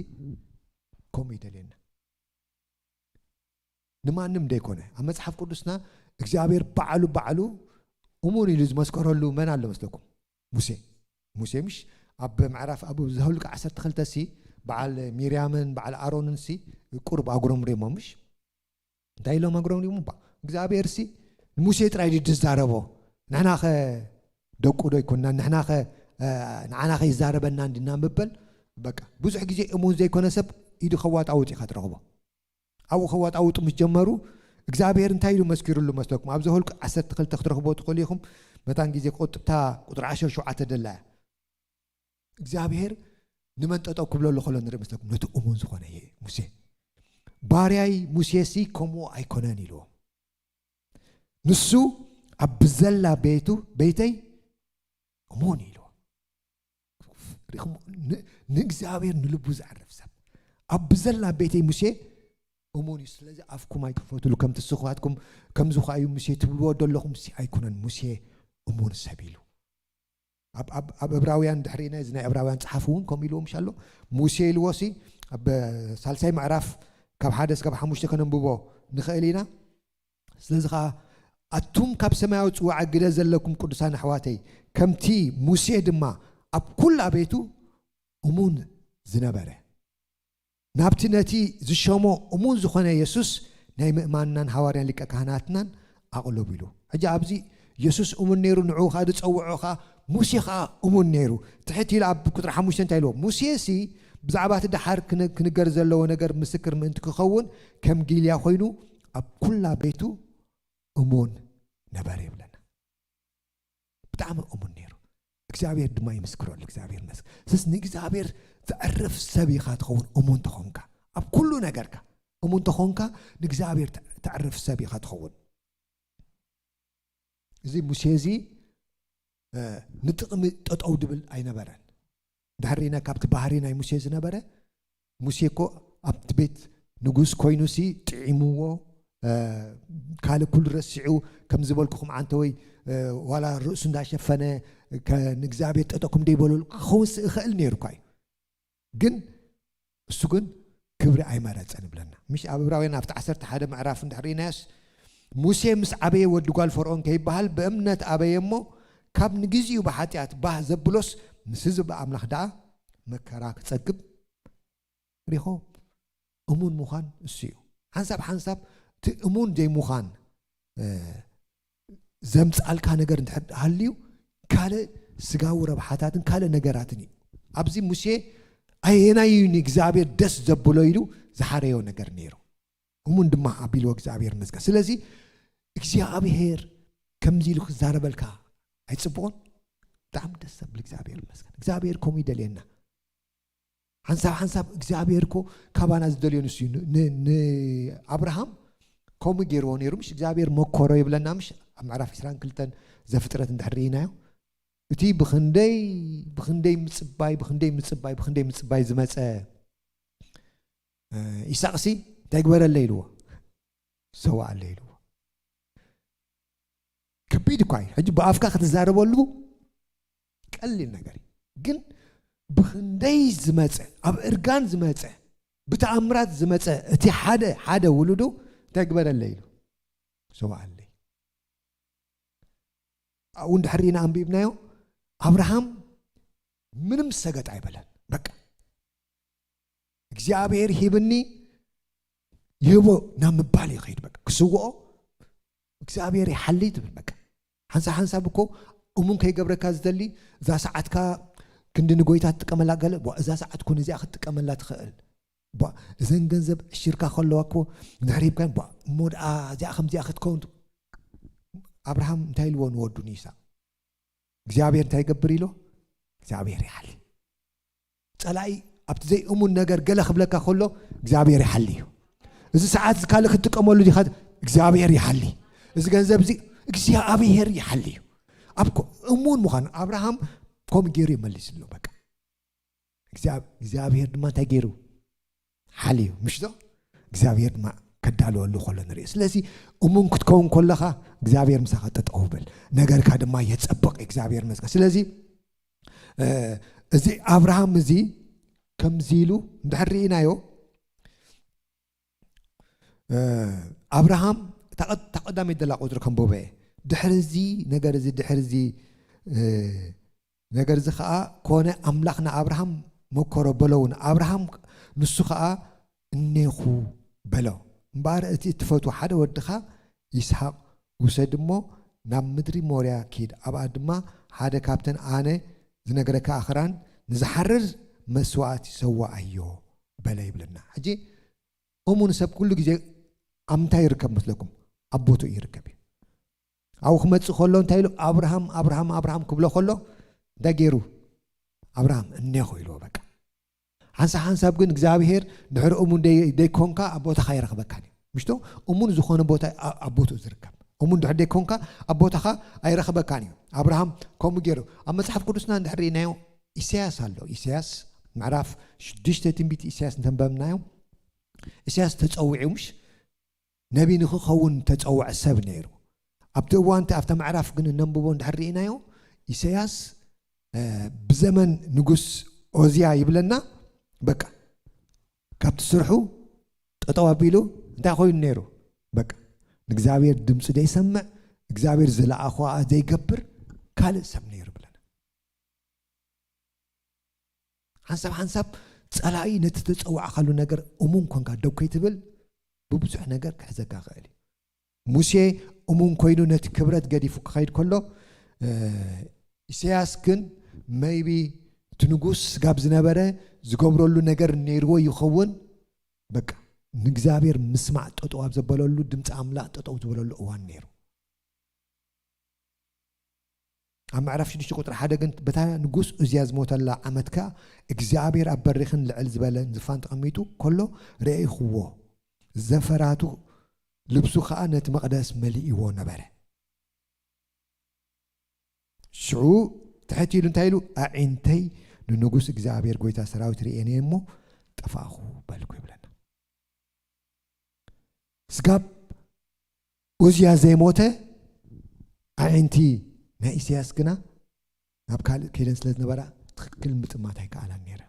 ከምኡ ይደልየና። ንማንም ደይኮነ ኣብ መጽሓፍ ቅዱስና እግዚኣብሔር ባዕሉ ባዕሉ እሙን ኢሉ ዝመስከረሉ መን ኣሎ መስለኩም? ሙሴ። ሙሴ ምሽ ኣብ ምዕራፍ ኣብ ዘኍልቍ ዓሰርተ ክልተ ሲ በዓል ሚርያምን በዓል ኣሮንን ሲ ቁሩብ ኣጉረምሪሞም ምሽ? እንታይ ኢሎም ኣጉረምሪሞም? ባ እግዚኣብሔር ሲ ንሙሴ ጥራይ ድዩ ዝዛረቦ? ንሕናኸ ደቁ ዶ ይኮንና? ንሕናኸ ንዓናኸ ይዛረበና እንዲና ምበል? በቃ ብዙሕ ግዜ እሙን ዘይኮነ ሰብ ኢዱ ከዋጣውጥ ኢኻ ትረኽቦ። ኣብኡ ከዋጣውጡ ምስ ጀመሩ እግዚኣብሔር እንታይ ኢሉ መስኪሩሉ መስለኩም? ኣብ ዘኍልቁ ዓሰርተ ክልተ ክትረኽቦ ትኽእሉ ኢኹም። መታን ግዜ ቁጥታ ቁጥሪ ዓሰርተ ሸውዓተ ደላ እያ። እግዚኣብሔር ንመን ጠጠው ክብለሉ ከሎ ንርኢ መስለኩም? ነቲ እሙን ዝኾነ ሙሴ። ባርያይ ሙሴሲ ከምኡ ኣይኮነን ኢልዎ። ንሱ ኣብ ብዘላ ቤቱ ቤተይ እሙን ኢልዎ። ንእግዚኣብሔር ንልቡ ዘዕርፍ ሰብ ኣብ ብዘላ ቤተይ ሙሴ እሙን እዩ። ስለዚ ኣፍኩም ኣይትክፈትሉ፣ ከምቲ ስኹዋትኩም ከምዚ ኳ እዩ ሙሴ ትብልዎ ዘለኹም ሲ ኣይኮነን። ሙሴ እሙን ሰብ ኢሉ ኣብ እብራውያን ድሕሪና እዚ ናይ እብራውያን ጸሓፊ እውን ከምኡ ኢልዎ ምሽ ኣሎ። ሙሴ ኢልዎ ሲ ኣብ ሳልሳይ ምዕራፍ ካብ ሓደ እስካብ ሓሙሽተ ከነንብቦ ንኽእል ኢና። ስለዚ ኸዓ ኣቱም ካብ ሰማያዊ ጽዋዕ ግደ ዘለኩም ቅዱሳን ኣሕዋተይ፣ ከምቲ ሙሴ ድማ ኣብ ኩላ ቤቱ እሙን ዝነበረ፣ ናብቲ ነቲ ዝሸሞ እሙን ዝኾነ የሱስ ናይ ምእማንናን ሃዋርያን ሊቀ ካህናትናን ኣቕልቡ ኢሉ። ሕጂ ኣብዚ የሱስ እሙን ነይሩ፣ ንዕኡ ኸዓ ዝጸውዖ ኸዓ ሙሴ ኸዓ እሙን ነይሩ። ትሕት ኢሉ ኣብ ቁጥሪ ሓሙሽተ እንታይ ኢልዎ? ሙሴሲ ብዛዕባ እቲ ደሓር ክን- ክንገር ዘለዎ ነገር ምስክር ምእንቲ ክኸውን ከም ጊልያ ኮይኑ ኣብ ኩላ ቤቱ እሙን ነበረ ይብለና። ብጣዕሚ እሙን ነይሩ። እግዚኣብሔር ድማ ይምስክረሉ። እግዚኣብሔር መስክ ስስ ንእግዚኣብሔር ዘዕርፍ ሰብ ኢኻ ትኸውን እሙን ተኾንካ ኣብ ኩሉ ነገርካ እሙን ተኾንካ ንእግዚኣብሔር ተዕርፍ ሰብ ኢኻ ትኸውን። እዚ ሙሴ እዚ ንጥቕሚ ጠጠው ድብል ኣይነበረን። ድሕሪና ካብቲ ባህሪ ናይ ሙሴ ዝነበረ ሙሴ እኮ ኣብቲ ቤት ንጉስ ኮይኑ ሲ ጥዒምዎ ካልእ ኩሉ ረሲዑ ከም ዝበልኩኹም ዓንተ ወይ ዋላ ርእሱ እንዳሸፈነ ንእግዚኣብሔር ጠጠው ከም ደይበለሉ ክኸውን ይኽእል ነይሩ እኳ እዩ። ግን እሱ ግን ክብሪ ኣይመረጸን ይብለና። ምሽ ኣብ ዕብራውያን ኣብቲ ዓሰርተ ሓደ ምዕራፍ እንድሕር ርኢናዮስ ሙሴ ምስ ዓበየ ወዲ ጓል ፈርዖን ከይበሃል ብእምነት ኣበየ እሞ ካብ ንግዚኡ ብሓጢኣት ባህ ዘብሎስ ምስ ህዝቢ ኣምላኽ ደኣ መከራ ክጸግብ ሪኾ። እሙን ምዃን እሱ እዩ። ሓንሳብ ሓንሳብ እቲ እሙን ዘይምዃን ዘምፅኣልካ ነገር እንድሕር ሃልዩ ካልእ ስጋዊ ረብሓታትን ካልእ ነገራትን እዩ። ኣብዚ ሙሴ ኣየናይ እዩ ንእግዚኣብሔር ደስ ዘብሎ ኢሉ ዝሓረዮ ነገር ነይሩ። እሙን ድማ ኣቢልዎ እግዚኣብሔር ይመስገን። ስለዚ እግዚኣብሔር ከምዚ ኢሉ ክዛረበልካ ኣይፅቡቕን? ብጣዕሚ ደስ ዘብል። እግዚኣብሔር ይመስገን። እግዚኣብሔር ከምኡ ይደልየና። ሓንሳብ ሓንሳብ እግዚኣብሔር እኮ ካባና ዝደልዮ ንሱ እዩ። ን- ን- ንኣብርሃም ከምኡ ገይርዎ ነይሩ። ምሽ እግዚኣብሔር መኮሮ ይብለና። ምሽ ኣብ ምዕራፍ ዕስራን ክልተን ዘፍጥረት እንድሕር ርኢናዮ፣ እቲ ብኽንደይ ብኽንደይ ምፅባይ ብኽንደይ ምፅባይ ብኽንደይ ምፅባይ ዝመፀ ይሳቕሲ እንታይ ግበረለ ኢልዎ? ሰዋኣለ ኢልዎ። ከቢድ እኳ እዩ። ሕጂ ብኣፍካ ክትዛረበሉ ቀሊል ነገር እዩ። ግን ብኽንደይ ዝመፀ፣ ኣብ እርጋን ዝመፀ፣ ብተኣምራት ዝመፀ እቲ ሓደ ሓደ ውሉዱ እንታይ ግበረለ ኢሉ? ሰዋኣለይ። ኣብኡ እንድሕር ኢና ኣንቢብናዮ፣ ኣብርሃም ምንም ሰገጥ ኣይበለን። በቃ እግዚኣብሔር ሂብኒ ይህቦ ናብ ምባል ይኸይድ። በቃ ክስውኦ እግዚኣብሔር ይሓሊ ትብል። በቃ ሓንሳብ ሓንሳብ እኮ እሙን ከይገብረካ ዝደሊ፣ እዛ ሰዓትካ ክንዲ ንጎይታ ትጥቀመላ ገለ፣ ቧ፣ እዛ ሰዓት እኮ ነዚኣ ክትጥቀመላ ትኽእል። ቧ፣ እዘን ገንዘብ ዕሽርካ ከለዋ እኮ ድሕር ሂብካን፣ ቧ፣ እሞ ደኣ እዚኣ ከምዚኣ ክትከውን ት-፣ ኣብርሃም እንታይ ኢልዎ ንወዱ ንይስሐቅ? እግዚኣብሔር እንታይ ይገብር ኢሎ? እግዚኣብሔር ይሓሊ። ጸላኢ ኣብቲ ዘይእሙን ነገር ገለ ክብለካ ከሎ እግዚኣብሔር ይሓሊ እዩ። እዚ ሰዓት እዚ ካልእ ክትጥቀመሉ ዲኻ? እግዚኣብሔር ይሓሊ። እዚ ገንዘብ እዚ እግዚኣብሔር ይሓሊ እዩ። ኣብ ኮ-፣ እሙን ምዃን ኣብርሃም ከምኡ ገይሩ ይመልስ ኣሎ። በቃ። እግዚኣብ-፣ እግዚኣብሔር ድማ እንታይ ገይሩ? ሓልዩ፣ ምሽ ዶ? እግዚኣብሔር ድማ ከዳልወሉ ከሎ ንርኢ። ስለዚ እሙን ክትከውን ከለኻ እግዚኣብሔር ምሳኻ ጠጠው ብል። ነገርካ ድማ የጸብቕ። እግዚኣብሔር ይመስገን። ስለዚ፣ እ፣ እዚ ኣብርሃም እዚ ከምዚ ኢሉ እንድሕር ርኢናዮ፣ እ፣ ኣብርሃም፣ እታ ቀ-፣ እታ ቀዳመይቲ ዘላ ቁጽሪ ከንብቦ እየ። ድሕሪ እዚ ነገር እዚ፣ ድሕሪ እዚ፣ እ፣ ነገር እዚ ኸኣ ኮነ፣ ኣምላኽ ንኣብርሃም መከሮ በሎ እውን። ኣብርሃም ንሱ ኸኣ እኔኹ በሎ። እምበኣር እቲ እትፈትዎ ሓደ ወድኻ ይስሓቅ ውሰድ እሞ ናብ ምድሪ ሞርያ ኪድ፣ ኣብኣ ድማ ሓደ ካብተን ኣነ ዝነግረካ ኣኽራን ንዝሓርር መስዋእቲ ሰዋኣዮ በለ ይብለና። ሕጂ እሙን ሰብ ኩሉ ግዜ ኣብ ምንታይ ይርከብ መስለኩም? ኣብ ቦትኡ ይርከብ እዩ። ኣብኡ ክመጽእ ከሎ እንታይ ኢሉ? ኣብርሃም፣ ኣብርሃም፣ ኣብርሃም ክብሎ ከሎ እንታይ ገይሩ? ኣብርሃም እኔኹ ኢልዎ በቃ። ሓንሳብ ሓንሳብ ግን እግዚኣብሔር ድሕሪ እሙን ደይ-፣ ደይኮንካ ኣብ ቦታኻ ኣይረኽበካን እዩ። ምሽቶ? እሙን ዝኾነ ቦታ ኣ-፣ ኣብ ቦትኡ ዝርከብ። እሙን ድሕሪ ደይኮንካ ኣብ ቦታኻ ኣይረኽበካን እዩ። ኣብርሃም ከምኡ ገይሩ። ኣብ መጽሓፍ ቅዱስና እንድሕር ርኢናዮ ኢሳያስ ኣሎ። ኢሳያስ ምዕራፍ ሽዱሽተ ትንቢት ኢሳያስ እንተንበብናዮ፣ ኢሳያስ ተጸዊዑ ምሽ ነቢ ንኽኸውን ተጸውዐ ሰብ ነይሩ። ኣብቲ እዋን እቲ ኣብታ ምዕራፍ ግን እነንብቦ እንድሕር ርኢናዮ፣ ኢሳያስ፣ እ፣ ብዘመን ንጉስ ኦዝያ ይብለና፣ በቃ፣ ካብቲ ስርሑ ጠጠው ኣቢሉ እንታይ ኮይኑ ነይሩ? በቃ፣ ንእግዚኣብሔር ድምፂ ዘይሰምዕ፣ እግዚኣብሔር ዝለኣኾ ዘይገብር ካልእ ሰብ ነይሩ ይብለና። ሓንሳብ ሓንሳብ ጸላኢ ነቲ ተጸዋዕካሉ ነገር እሙን ኮንካ ደው ከይትብል ብብዙሕ ነገር ክሕዘካ ክእል እዩ። ሙሴ እሙን ኮይኑ ነቲ ክብረት ገዲፉ ክኸይድ ከሎ፣ እ፣ ኢሳያስ ግን መይቢ እቲ ንጉስ ስጋብ ዝነበረ ዝገብረሉ ነገር ነይርዎ ይኸውን። በቃ ንእግዚኣብሔር ምስማዕ ጠጠው ኣብ ዘበለሉ፣ ድምፂ ኣምላኽ ጠጠው ዝበለሉ እዋን ነይሩ። ኣብ ምዕራፍ ሽዱሽተ ቁጽሪ ሓደ ግን በታ ንጉስ ኡዝያ ዝሞተላ ዓመት ከኣ እግዚኣብሔር ኣብ በሪኽን ልዕል ዝበለን ዝፋን ተቐሚጡ ከሎ ረኢኽዎ፣ ዘፈራቱ ልብሱ ከኣ ነቲ መቕደስ መሊእዎ ነበረ። ሽዑ ትሕት ኢሉ እንታይ ኢሉ? ኣዒንተይ ንንጉስ እግዚኣብሔር ጐይታ ሰራዊት ርእየን እየ እሞ ጠፋእኹ በልኩ ይብለና። ስጋብ ኡዝያ ዘይሞተ ኣዒንቲ ናይ ኢሳያስ ግና ናብ ካልእ ከይደን ስለ ዝነበራ ትኽክል ምጥማት ኣይከኣላን ነይረ።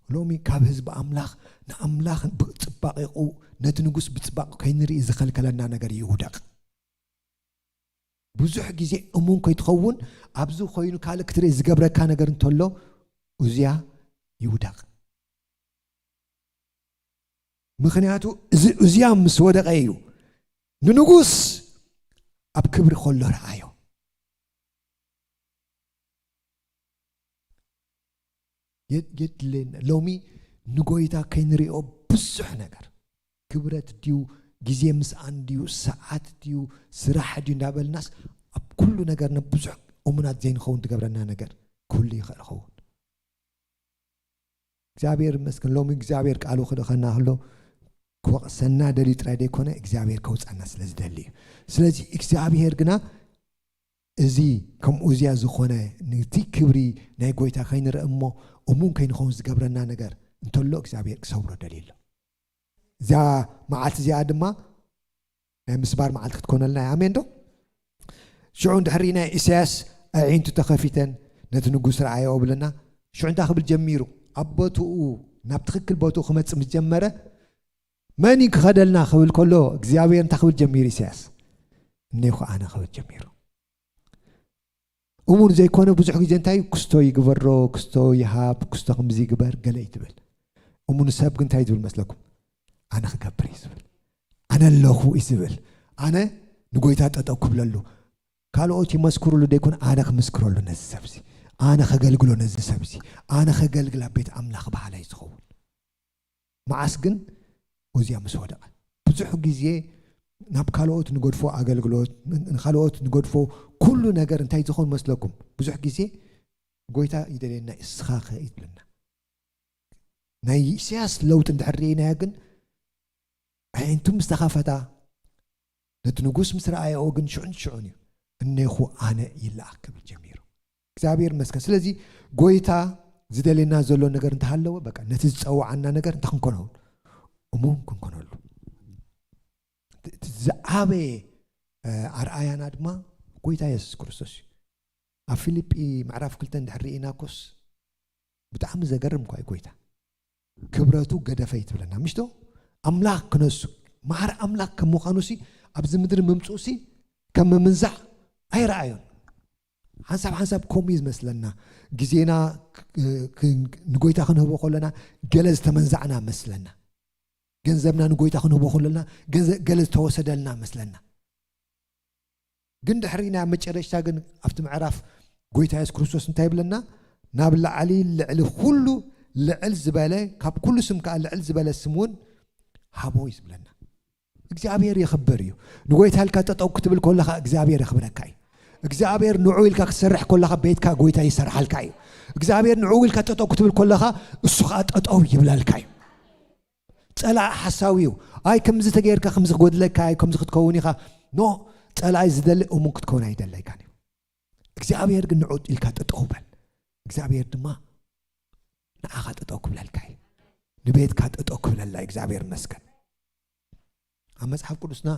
ሎሚ ካብ ህዝቢ ኣምላኽ ንኣምላኽ ብጽባቐኡ ነቲ ንጉስ ብጽባቐ ከይንርኢ ዝኸልከለና ነገር ይውደቕ። ብዙሕ ግዜ እሙን ከይትኸውን ኣብዚ ኮይኑ ካልእ ክትርኢ ዝገብረካ ነገር እንተሎ ኡዝያ ይውደቕ። ምኽንያቱ እዚ ኡዝያ ምስ ወደቐ እዩ ንንጉስ ኣብ ክብሪ ከሎ ረኣዮ። የድ-፣ የድልየና። ሎሚ ንጎይታ ከይንሪኦ ብዙሕ ነገር፣ ክብረት ድዩ፣ ግዜ ምስኣን ድዩ፣ ሰዓት ድዩ፣ ስራሕ ድዩ እንዳበልናስ ኣብ ኩሉ ነገርና ብዙሕ እሙናት ዘይንኸውን ትገብረና ነገር ክህሉ ይኽእል ይኸውን። እግዚኣብሔር ይመስገን፣ ሎሚ እግዚኣብሔር ቃሉ ክልእኸና ከሎ ክወቕሰና ደልዩ ጥራይ ዘይኮነ እግዚኣብሔር ከውፃና ስለ ዝደሊ እዩ። ስለዚ እግዚኣብሔር ግና እዚ ከም ኡዝያ ዝኾነ ነቲ ክብሪ ናይ ጎይታ ከይንርኢ እሞ እሙን ከይንኸውን ዝገብረና ነገር እንተሎ እግዚኣብሔር ክሰብሮ ደልዩ ኣሎ። እዛ መዓልቲ እዚኣ ድማ ናይ ምስባር መዓልቲ ክትኮነልና እያ። ኣሜን ዶ? ሽዑ እንድሕሪ ናይ ኢሳያስ ኣዒንቱ ተኸፊተን ነቲ ንጉስ ረኣዮ ብለና። ሽዑ እንታይ ክብል ጀሚሩ? ኣብ ቦትኡ፣ ናብ ትኽክል ቦትኡ ክመጽእ ምስ ጀመረ፣ መን እዩ ክኸደልና ክብል ከሎ፣ እግዚኣብሔር እንታይ ክብል ጀሚሩ ኢሳያስ? እኔኹ ኣነ ክብል ጀሚሩ። እሙን ዘይኮነ ብዙሕ ግዜ እንታይ እዩ? ክስቶ ይግበሮ፣ ክስቶ ይሃብ፣ ክስቶ ከምዚ ይግበር፣ ገለ እዩ ትብል። እሙን ሰብ ግን እንታይ እዩ ዝብል መስለኩም? ኣነ ክገብር እዩ ዝብል። ኣነ ኣለኹ እዩ ዝብል። ኣነ ንጎይታ ጠጠው ክብለሉ። ካልኦት ይመስክሩሉ ደይኮን፣ ኣነ ክምስክረሉ ነዚ ሰብዚ። ኣነ ከገልግሎ ነዚ ሰብዚ። ኣነ ከገልግል ኣብ ቤት ኣምላኽ በሃላይ ዝኸውን። መዓስ ግን ኡዝያ ምስ ወደቐ። ብዙሕ ግዜ ናብ ካልኦት ንገድፎ ኣገልግሎት፣ ን-፣ ንኻልኦት ንገድፎ ኩሉ ነገር እንታይ ዝኸውን መስለኩም? ብዙሕ ግዜ ጎይታ ይደልየና፣ እስኻ ከ ይብለና። ናይ ኢሳያስ ለውጢ እንድሕር ርኢናዮ ግን፣ ኣዒንቱ ምስ ተኸፈታ፣ ነቲ ንጉስ ምስ ረኣየኦ ግን ሽዑን ሽዑን እዩ፣ እኔኹ ኣነ ይለኣኽ ክብል ጀሚሩ። እግዚኣብሔር ይመስገን። ስለዚ ጎይታ ዝደልየና ዘሎ ነገር እንተሃለወ፣ በቃ ነቲ ዝጸውዓና ነገር እንታይ ክንኮነሉ? እሙን ክንኮነሉ። እቲ ዝዓበየ፣ እ፣ ኣርኣያና ድማ ጎይታ የሱስ ክርስቶስ እዩ። ኣብ ፊልጲ ምዕራፍ ክልተ እንድሕር ርኢና ኮስ ብጣዕሚ ዘገርም እኳ እዩ ጎይታ። ክብረቱ ገደፈ እዩ ትብለና፣ ምሽቶ? ኣምላኽ ክነሱ፣ ማዕረ ኣምላኽ ከም ምዃኑ ሲ፣ ኣብዚ ምድሪ ምምጽኡ ሲ፣ ከም ምምንዛዕ ኣይረኣዮን። ሓንሳብ ሓንሳብ ከምኡ እዩ ዝመስለና። ግዜና ክ-፣ ክ-፣ ንጎይታ ክንህቦ ከለና ገለ ዝተመንዛዕና መስለና። ገንዘብና ንጎይታ ክንህቦ ከለና ገንዘ-፣ ገለ ዝተወሰደልና መስለና። ግን ድሕሪ ናይ መጨረሽታ ግን ኣብቲ ምዕራፍ ጎይታ የሱስ ክርስቶስ እንታይ ይብለና? ናብ ላዕሊ ልዕሊ ኩሉ ልዕል ዝበለ፣ ካብ ኩሉ ስም ከኣ ልዕል ዝበለ ስም እውን ሃቦ እዩ ዝብለና። እግዚኣብሔር የኽብር እዩ። ንጎይታ ኢልካ ጠጠው ክትብል ከለኻ እግዚኣብሔር የኽብረካ እዩ። እግዚኣብሔር ንዑ ኢልካ ክትሰርሕ ከለኻ ቤትካ ጎይታ ይሰርሓልካ እዩ። እግዚኣብሔር ንዑ ኢልካ ጠጠው ክትብል ከለኻ እሱ ኸኣ ጠጠው ይብለልካ እዩ። ጸላኢ ሓሳዊ እዩ። ኣይ ከምዚ ተገይርካ ከምዚ ክጎድለካ እዩ፣ ከምዚ ክትከውን ኢኻ። ኖ፣ ጸላኢ ዝደሊ እሙን ክትከውን ኣይደለይካን እዩ። እግዚኣብሔር ግን ንዑ ኢልካ ጠጠው በል። እግዚኣብሔር ድማ ንዓኻ ጠጠው ክብለልካ እዩ። ንቤትካ ጠጠው ክብለላ እዩ። እግዚኣብሔር ይመስገን። ኣብ መጽሓፍ ቅዱስና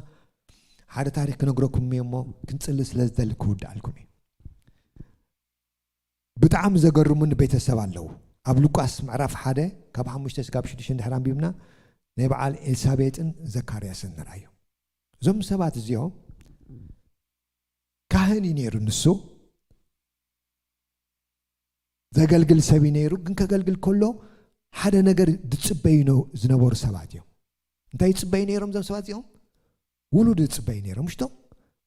ሓደ ታሪኽ ክነግረኩም እየ እሞ ክንጽሊ ስለ ዝደሊ ክውድኣልኩም እዩ። ብጣዕሚ ዘገርሙኒ ቤተሰብ ኣለዉ። ኣብ ሉቃስ ምዕራፍ ሓደ ካብ ሓሙሽተ ስጋብ ሽዱሽተ እንድሕር ኣንቢብና ናይ በዓል ኤልሳቤጥን ዘካርያስን ንርኣዩ። እዞም ሰባት እዚኦም ካህን እዩ ነይሩ ንሱ፣ ዘገልግል ሰብ እዩ ነይሩ። ግን ከገልግል ከሎ ሓደ ነገር ዝጽበዩ ነው ዝነበሩ ሰባት እዮም። እንታይ ይጽበዩ ነይሮም እዞም ሰባት እዚኦም? ውሉድ ይጽበዩ ነይሮም፣ ምሽቶ?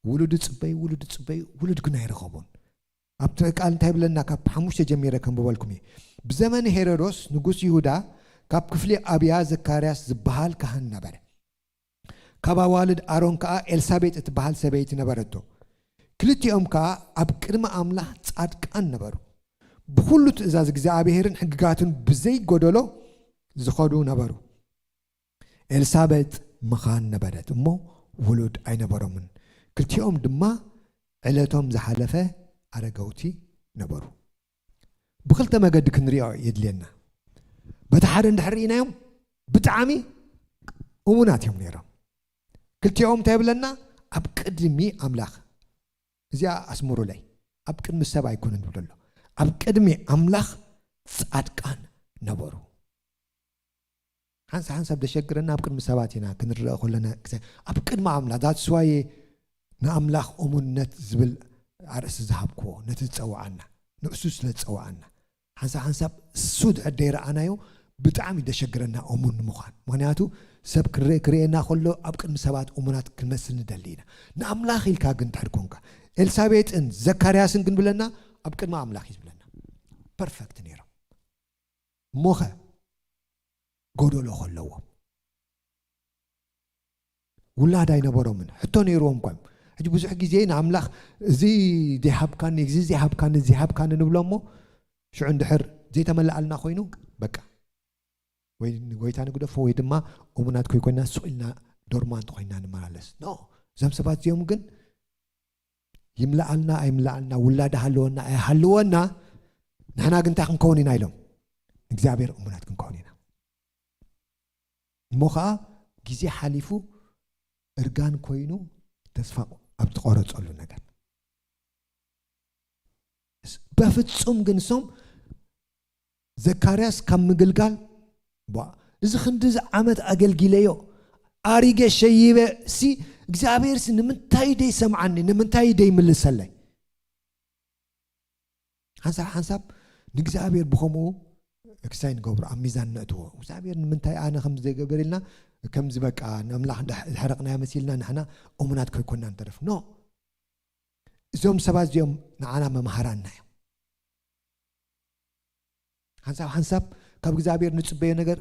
ውሉድ ይጽበዩ፣ ውሉድ ይጽበዩ፣ ውሉድ ግን ኣይረኸቡን። ኣብቲ ቃል እንታይ ይብለና? ካብ ሓሙሽተ ጀሚረ ከንብበልኩም እየ። ብዘመን ሄሮዶስ ንጉስ ይሁዳ ካብ ክፍሊ ኣብያ ዘካርያስ ዝበሃል ካህን ነበረ። ካብ ኣዋልድ ኣሮን ከኣ ኤልሳቤጥ እትበሃል ሰበይቲ ነበረቶ። ክልቲኦም ከኣ ኣብ ቅድሚ ኣምላኽ ጻድቃን ነበሩ። ብኹሉ ትእዛዝ እግዚኣብሔርን ሕግጋቱን ብዘይጎደሎ ዝኸዱ ነበሩ። ኤልሳቤጥ መኻን ነበረት እሞ ውሉድ ኣይነበሮምን። ክልቲኦም ድማ ዕለቶም ዝሓለፈ ኣረገውቲ ነበሩ። ብኽልተ መገዲ ክንሪኦ የድልየና። በቲ ሓደ እንድሕር ርኢናዮም ብጣዕሚ እሙናት እዮም ነይሮም። ክልቲኦም እንታይ ይብለና? ኣብ ቅድሚ ኣምላኽ፣ እዚኣ ኣስምሩለይ፣ ኣብ ቅድሚ ሰብ ኣይኮነን ዝብሎ ኣሎ። ኣብ ቅድሚ ኣምላኽ ጻድቃን ነበሩ። ሓንሳ ሓንሳብ ደሸግረና ኣብ ቅድሚ ሰባት ኢና ክንረአ ከለና፣ ግዜ ኣብ ቅድሚ ኣምላኽ፣ that's why ንኣምላኽ እሙንነት ዝብል ኣርእስቲ ዝሃብክዎ፣ ነቲ ዝጸውዓና፣ ንእሱ ስለ ዝጸውዓና። ሓንሳብ ሓንሳብ እሱ ድሕር ደይረኣናዮ ብጣዕሚ ደሸግረና እሙን ንምዃን። ምኽንያቱ ሰብ ክረ-፣ ክርእየና ከሎ ኣብ ቅድሚ ሰባት እሙናት ክንመስል ንደሊ ኢና። ንኣምላኽ ኢልካ ግን ድሕር ኮንካ፣ ኤልሳቤጥን ዘካርያስን ግን ብለና ኣብ ቅድሚ ኣምላኽ እዩ ዝብለና። ፐርፈክት ነይሮም። እሞኸ ጎደሎ ከለዎም፣ ውላድ ኣይነበሮምን። ሕቶ ነይርዎም እኳ እዮም። ሕጂ ብዙሕ ግዜ ንኣምላኽ እዚ ዘይሃብካኒ፣ እዚ ዘይሃብካኒ፣ እዚ ዘይሃብካኒ ንብሎ እሞ፣ ሽዑ እንድሕር ዘይተመልኣልና ኮይኑ፣ በቃ፣ ወይ ንጎይታ ንግደፎ፣ ወይ ድማ እሙናት ከይኮንና ስቕ ኢልና ዶርማንት ኮይና ንመላለስ። ኖ፣ እዞም ሰባት እዚኦም ግን ይምልኣልና ኣይምልኣልና፣ ውላድ ሃለወና ኣይሃለወና፣ ንሕና ግን እንታይ ክንከውን ኢና ኢሎም? ንእግዚኣብሔር እሙናት ክንከውን ኢና። እሞ ኸዓ ግዜ ሓሊፉ እርጋን ኮይኑ ተስፋ ኣብ ዝቆረጸሉ ነገር። በፍጹም ግን እሶም ዘካርያስ ካብ ምግልጋል፣ ቧ፣ እዚ ክንዲ እዚ ዓመት ኣገልጊለዮ፣ ኣሪገ ሸይበ ሲ፣ እግዚኣብሔር ሲ ንምንታይ ደይ ሰምዓኒ? ንምንታይ ደይ ምልሰለይ? ሓንሳብ ሓንሳብ ንእግዚኣብሔር ብኸምኡ ክሳይ ንገብሮ፣ ኣብ ሚዛን ነእትዎ። እግዚኣብሔር ንምንታይ ኣነ ከም ዘይገብር ኢልና፣ ከምዚ በቃ ንኣምላኽ ድሕ-፣ ድሕረቕናዮ መሲልና ንሕና እሙናት ከይኮንና ንተርፍ። ኖ። እዞም ሰባት እዚኦም ንዓና መምሃራና እዮም። ሓንሳብ ሓንሳብ ካብ እግዚኣብሔር ንጽበዮ ነገር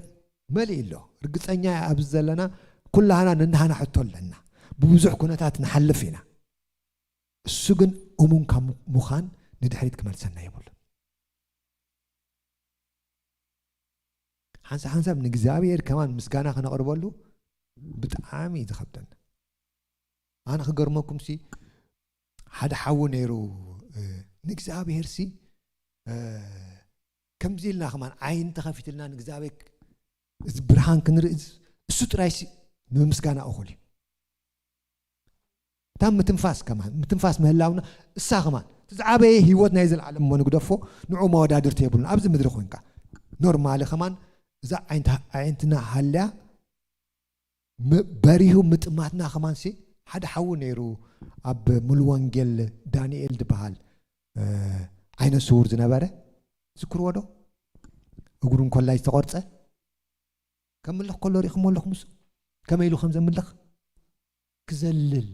መሊእ ኣሎ። ርግጸኛ እየ ኣብዚ ዘለና፣ ኩላህና ነንሃና ሕቶ ኣለና። ብብዙሕ ኩነታት ንሓልፍ ኢና። እሱ ግን እሙን ካብ ምዃን ንድሕሪት ክመልሰና የብሉን። ሓንሳብ ሓንሳብ ንእግዚኣብሔር ከማን ምስጋና ከነቕርበሉ ብጣዕሚ እዩ ዝኸብደና። ኣነ ክገርመኩም ሲ፣ ሓደ ሓዊ ነይሩ፣ እ፣ ንእግዚኣብሔር ሲ፣ እ፣ ከምዚ ኢልና ከማን ዓይኒ ተኸፊትልና ንእግዚኣብሔር እዚ ብርሃን ክንርኢ፣ እሱ ጥራይ ሲ ንምስጋና እኹል እዩ። እታ ምትንፋስ ከማን፣ ምትንፋስ ምህላውና እሳ ከማን፣ እቲ ዝዓበየ ህይወት ናይ ዘልዓለም እሞ ንግደፎ፣ ንዑ መወዳድርቲ የብሉን። ኣብዚ ምድሪ ኮንካ ኖርማሊ ከማን እዛ ዓይንታ-፣ ኣዒንትና ሃልያ ም-፣ በሪሁ ምጥማትና ከማን ሲ፣ ሓደ ሓዊ ነይሩ ኣብ ሙሉ ወንጌል ዳንኤል ዝበሃል፣ እ፣ ዓይነ ስውር ዝነበረ፣ ዝክርዎ ዶ? እግሩ እንኮላይ ዝተቆርጸ፣ ከምልኽ ከሎ ርኢኹሞ ኣለኹም? እሱ ከመይ ኢሉ ከም ዘምልኽ፣ ክዘልል፣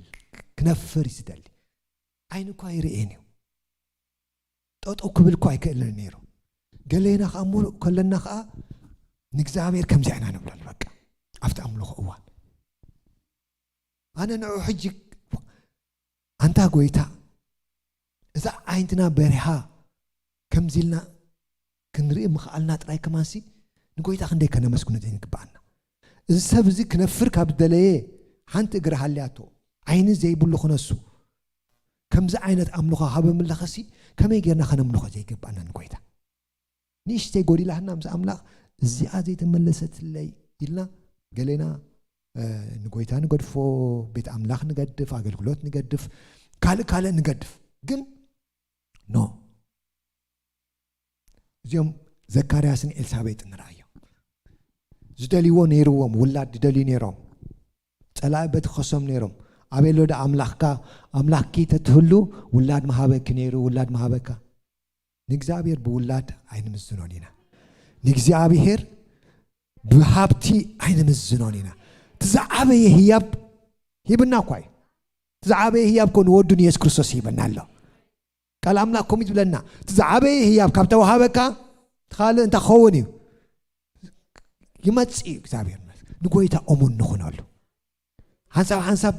ክነፍር እዩ ዝደሊ። ዓይኑ እኳ ኣይርእየን እዩ። ጠጠው ክብል እኳ ኣይክእልን ነይሩ። ገሌና ከኣ ሙሉእ ከለና ከኣ ንእግዚኣብሔር ከምዚ ኢና ንብለሉ፣ በቃ፣ ኣብቲ ኣምልኾ እዋን። ኣነ ንዑ ሕጂ፣ ኣንታ ጎይታ፣ እዛ ዓይንትና በሪሃ ከምዚ ኢልና ክንርኢ ምኽኣልና ጥራይ ከማንሲ ንጎይታ ክንደይ ከነመስግኖ ዘይንግብኣና። እዚ ሰብ እዚ ክነፍር ካብ ዝደለየ ሓንቲ እግሪ ሃልያቶ፣ ዓይኒ ዘይብሉ ክነሱ፣ ከምዚ ዓይነት ኣምልኾ ሃበ ምለኸሲ ከመይ ጌርና ከነምልኾ ዘይግብኣና ንጎይታ? ንእሽተይ ጎዲላህና ምስ ኣምላኽ፣ እዚኣ ዘይተመለሰትለይ ኢልና ገሌና፣ እ፣ ንጎይታ ንገድፎ፣ ቤት ኣምላኽ ንገድፍ፣ ኣገልግሎት ንገድፍ፣ ካልእ ካልእ ንገድፍ። ግን ኖ። እዚኦም ዘካርያስን ኤልሳቤጥን ንርኣዮም። ዝደልይዎ ነይርዎም፣ ውላድ ዝደልዩ ነይሮም። ጸላኢ በቲ ክኸሶም ነይሮም። ኣበይ ኣሎ ደኣ ኣምላኽካ? ኣምላኽኪ ተትህሉ ውላድ ምሃበኪ ነይሩ፣ ውላድ ምሃበካ። ንእግዚኣብሔር ብውላድ ኣይንምዝኖን ኢና። ንእግዚኣብሔር ብሃብቲ ኣይንምዝኖን ኢና። እቲ ዝዓበየ ህያብ ሂብና እኳ እዩ። እቲ ዝዓበየ ህያብ እኮ ንወዱ ንየሱስ ክርስቶስ ሂበና ኣሎ። ቃል ኣምላኽ ከምኡ እዩ ዝብለና። እቲ ዝዓበየ ህያብ ካብ ተዋሃበካ፣ እቲ ካልእ እንታይ ክኸውን እዩ? ይመጽእ እዩ። እግዚኣብሔር ይመስገን። ንጎይታ እሙን ንኹነሉ። ሓንሳብ ሓንሳብ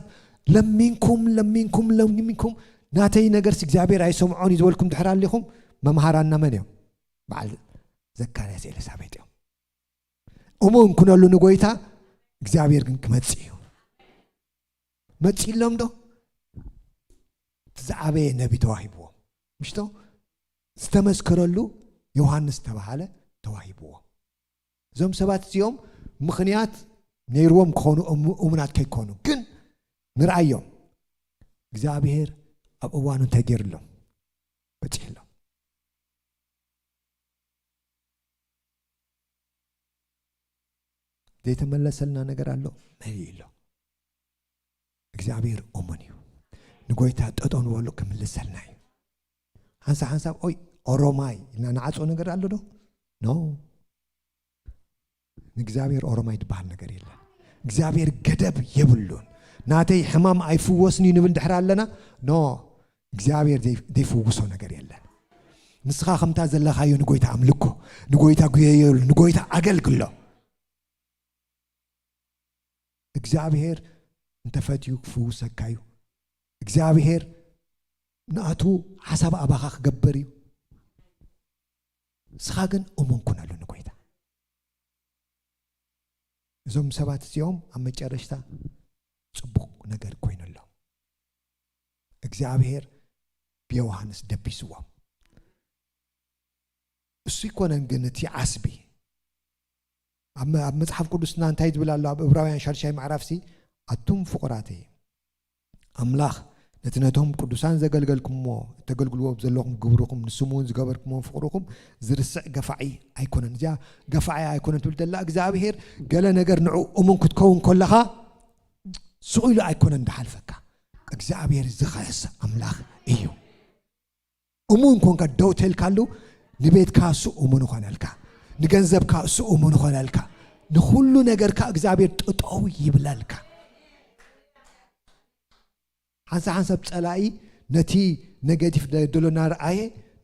ለሚንኩም፣ ለሚንኩም፣ ለሚንኩም፣ ናተይ ነገርስ እግዚኣብሔር ኣይሰምዖን እዩ ዝበልኩም ድሕር ኣሊኹም፣ መምሃራና መን እዮም? በዓል ዘካርያስ ኤልሳቤጥ እዮም። እሙን ኩነሉ ንጎይታ፣ እግዚኣብሔር ግን ክመጽእ እዩ። መጺእሎም ዶ? እቲ ዝዓበየ ነቢ ተዋሂብዎም። ምሽቶ? ዝተመስከረሉ ዮሃንስ ዝተባሃለ ተዋሂብዎም። እዞም ሰባት እዚኦም ምኽንያት ነይርዎም ክኾኑ፣ እሙ-፣ እሙናት ከይኮኑ። ግን ንርኣዮም። እግዚኣብሔር ኣብ እዋኑ እንታይ ገይሩሎም? በጺሕሎም። ዘይተመለሰልና ነገር ኣሎ? መሊኡ ኣሎ። እግዚኣብሔር እሙን እዩ። ንጎይታ ጠጠው ንበሎ ክምልሰልና እዩ። ሓንሳብ ሓንሳብ፣ ኦይ፣ ኦሮማይ ኢልና ንዓጾ ነገር ኣሎ ዶ? ኖ። ንእግዚኣብሔር ኦሮማይ ዝበሃል ነገር የለን። እግዚኣብሔር ገደብ የብሉን። ናተይ ሕማም ኣይፍወስን እዩ ንብል ድሕር ኣለና? ኖ። እግዚኣብሔር ዘይ-፣ ዘይፍውሶ ነገር የለን። ንስኻ ከምታ ዘለኻዮ ንጎይታ ኣምልኮ፣ ንጎይታ ጉየየሉ፣ ንጎይታ ኣገልግሎ። እግዚኣብሔር እንተፈትዩ ክፍውሰካ እዩ። እግዚኣብሔር ንኣቱ ሓሳብ ኣባኻ ክገብር እዩ። ንስኻ ግን እሙን ኩነሉ ንጎይታ። እዞም ሰባት እዚኦም ኣብ መጨረሽታ ጽቡቕ ነገር ኮይኑሎም። እግዚኣብሔር ብዮሃንስ ደቢስዎም። እሱ ኣይኮነን ግን እቲ ዓስቢ። ኣብ መ-፣ ኣብ መጽሓፍ ቅዱስና እንታይ ዝብል ኣሎ? ኣብ ዕብራውያን ሻድሻይ ምዕራፍሲ፣ ኣቱም ፍቑራተይ፣ ኣምላኽ ነቲ ነቶም ቅዱሳን ዘገልገልኩምዎ፣ እተገልግልዎ ዘለኹም ግብርኹም፣ ንስሙ እውን ዝገበርኩምዎ ፍቕርኹም ዝርስዕ ገፋዒ ኣይኮነን። እዚኣ ገፋዒ ኣይኮነን ትብል ዘላ፣ እግዚኣብሔር ገለ ነገር ንዑ እሙን ክትከውን ከለኻ ስቕ ኢሉ ኣይኮነን ዝሓልፈካ። እግዚኣብሔር ዝኸስ ኣምላኽ እዩ። እሙን ኮንካ ደው ተልካሉ፣ ንቤትካ እሱ እሙን ኾነልካ፣ ንገንዘብካ እሱ እሙን ኾነልካ፣ ንኹሉ ነገርካ እግዚኣብሔር ጠጠው ይብለልካ። ሓንሳብ ሓንሳብ ጸላኢ ነቲ ኔጌቲቭ ደ-፣ ደሎ እናረኣየ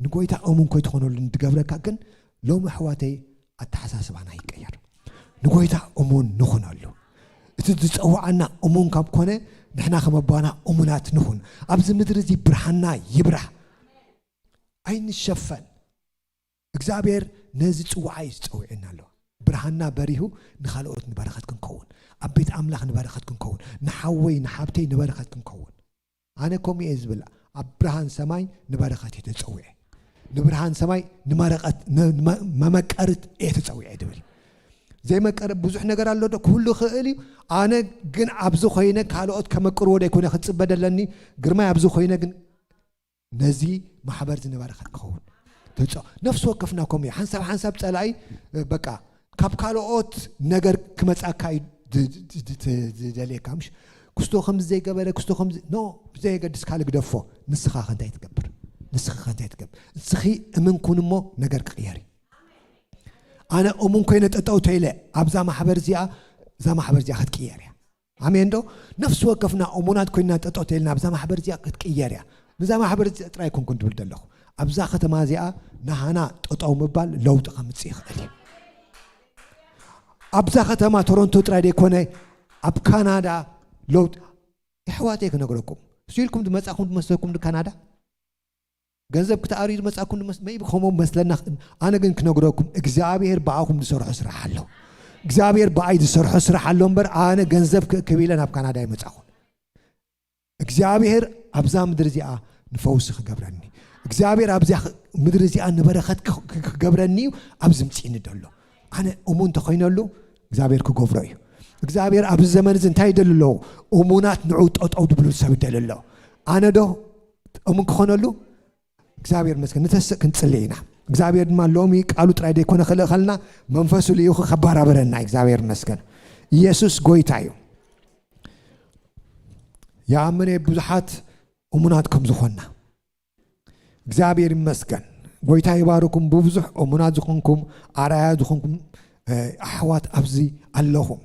ንጎይታ እሙን ከይትኾነሉ እንትገብረካ ግን፣ ሎሚ ኣሕዋተይ ኣተሓሳስባና ይቀየር። ንጎይታ እሙን ንኹነሉ። እቲ ዝጸውዓና እሙን ካብ ኮነ፣ ንሕና ከም ኣቦና እሙናት ንኹን። ኣብዚ ምድሪ እዚ ብርሃንና ይብራህ። ኣይንሸፈን። እግዚኣብሔር ነዚ ጽዋዓ እዩ ዝጸውዕና ኣሎ። ብርሃንና በሪሁ ንኻልኦት ንበረኸት ክንከውን፣ ኣብ ቤት ኣምላኽ ንበረኸት ክንከውን፣ ንሓወይ ንሓብተይ ንበረኸት ክንከውን። ኣነ ከምኡ እየ ዝብል። ኣብ ብርሃን ሰማይ ንበረኸት እየ ተጸዊዐ። ንብርሃን ሰማይ ንመረቐት፣ ን-፣ ንመ-፣ መመቀርት እየ ተጸዊዐ ዝብል። ዘይመቀር ብዙሕ ነገር ኣሎ ዶ? ክህሉ ይኽእል እዩ። ኣነ ግን ኣብዚ ኮይነ ካልኦት ከመቅርዎ ደይኮነ ክጽበ ደለኒ። ግርማይ ኣብዚ ኮይነ ግን ነዚ ማሕበር እዚ ንበረኸት ክኸውን። ተጾ-፣ ነፍሲ ወከፍና ከምኡ እዩ። ሓንሳብ ሓንሳብ ጸላኢ፣ እ፣ በቃ ካብ ካልኦት ነገር ክመጻካ እዩ ድ-፣ ድ-፣ ድ-፣ ድ-፣ ዝደልየካ። ምሽ ክስቶ ከምዚ ዘይገበረ፣ ክስቶ ከምዚ፣ ኖ፣ ብዘየገድስ ካልእ ግደፎ። ንስኻ ከ እንታይ ትገብር? ንስኺ ከ እንታይ ትገብር? ንስኺ እምን ኩን እሞ ነገር ክቕየር እዩ። ኣነ እሙን ኮይነ ጠጠው ተይለ ኣብዛ ማሕበር እዚኣ፣ እዛ ማሕበር እዚኣ ክትቅየር እያ። ኣሜን ዶ? ነፍሲ ወከፍና እሙናት ኮይና ጠጠው ተይልና ኣብዛ ማሕበር እዚኣ ክትቅየር እያ። ነዛ ማሕበር እዚኣ ጥራይ ኮንኩን ትብል ዘለኹ። ኣብዛ ከተማ እዚኣ ናሃና ጠጠው ምባል ለውጢ ከምጽእ ይኽእል እዩ። ኣብዛ ከተማ ቶሮንቶ ጥራይ ደይኮነ፣ ኣብ ካናዳ ለውጢ፣ የሕዋተይ ክነግረኩም። እሱ ኢልኩም ዝመጻኹም ዝመስለኩም ንካናዳ? ገንዘብ ክትኣርዩ ዝመጻኩም ንመስ-፣ መይቢ ከምኡ መስለና። ኣነ ግን ክነግረኩም፣ እግዚኣብሔር ብኣኹም ዝሰርሖ ስራሕ ኣሎ። እግዚኣብሔር ብኣይ ዝሰርሖ ስራሕ ኣሎ እምበር፣ ኣነ ገንዘብ ክእክብ ኢለ ናብ ካናዳ ኣይመጻኹን። እግዚኣብሔር ኣብዛ ምድሪ እዚኣ ንፈውሲ ክገብረኒ፣ እግዚኣብሔር ኣብዚኣ ኽ-፣ ምድሪ እዚኣ ንበረኸት ክ-፣ ክ-፣ ክገብረኒ እዩ ኣብዚ ምጽእኒ ደሎ። ኣነ እሙን እንተኾይነሉ እግዚኣብሔር ክገብሮ እዩ። እግዚኣብሔር ኣብዚ ዘመን እዚ እንታይ ይደሊ ኣለዎ? እሙናት ንዑ ጠጠው ድብሉ ሰብ ይደሊ ኣሎ። ኣነ ዶ እሙን ክኾነሉ? እግዚኣብሔር ይመስገን። ንተስእ ክንጽሊ ኢና። እግዚኣብሔር ድማ ሎሚ ቃሉ ጥራይ ደይኮነ ክልእኸልና፣ መንፈሱ ልኢኹ ከባራበረና። እግዚኣብሔር ይመስገን። ኢየሱስ ጎይታ እዩ። ይኣምን እየ ብዙሓት እሙናት ከም ዝኾንና። እግዚኣብሔር ይመስገን። ጎይታ ይባርኩም። ብብዙሕ እሙናት ዝኾንኩም፣ ኣርኣያ ዝኾንኩም፣ እ፣ ኣሕዋት ኣብዚ ኣለኹም።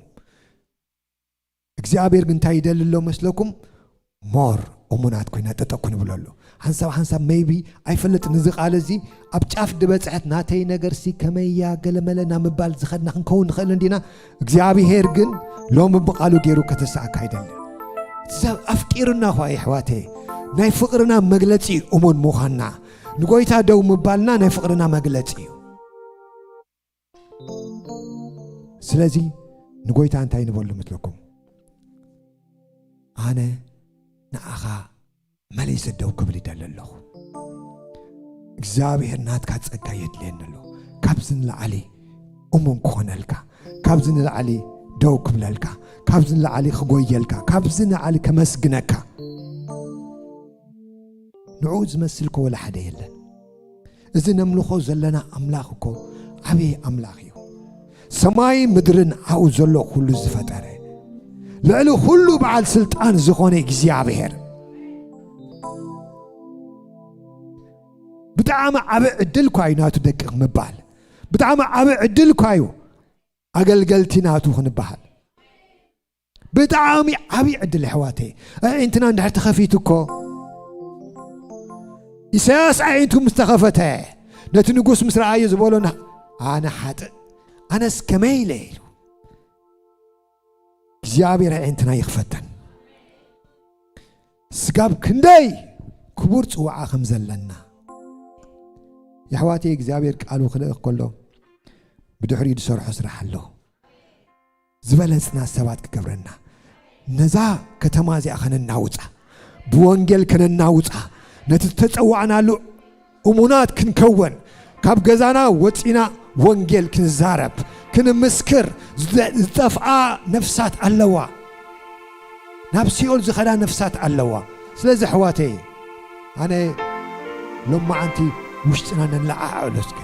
እግዚኣብሔር ግን እንታይ ይደሊ ኣሎ መስለኩም? ሞር እሙናት ኮይና ጠጠው ክንብለሉ። ሓንሳብ ሓንሳብ መይቢ ኣይፈልጥን፣ እዚ ቃል እዚ ኣብ ጫፍ ድበጽሐት ናተይ ነገርሲ ከመያ ገለመለ ናብ ምባል ዝኸድና ክንከውን ንኽእል እንዲና። እግዚኣብሔር ግን ሎሚ ብቓሉ ገይሩ ከተስኣካ ኣይደልን። እቲ ሰብ ኣፍቂሩና ኳ የሕዋተይ፣ ናይ ፍቕርና መግለጺ እዩ እሙን ምዃንና። ንጎይታ ደው ምባልና ናይ ፍቕርና መግለጺ እዩ። ስለዚ ንጎይታ እንታይ ንበሉ ምስለኩም? ኣነ ንኣኻ መሊሰ ደው ክብል ይደሊ ኣለኹ። እግዚኣብሔር ናትካ ጸጋ የድልየኒ ኣሎ። ካብዚ ንላዕሊ እሙን ክኾነልካ፣ ካብዚ ንላዕሊ ደው ክብለልካ፣ ካብዚ ንላዕሊ ክጎየልካ፣ ካብዚ ንላዕሊ ከመስግነካ። ንዕኡ ዝመስል እኮ ወላ ሓደ የለን። እዚ ነምልኾ ዘለና ኣምላኽ እኮ ዓብዪ ኣምላኽ እዩ። ሰማይ ምድርን ኣብኡ ዘሎ ኩሉ ዝፈጠረ፣ ልዕሊ ኩሉ በዓል ስልጣን ዝኾነ እግዚኣብሔር፣ ብጣዕሚ ዓቢ ዕድል እኳ እዩ ናቱ ደቂ ምባል። ብጣዕሚ ዓቢ ዕድል እኳ እዩ ኣገልገልቲ ናቱ ክንበሃል። ብጣዕሚ ዓብዪ ዕድል ኣሕዋተይ። ኣዒንትና እንድሕር ተኸፊቱ እኮ፣ ኢሳያስ ኣዒንቱ ምስ ተኸፈተ፣ ነቲ ንጉስ ምስ ረኣዮ ዝበሎ፣ "ኣነ ሓጥእ፣ ኣነስ ከመይ ኢለ?" ኢሉ። እግዚኣብሔር ኣዒንትና ይኽፈተን። ስጋብ ክንደይ ክቡር ጽዋዓ ከም ዘለና። የሕዋተይ፣ እግዚኣብሔር ቃሉ ክልእኽ ከሎ ብድሕሪኡ ዝሰርሖ ስራሕ ኣሎ። ዝበለጽና ሰባት ክገብረና፣ ነዛ ከተማ እዚኣ ከነናውጻ፣ ብወንጌል ከነናውጻ፣ ነቲ ዝተጸዋዕናሉ እሙናት ክንከወን፣ ካብ ገዛና ወጺና ወንጌል ክንዛረብ፣ ክንምስክር። ዝጠ-፣ ዝጠፍኣ ነፍሳት ኣለዋ፣ ናብ ሲኦል ዝኸዳ ነፍሳት ኣለዋ። ስለዚ ኣሕዋተይ፣ ኣነ ሎማዓንቲ ውሽጥና ነለዓዕሎ እስኪ።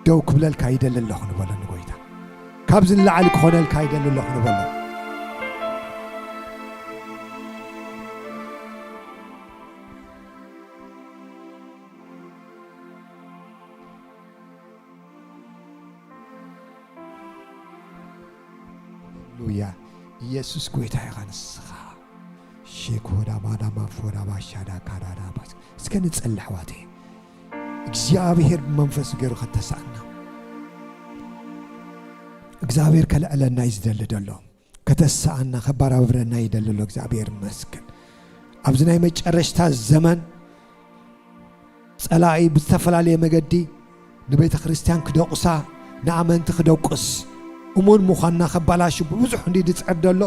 ደው ክብለልካ ይደሊ ኣለኹ ንበሎ ንጎይታ። ካብዚ ንላዕሊ ክኾነልካ ይደሊ ኣለኹ ንበሎ። ሃሌሉያ። ኢየሱስ ጎይታ ኢኻ ንስኻ። ሼክ ሆዳ ማዳማ ፎዳ ባሻዳ ካዳዳ ባስ። እስከ ንጸሊ ኣሕዋተይ። እግዚኣብሔር ብመንፈስ ገይሩ ከተሳእና። እግዚኣብሔር ከልዕለና እዩ ዝደሊ ዘሎ። ከተሳእና፣ ከባራብረና ይደሊ ኣሎ። እግዚኣብሔር ይመስገን። ኣብዚ ናይ መጨረሽታ ዘመን ጸላኢ ብዝተፈላለየ መገዲ ንቤተ ክርስቲያን ክደቑሳ፣ ንኣመንቲ ክደቁስ፣ እሙን ምዃንና ከባላሹ ብብዙሕ እንዲ ዝጽዕር ዘሎ፣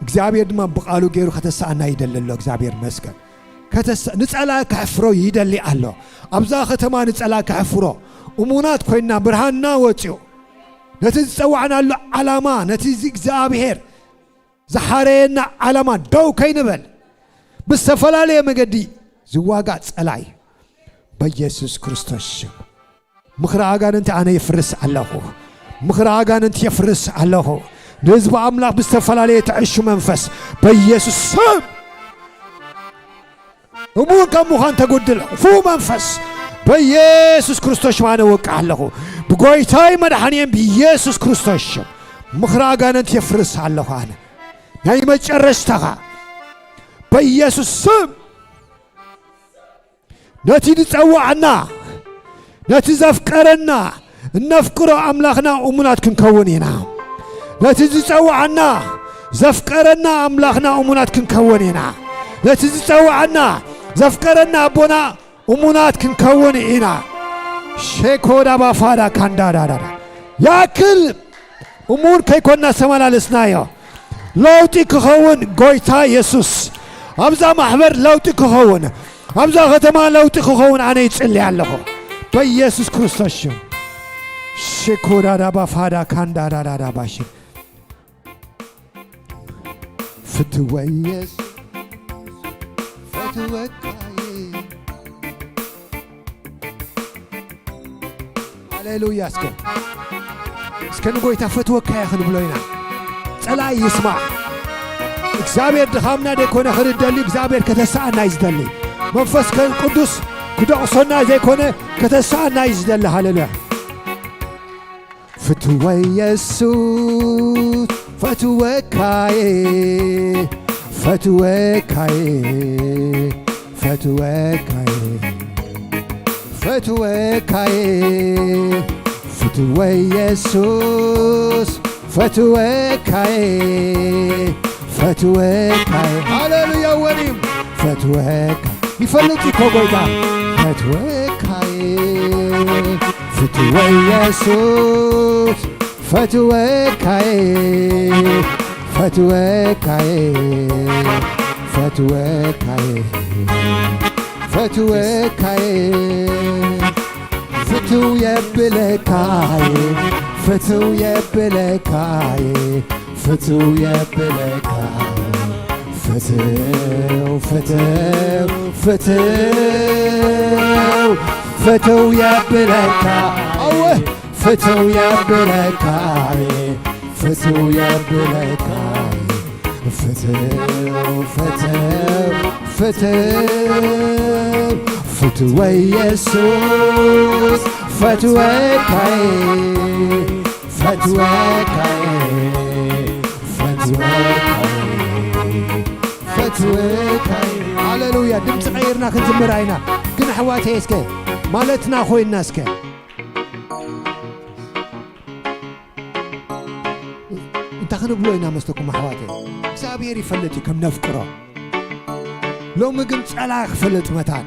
እግዚኣብሔር ድማ ብቓሉ ገይሩ ከተሳእና ይደሊ ኣሎ። እግዚኣብሔር ይመስገን። ከተሳ-፣ ንጸላኢ ከሕፍሮ ይደሊ ኣሎ። ኣብዛ ከተማ ንጸላኢ ከሕፍሮ፣ እሙናት ኮይንና ብርሃንና ወጺኡ፣ ነቲ ዝጸዋዕናሉ ዓላማ፣ ነቲ እዚ እግዚኣብሔር ዝሓረየና ዓላማ ደው ከይንበል፣ ብዝተፈላለየ መገዲ ዝዋጋእ ጸላኢ በኢየሱስ ክርስቶስ ሽም ምኽሪ ኣጋንንቲ ኣነ የፍርስ ኣለኹ። ምኽሪ ኣጋንንቲ የፍርስ ኣለኹ። ንህዝቢ ኣምላኽ ብዝተፈላለየ ተዕሹ መንፈስ በኢየሱስ ስም እሙን ካብ ምዃን ተጉድል ክፉእ መንፈስ በኢየሱስ ክርስቶስ ሽም ኣነ እወቅዕ ኣለኹ። ብጎይታይ መድሓንየን ብኢየሱስ ክርስቶስ ሽም ምኽሪ ኣጋንንቲ የፍርስ ኣለኹ። ኣነ ናይ መጨረሽታኻ በኢየሱስ ስም ነቲ ዝጸዋዓና፣ ነቲ ዘፍቀረና፣ እነፍቅሮ ኣምላኽና እሙናት ክንከውን ኢና። ነቲ ዝጸዋዓና፣ ዘፍቀረና ኣምላኽና እሙናት ክንከውን ኢና። ነቲ ዝጸዋዓና፣ ዘፍቀረና ኣቦና እሙናት ክንከውን ኢና። ሼኮዳ ባፋዳ ካንዳዳዳዳ። ያክል እሙን ከይኮንና ዝተመላለስናዮ። ለውጢ ክኸውን ጎይታ የሱስ። ኣብዛ ማሕበር ለውጢ ክኸውን፣ ኣብዛ ከተማ ለውጢ ክኸውን ኣነ ይጽሊ ኣለኹ። በኢየሱስ ክርስቶስ ሽም። ሽኮዳዳ ባፋዳ ካንዳዳዳዳ ባሽ። ፍትወይ የሱስ፣ ፈትወካይ። ሃሌሉያ። እስከ፣ እስከ ንጎይታ ፈትወካይ ክንብሎ ኢና። ጸላኢ ይስማዕ። እግዚኣብሔር ድኻምና ዘይኮነ ክርደሊ፣ እግዚኣብሔር ከተሰኣና እዩ ዝደሊ። መንፈስ ቅዱስ ክደቕሶና ዘይኮነ ከተሰኣና እዩ ዝደሊ። ሃሌሉያ። ፍትወይ የሱስ፣ ፈትወካይ፣ ፈትወካይ፣ ፈትወካይ፣ ፈትወካይ፣ ፍትወይ የሱስ፣ ፈትወካይ፣ ፈትወካይ። ሃሌሉያ። ወኒም ፈትወካ ይፈልጥ እኮ ጎይታ። ፈትወካይ፣ ፍትወይ የሱስ፣ ፈትወካይ፣ ፈትወካይ፣ ፈትወካይ፣ ፈትወካይ፣ ፍትው የብለካይ፣ ፍትው የብለካይ፣ ፍትው የብለካይ፣ ፍትው፣ ፍትው፣ ፍትው፣ ፍትው የብለካይ፣ ኣወ፣ ፍትው የብለካይ፣ ፍትው የብለካይ፣ ፍትው፣ ፍትው፣ ፍትው፣ ፍትወይ የሱስ፣ ፈትወካይ፣ ፈትወካይ፣ ፈትወካይ፣ ፈትወካይ። ሃሌሉያ። ድምፂ ቀይርና ክንዝምር ኣይና። ግን ኣሕዋተይ እስከ ማለትና ኮይንና እስከ እንታይ ክንብሎ ኢና መስለኩም ኣሕዋተይ? እግዚኣብሔር ይፈልጥ እዩ ከም ነፍቅሮ። ሎሚ ግን ጸላኢ ክፈልጥ መታን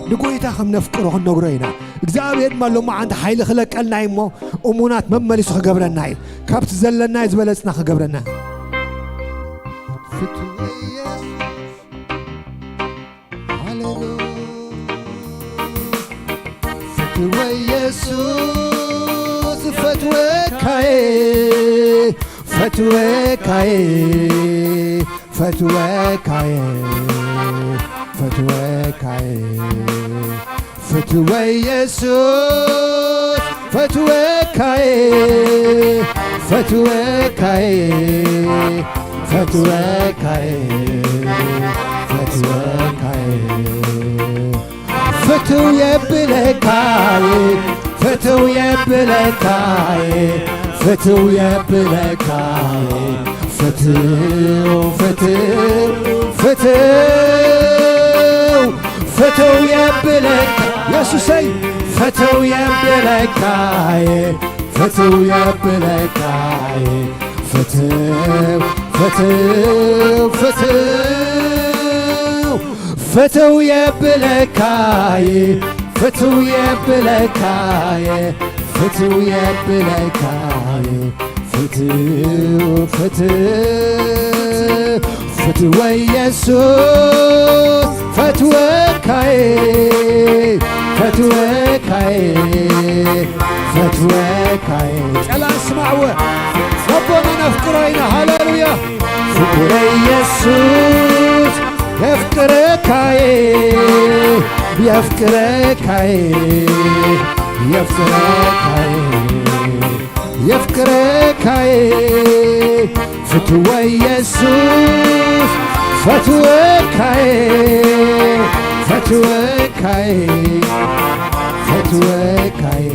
ንጎይታ ከም ነፍቅሮ ክንነግሮ ኢና። እግዚኣብሔር ድማ ሎማዓንቲ ሓይሊ ክለቀልና እዩ እሞ፣ እሙናት መመሊሱ ክገብረና እዩ። ካብቲ ዘለናዮ ዝበለጽና ክገብረና። ፍትወ ኢየሱስ፣ ሃሌሉያ። ፍትወ ኢየሱስ፣ ፈትወካየ፣ ፈትወካየ፣ ፈትወካየ፣ ፈትወካየ። ፍትወ ኢየሱስ፣ ፈትወካየ፣ ፈትወካየ፣ ፈትወካየ፣ ፈትወካየ። ፍትው የብለካይ፣ ፍትው የብለካይ፣ ፍትው የብለካይ። ፍትው፣ ፍትው፣ ፍትው፣ ፍትው የብለካ የሱሰይ። ፍትው የብለካይ፣ ፍትው የብለካይ። ፍትው፣ ፍትው፣ ፍትው፣ ፍትው የብለካይ፣ ፍትው የብለካይ፣ ፍትው የብለካይ። ፍትው፣ ፍትው፣ ፍትወ ኢየሱስ፣ ፈትወካይ፣ ፈትወካይ፣ ፈትወካይ። ጨላ ስማዕወ፣ ረቦና ነፍቅሮ ኢና። ሃሌሉያ። ፍቁረ ኢየሱስ፣ የፍቅረካይ፣ የፍቅረካይ፣ የፍቅረካይ፣ የፍቅረካይ። ፍትወ ኢየሱስ፣ ፈትወካይ፣ ፈትወካይ፣ ፈትወካይ፣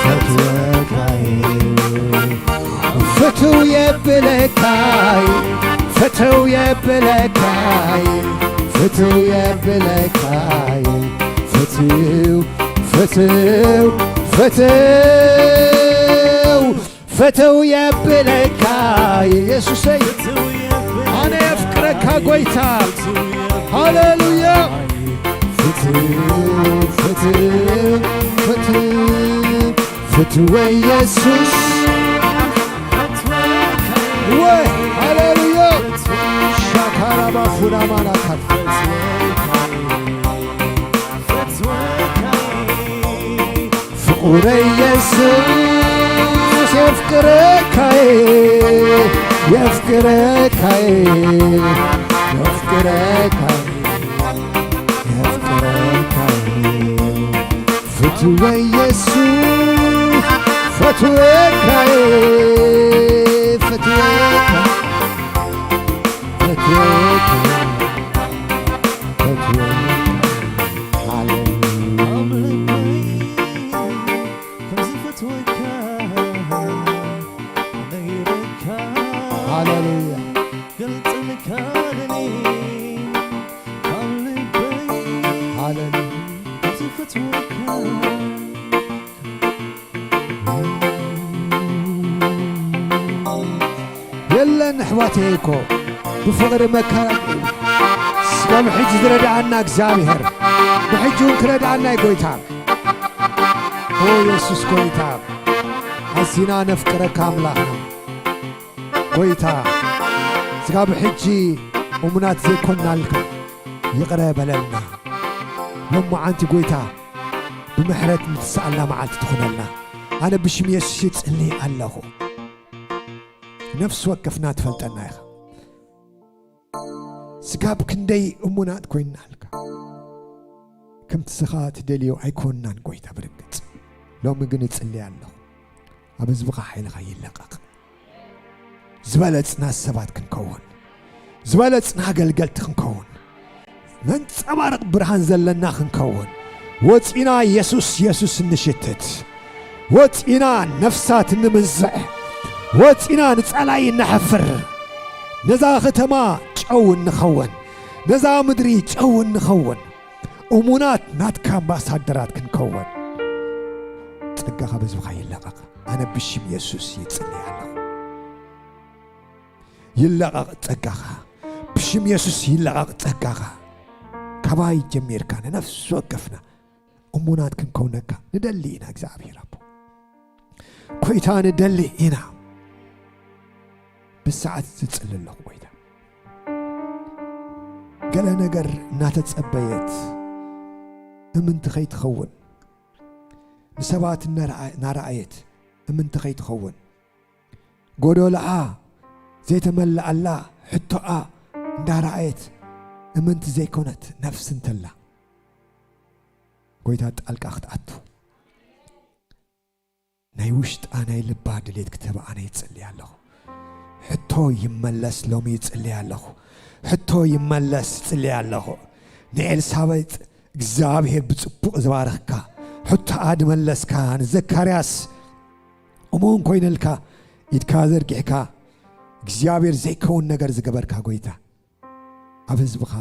ፈትወካይ። ፍትው የብለካይ፣ ፍትው የብለካይ፣ ፍትው የብለካይ። ፍትው፣ ፍትው፣ ፍትው፣ ፍትው የብለካይ። ኢየሱሰይ፣ ኣነ የፍቅረካ ጎይታ። ሃሌሉያ። ፍትው፣ ፍትው፣ ፍትው፣ ፍትወ ኢየሱስ። ወይ ሃሌሉያ። ሻካራባ ፉዳማናካት። ፍቁረ ኢየሱስ፣ የፍቅረካይ፣ የፍቅረካይ፣ የፍቅረካይ፣ የፍቅረካይ። ፍትወ ኢየሱስ፣ ፈትወካይ፣ ፈትወካይ፣ ፈትወካይ፣ ፈትወካይ። ሃሌሉያ። ሃሌሉያ። ሃሌሉያ። የለን ኣሕዋተይ እኮ ብፍቕሪ መከራ ስጋብ ሕጂ ዝረድኣና እግዚኣብሔር ብሕጂ እውን ክረድኣና እዩ ጎይታ። ኦ የሱስ ጎይታ፣ ኣዚና ነፍቅረካ ኣምላኽና። ጎይታ፣ ስጋብ ሕጂ እሙናት ዘይኮንናልካ ይቕረ በለልና። ሎማዓንቲ ጎይታ፣ ብምሕረት ንትስኣልና መዓልቲ ትኹነልና። ኣነ ብሽም የሱስ ይጽሊ ኣለኹ። ነፍሲ ወከፍና ትፈልጠና ኢኻ። ስጋብ ክንደይ እሙናት ኮይንናልካ። ከምቲ ስኻ ትደልዮ ኣይኮንናን ጎይታ ብርግጽ። ሎሚ ግን እጽሊ ኣለኹ። ኣብ ህዝብኻ ሓይልኻ ይለቐቕ። ዝበለጽና ሰባት ክንከውን፣ ዝበለጽና ኣገልገልቲ ክንከውን፣ መንጸባረቕ ብርሃን ዘለና ክንከውን፣ ወጺና የሱስ፣ የሱስ እንሽትት፣ ወጺና ነፍሳት እንምንዝዕ፣ ወጺና ንጸላይ እነሕፍር፣ ነዛ ከተማ ጨው እንኸውን፣ ነዛ ምድሪ ጨው እንኸውን፣ እሙናት ናትካ ኣምባሳደራት ክንከውን ጸጋኻ በዝብኻ ይለቐቕ። ኣነ ብሽም የሱስ ይጽሊ ኣለኹ። ይለቐቕ ጸጋኻ። ብሽ ሽም የሱስ ይለቓቕ ጸጋኻ። ካባይ ጀሚርካ ንነፍሲ ወከፍና እሙናት ክንከውነካ ንደሊ ኢና። እግዚኣብሔር ኣቦ፣ ኮይታ ንደሊ ኢና። ብሰዓት ዝጽሊ ኣለኹ ጎይታ፣ ገለ ነገር እናተጸበየት እምንቲ ከይትኸውን፣ ንሰባት እናረኣ-፣ እናረኣየት እምንቲ ከይትኸውን፣ ጎዶልኣ ዘይተመልኣላ ሕቶኣ እንዳረኣየት እምንቲ ዘይኮነት ነፍሲ እንተላ፣ ጎይታ ጣልቃ ክትኣቱ፣ ናይ ውሽጣ ናይ ልባ ድሌት ክትህባ ኣነ ይጽሊ ኣለኹ። ሕቶ ይመለስ ሎሚ ይጽሊ ኣለኹ። ሕቶ ይመለስ ይጽሊ ኣለኹ። ንኤልሳቤጥ እግዚኣብሔር ብጽቡቕ ዝባረኽካ፣ ሕቶኣ ድመለስካ፣ ንዘካርያስ እሙን ኮይነልካ፣ ኢድካ ዘርጊሕካ፣ እግዚኣብሔር ዘይከውን ነገር ዝገበርካ ጎይታ፣ ኣብ ህዝብኻ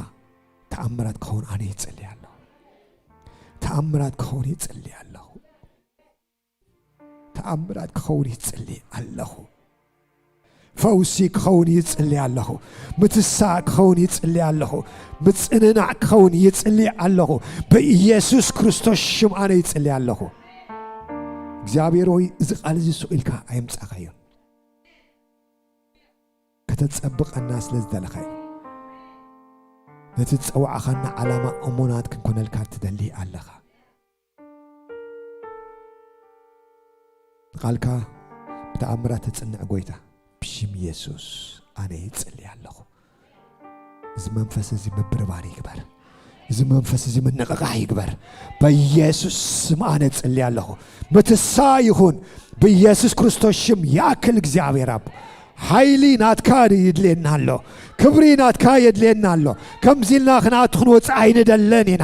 ተኣምራት ክኸውን ኣነ ይጽሊ ኣለኹ። ተኣምራት ክኸውን ይጽሊ ኣለኹ። ተኣምራት ክኸውን ይጽሊ ኣለኹ። ፈውሲ ክኸውን ይጽሊ ኣለኹ። ምትሳእ ክኸውን ይጽሊ ኣለኹ። ምጽንናዕ ክኸውን ይጽሊ ኣለኹ። ብኢየሱስ ክርስቶስ ሽም ኣነ ይጽሊ ኣለኹ። እግዚኣብሔር ሆይ፣ እዚ ቃል እዚ ስቕ ኢልካ ኣየምጻእካዮ። ከተጸብቐና ስለ ዝደለኻ እዩ። ነቲ ዝጸዋዕኻና ዓላማ እሙናት ክንኮነልካ ትደሊ ኣለኻ። ንቃልካ ብተኣምራት ተጽንዕ ጎይታ፣ ብሽም የሱስ ኣነ ይጽሊ ኣለኹ። እዚ መንፈስ እዚ ምብርባር ይግበር። እዚ መንፈስ እዚ ምንቕቓሕ ይግበር። በኢየሱስ ስም ኣነ እጽሊ ኣለኹ። ምትሳ ይኹን። ብኢየሱስ ክርስቶስ ሽም ይኣክል እግዚኣብሔር ኣቦ። ሓይሊ ናትካ ይድልየና ኣሎ። ክብሪ ናትካ የድልየና ኣሎ። ከምዚ ኢልና ክንኣቱ ክንወጽእ ኣይንደለን ኢና።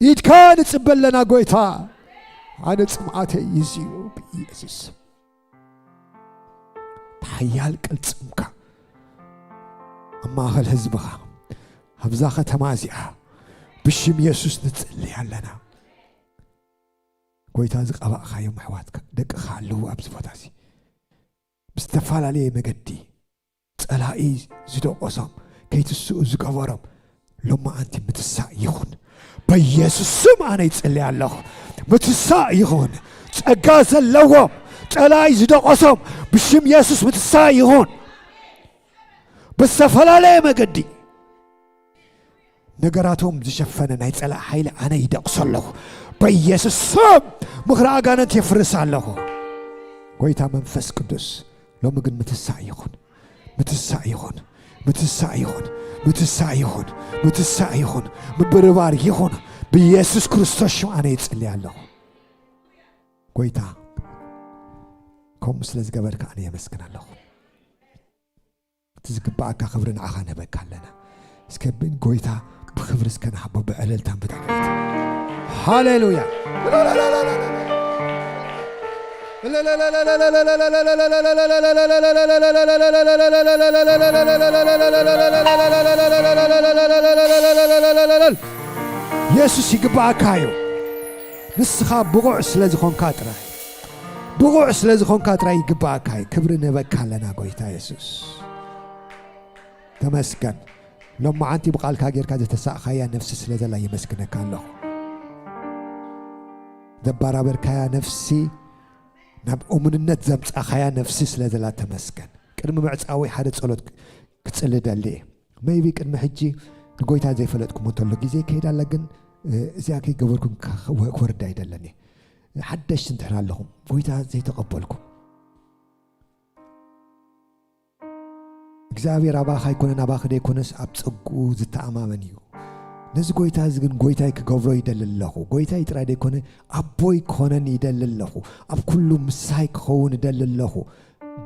ኢድካ ንጽበ ኣለና ጎይታ። ኣነ ጽምኣተይ ይዝዩ ብኢየሱስ። ሓያል ቅልጽምካ ኣብ ማእከል ህዝብኻ፣ ኣብዛ ከተማ እዚኣ ብሽም የሱስ ንጽሊ ኣለና። ጎይታ ዝቐባእካዮም ኣሕዋትካ፣ ደቅኻ ኣለዉ ኣብዚ ቦታ እዚ። ብዝተፈላለየ መገዲ ጸላኢ ዝደቆሶም፣ ከይትስኡ ዝገበሮም፣ ሎማዓንቲ ምትሳእ ይኹን። በኢየሱስ ስም ኣነ ይጽሊ ኣለኹ። ምትሳእ ይኹን። ጸጋ ዘለዎም ጸላኢ ዝደቆሶም ብሽም የሱስ ምትሳእ ይኹን። ብዝተፈላለየ መገዲ ነገራቶም ዝሸፈነ ናይ ጸላእ ሓይሊ ኣነ ይደቕሶ ኣለኹ። በኢየሱስ ስም ምኽሪ ኣጋንንት የፍርስ ኣለኹ። ጎይታ መንፈስ ቅዱስ ሎሚ ግን ምትሳእ ይኹን። ምትሳእ ይኹን። ምትሳእ ይኹን። ምትሳእ ይኹን። ምትሳእ ይኹን። ምብርባር ይኹን። ብኢየሱስ ክርስቶስ ሽም ኣነ ይጽሊ ኣለኹ። ጎይታ ከምኡ ስለ ዝገበርካ ኣነ የመስግን ኣለኹ። እቲ ዝግባኣካ ክብሪ ንዓኻ ንህበካ ኣለና። እስከ ብን ጎይታ ብክብሪ እስከ ንሃቦ ብዕልልታን ብጣዕሚት። ሃሌሉያ። የሱስ ይግባኣካ እዩ። ንስኻ ብቑዕ ስለ ዝኾንካ ጥራይ፣ ብቑዕ ስለ ዝኾንካ ጥራይ ይግባኣካ እዩ። ክብሪ ንህበካ ኣለና ጎይታ የሱስ። ተመስገን። ሎማዓንቲ ብቓልካ ጌርካ ዘተሳእኻያ ነፍሲ ስለ ዘላ የመስግነካ ኣለኹ። ዘባራበርካያ ነፍሲ፣ ናብ እሙንነት ዘምጻኻያ ነፍሲ ስለ ዘላ ተመስገን። ቅድሚ ምዕጻወይ ሓደ ጸሎት ክጽሊ ደሊ እየ። መይቢ ቅድሚ ሕጂ ንጎይታ ዘይፈለጥኩም እንተሎ ግዜ ይከይድ ኣላ፣ ግን፣ እ፣ እዚኣ ከይገበርኩም ከ-፣ ክወ-፣ ክወርድ ኣይደለኒ። ሓደሽቲ እንድሕር ኣለኹም፣ ጎይታ ዘይተቐበልኩም፣ እግዚኣብሔር ኣባኻ ኣይኮነን፣ ኣባኺ ደይኮነስ ኣብ ጸግኡ ዝተኣማመን እዩ። ነዚ ጎይታ እዚ ግን ጎይታይ ክገብሮ ይደሊ ኣለኹ። ጎይታይ ጥራይ ደይኮነ፣ ኣቦይ ክኾነኒ ይደሊ ኣለኹ። ኣብ ኩሉ ምሳይ ክኸውን ይደሊ ኣለኹ።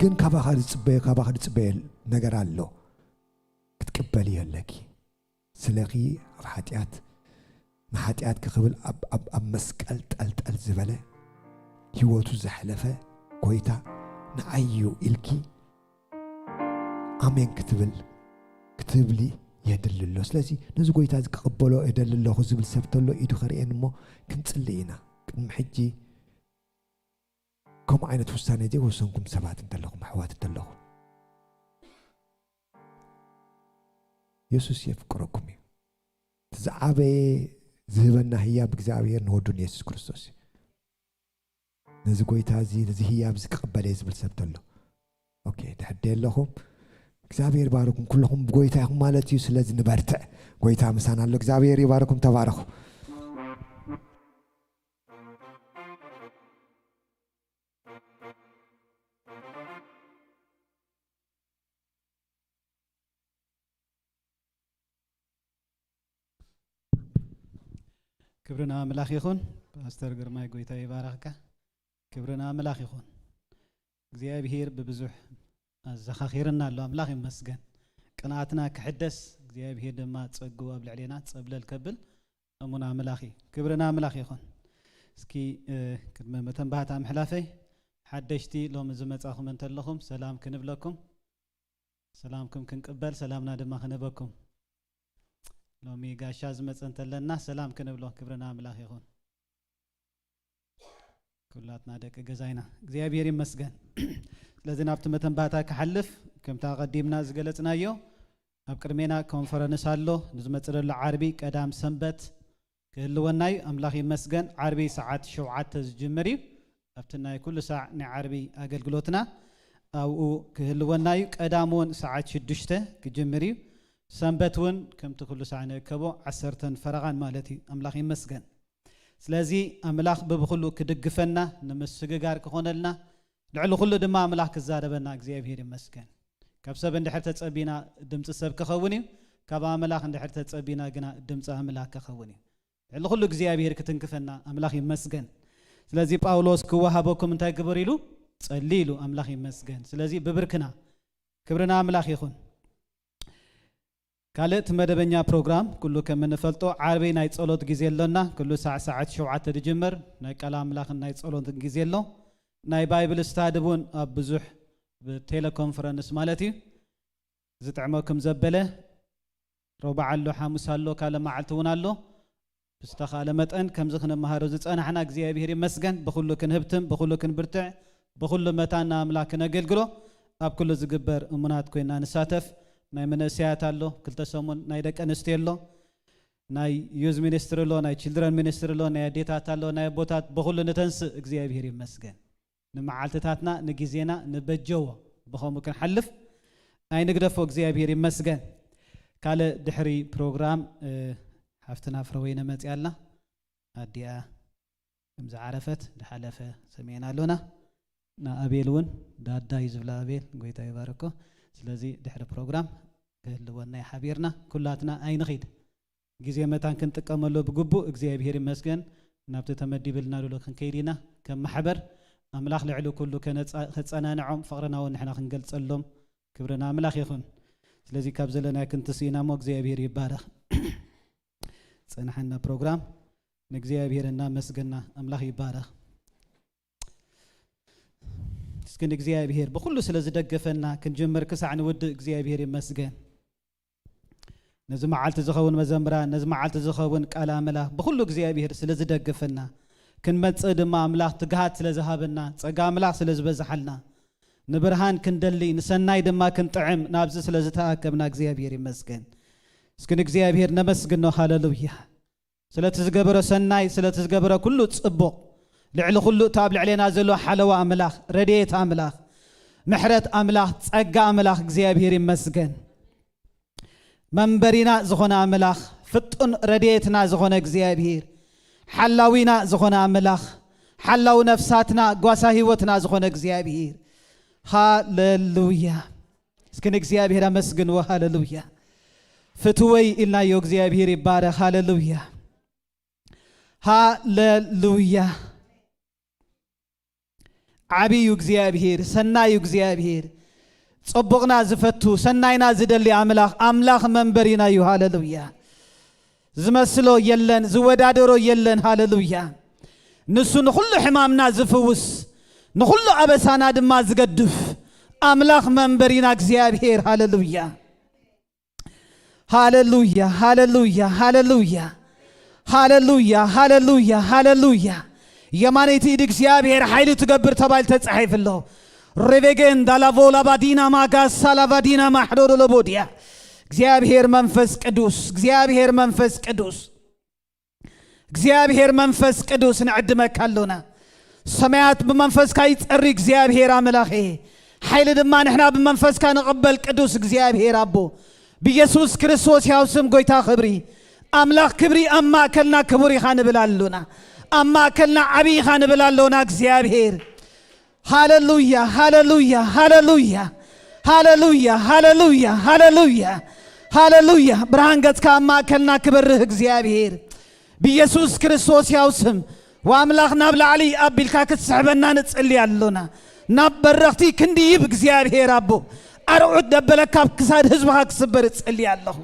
ግን ካባኻ ዝጽበዮ፣ ካባኻ ዝጽበዮ ነገር ኣሎ። ክትቅበልዮ ኣለኪ። ስለኺ ኣብ ሓጢኣት፣ ንሓጢኣትኪ ክብል ኣብ፣ ኣብ፣ ኣብ መስቀል ጠልጠል ዝበለ፣ ህይወቱ ዘሕለፈ ጎይታ ንዓይ እዩ ኢልኪ ኣሜን ክትብል፣ ክትብሊ የድሊ ኣሎ። ስለዚ ነዚ ጎይታ እዚ ክቕበሎ እደሊ ኣለኹ ዝብል ሰብ ተሎ ኢዱ ከርእየኒ እሞ ክንጽሊ ኢና። ቅድሚ ሕጂ ከምኡ ዓይነት ውሳኔ ዘይወሰንኩም ሰባት እንተለኹም፣ ኣሕዋት እንተለኹም፣ የሱስ የፍቅረኩም እዩ። እቲ ዝዓበየ ዝህበና ህያብ እግዚኣብሔር ንወዱ ንየሱስ ክርስቶስ እዩ። ነዚ ጎይታ እዚ፣ ነዚ ህያብ እዚ ክቕበል እየ ዝብል ሰብ ተሎ፣ ኦኬ፣ ድሕር ደይ ኣለኹም። እግዚኣብሔር ይባርኩም። ኩልኹም ብጎይታ ኢኹም ማለት እዩ። ስለዚ ንበርትዕ። ጎይታ ምሳና ኣሎ። እግዚኣብሔር ይባርኩም። ተባረኹ። ክብሪ ንኣምላኽ ይኹን። ፓስተር ግርማይ፣ ጎይታ ይባርኽካ። ክብሪ ንኣምላኽ ይኹን። እግዚኣብሔር ብብዙሕ ኣዘኻኺርና ኣሎ። ኣምላኽ ይመስገን። ቅንኣትና ክሕደስ፣ እግዚኣብሔር ድማ ጸግኡ ኣብ ልዕሌና ጸብለል ከብል እሙን ኣምላኽ እዩ። ክብሪ ንኣምላኽ ይኹን። እስኪ፣ እ፣ ቅድሚ መተንባህታ ምሕላፈይ፣ ሓደሽቲ ሎሚ ዝመጻኹም እንተለኹም ሰላም ክንብለኩም፣ ሰላምኩም ክንቅበል፣ ሰላምና ድማ ክንህበኩም። ሎሚ ጋሻ ዝመጸ እንተለና ሰላም ክንብሎ፣ ክብሪ ንኣምላኽ ይኹን። ኩላትና ደቂ ገዛ ኢና። እግዚኣብሔር ይመስገን። ስለዚ ናብቲ መተንባታ ክሓልፍ፣ ከምቲ ኣቐዲምና ዝገለጽናዮ፣ ኣብ ቅድሜና ኮንፈረንስ ኣሎ። ንዝመጽእ ዘሎ ዓርቢ፣ ቀዳም ሰንበት ክህልወና እዩ። ኣምላኽ ይመስገን። ዓርቢ ሰዓት ሸውዓተ ዝጅምር እዩ። ኣብቲ ናይ ኩሉ ሳዕ ናይ ዓርቢ ኣገልግሎትና ኣብኡ ክህልወና እዩ። ቀዳም እውን ሰዓት ሽዱሽተ ክጅምር እዩ። ሰንበት እውን ከምቲ ኩሉ ሳዕ ንእከቦ ዓሰርተን ፈረቓን ማለት እዩ። ኣምላኽ ይመስገን። ስለዚ ኣምላኽ ብብኹሉ ክድግፈና፣ ንምስግጋር ክኾነልና፣ ልዕሊ ኩሉ ድማ ኣምላኽ ክዛረበና እግዚኣብሔር ይመስገን። ካብ ሰብ እንድሕር ተጸቢና ድምጺ ሰብ ክኸውን እዩ፣ ካብ ኣምላኽ እንድሕር ተጸቢና ግና ድምጺ ኣምላኽ ክኸውን እዩ። ልዕሊ ኩሉ እግዚኣብሔር ክትንክፈና ኣምላኽ ይመስገን። ስለዚ ጳውሎስ ክወሃበኩም እንታይ ግበሩ ኢሉ? ጸሊ ኢሉ። ኣምላኽ ይመስገን። ስለዚ ብብርክና ክብርና ኣምላኽ ይኹን። ካልእ እቲ መደበኛ ፕሮግራም ኩሉ ከም እንፈልጦ ዓርቢ ናይ ጸሎት ግዜ ኣሎና። ኩሉ ሳዕ ሰዓት ሸውዓተ ዝጅምር ናይ ቃል ኣምላኽን ናይ ጸሎትን ግዜ ኣሎ። ናይ ባይብል ስታዲ እውን ኣብ ብዙሕ ብቴሌኮንፈረንስ ማለት እዩ ዝጥዕመኩም ዘበለ ረቡዕ ኣሎ፣ ሓሙስ ኣሎ፣ ካልእ መዓልቲ እውን ኣሎ። ብዝተኻእለ መጠን ከምዚ ክንመሃሮ ዝጸናሕና እግዚኣብሔር ይመስገን። ብኹሉ ክንህብትም፣ ብኹሉ ክንብርትዕ፣ ብኹሉ መታን ንኣምላኽ ክነገልግሎ ኣብ ኩሉ ዝግበር እሙናት ኮይና ንሳተፍ። ናይ መንእሰያት ኣሎ፣ ክልተ ሰሙን ናይ ደቂ ኣንስትዮ ኣሎ፣ ናይ ዩዝ ሚኒስትሪ ኣሎ፣ ናይ ችልድረን ሚኒስትሪ ኣሎ፣ ናይ ኣዴታት ኣሎ፣ ናይ ኣቦታት፣ ብኹሉ ንተንስእ እግዚኣብሔር ይመስገን። ንመዓልትታትና፣ ንግዜና ንበጀዎ፣ ብኸምኡ ክንሓልፍ ኣይንግደፎ። እግዚኣብሔር ይመስገን። ካልእ ድሕሪ ፕሮግራም፣ እ፣ ሓፍትና ፍረወይነ መጺኣ ኣላ። ኣዲኣ ከም ዝዓረፈት ዝሓለፈ ሰሚዕና ኣሎና። ንኣቤል እውን ዳዳይ ዝብላ ኣቤል፣ ጎይታ ይባርኮ። ስለዚ ድሕሪ ፕሮግራም ክህልወና እዩ ሓቢርና። ኩላትና ኣይንኺድ። ግዜ መታን ክንጥቀመሉ ብግቡእ እግዚኣብሔር ይመስገን። ናብቲ ተመዲብልና ዘሎ ክንከይድ ኢና። ከም ማሕበር ኣምላኽ ልዕሊ ኩሉ ከነጻ-፣ ከጸናንዖም፣ ፍቕርና እውን ንሕና ክንገልጸሎም። ክብሪ ንኣምላኽ ይኹን። ስለዚ ካብ ዘለናዮ ክንትስእ ኢና እሞ እግዚኣብሔር ይባረኽ። ጸንሐና ፕሮግራም ንእግዚኣብሔር እናመስገና ኣምላኽ ይባረኽ። እስኪ ንእግዚኣብሔር ብኹሉ ስለ ዝደገፈና ክንጅምር ክሳዕ ንውድእ እግዚኣብሔር ይመስገን። ነዚ መዓልቲ ዝኸውን መዘምራን፣ ነዚ መዓልቲ ዝኸውን ቃል ኣምላኽ ብኹሉ እግዚኣብሔር ስለ ዝደገፈና፣ ክንመጽእ ድማ ኣምላኽ ትግሃት ስለ ዝሃበና፣ ጸጋ ኣምላኽ ስለ ዝበዝሓልና፣ ንብርሃን ክንደሊ፣ ንሰናይ ድማ ክንጥዕም ናብዚ ስለ ዝተኣከብና እግዚኣብሔር ይመስገን። እስኪ ንእግዚኣብሔር ነመስግኖ። ሃሌሉያ። ስለቲ ዝገበሮ ሰናይ፣ ስለቲ ዝገበሮ ኩሉ ጽቡቕ፣ ልዕሊ ኩሉ እቲ ኣብ ልዕሌና ዘሎ ሓለዋ ኣምላኽ፣ ረድኤት ኣምላኽ፣ ምሕረት ኣምላኽ፣ ጸጋ ኣምላኽ እግዚኣብሔር ይመስገን። መንበሪና ዝኾነ ኣምላኽ፣ ፍጡን ረድኤትና ዝኾነ እግዚኣብሔር፣ ሓላዊና ዝኾነ ኣምላኽ፣ ሓላዊ ነፍሳትና፣ ጓሳ ህይወትና ዝኾነ እግዚኣብሔር፣ ሃሌሉያ። እስኪ ንእግዚኣብሔር ኣመስግንዎ። ሃሌሉያ። ፍትወይ ኢልናዮ፣ እግዚኣብሔር ይባረኽ። ሃሌሉያ፣ ሃሌሉያ። ዓብዩ እግዚኣብሔር፣ ሰናዩ እግዚኣብሔር፣ ጽቡቕና ዝፈቱ፣ ሰናይና ዝደሊ ኣምላኽ፣ ኣምላኽ መንበሪና እዩ። ሃሌሉያ። ዝመስሎ የለን፣ ዝወዳደሮ የለን። ሃሌሉያ። ንሱ ንኹሉ ሕማምና ዝፍውስ፣ ንኹሉ ኣበሳና ድማ ዝገድፍ ኣምላኽ መንበሪና እግዚኣብሔር። ሃሌሉያ። ሃሌሉያ፣ ሃሌሉያ፣ ሃሌሉያ። ሃሌሉያ፣ ሃሌሉያ፣ ሃሌሉያ። የማነይቲ ኢድ እግዚኣብሔር ሓይሊ ትገብር ተባሂሉ ተጻሒፉ ኣሎ። ሬቬጌን ዳላቮ ላባዲና ማጋሳ ላባዲና ማሕዶዶ ለቦድያ። እግዚኣብሔር መንፈስ ቅዱስ፣ እግዚኣብሔር መንፈስ ቅዱስ፣ እግዚኣብሔር መንፈስ ቅዱስ ንዕድመካ ኣሎና። ሰማያት ብመንፈስካ ይጸሪ እግዚኣብሔር ኣምላኸ። ሓይሊ ድማ ንሕና ብመንፈስካ ንቕበል ቅዱስ እግዚኣብሔር ኣቦ። ብኢየሱስ ክርስቶስ ያው ስም ጎይታ ክብሪ ኣምላኽ ክብሪ ኣብ ማእከልና ክቡር ኢኻ ንብል ኣሎና። ኣብ ማእከልና ዓቢ ኢኻ ንብል ኣሎና እግዚኣብሔር። ሃሌሉያ፣ ሃሌሉያ፣ ሃሌሉያ፣ ሃሌሉያ፣ ሃሌሉያ፣ ሃሌሉያ፣ ሃሌሉያ። ብርሃን ገጽካ ኣብ ማእከልና ክበርህ እግዚኣብሔር ብኢየሱስ ክርስቶስ ያው ስም ወኣምላኽ ናብ ላዕሊ ኣቢልካ ክትስሕበና ንጽሊ ኣሎና። ናብ በረኽቲ ክንድይብ እግዚኣብሔር ኣቦ ኣርዑት ደበለ ካብ ክሳድ ህዝብኻ ክስበር እጽሊ ኣለኹ።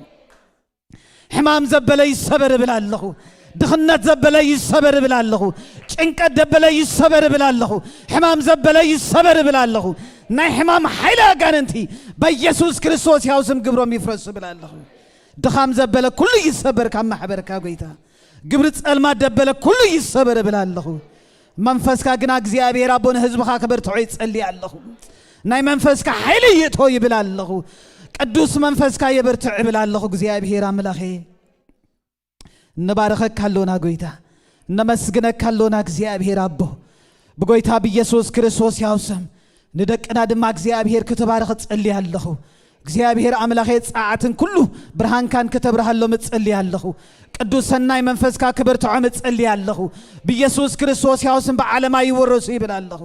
ሕማም ዘበለ ይሰበር እብል ኣለኹ። ድኽነት ዘበለ ይሰበር እብል ኣለኹ። ጭንቀት ደበለ ይሰበር እብል ኣለኹ። ሕማም ዘበለ ይሰበር እብል ኣለኹ። ናይ ሕማም ሓይሊ ኣጋንንቲ በኢየሱስ ክርስቶስ ያው ስም ግብሮም ይፍረስ እብል ኣለኹ። ድኻም ዘበለ ኩሉ ይሰበር ካብ ማሕበርካ ጎይታ። ግብሪ ጸልማት ደበለ ኩሉ ይሰበር እብል ኣለኹ። መንፈስካ ግና እግዚኣብሔር ኣቦ ንህዝብኻ ክበርትዖ ይጸሊ ኣለኹ። ናይ መንፈስካ ሓይሊ ይእቶ ይብል ኣለኹ። ቅዱስ መንፈስካ የበርትዕ እብል ኣለኹ እግዚኣብሔር ኣምላኸ። ንባረኸካ ኣሎና ጎይታ፣ ነመስግነካ ኣሎና እግዚኣብሔር ኣቦ። ብጎይታ ብኢየሱስ ክርስቶስ ያው ስም ንደቅና ድማ እግዚኣብሔር ክትባርኽ እጸሊ ኣለኹ። እግዚኣብሔር ኣምላኸ ጸዓትን ኩሉ ብርሃንካን ከተብርሃሎም እጸሊ ኣለኹ። ቅዱስ ሰናይ መንፈስካ ክበርትዖም እጸሊ ኣለኹ። ብኢየሱስ ክርስቶስ ያው ስም ብዓለማ ይወረሱ ይብል ኣለኹ።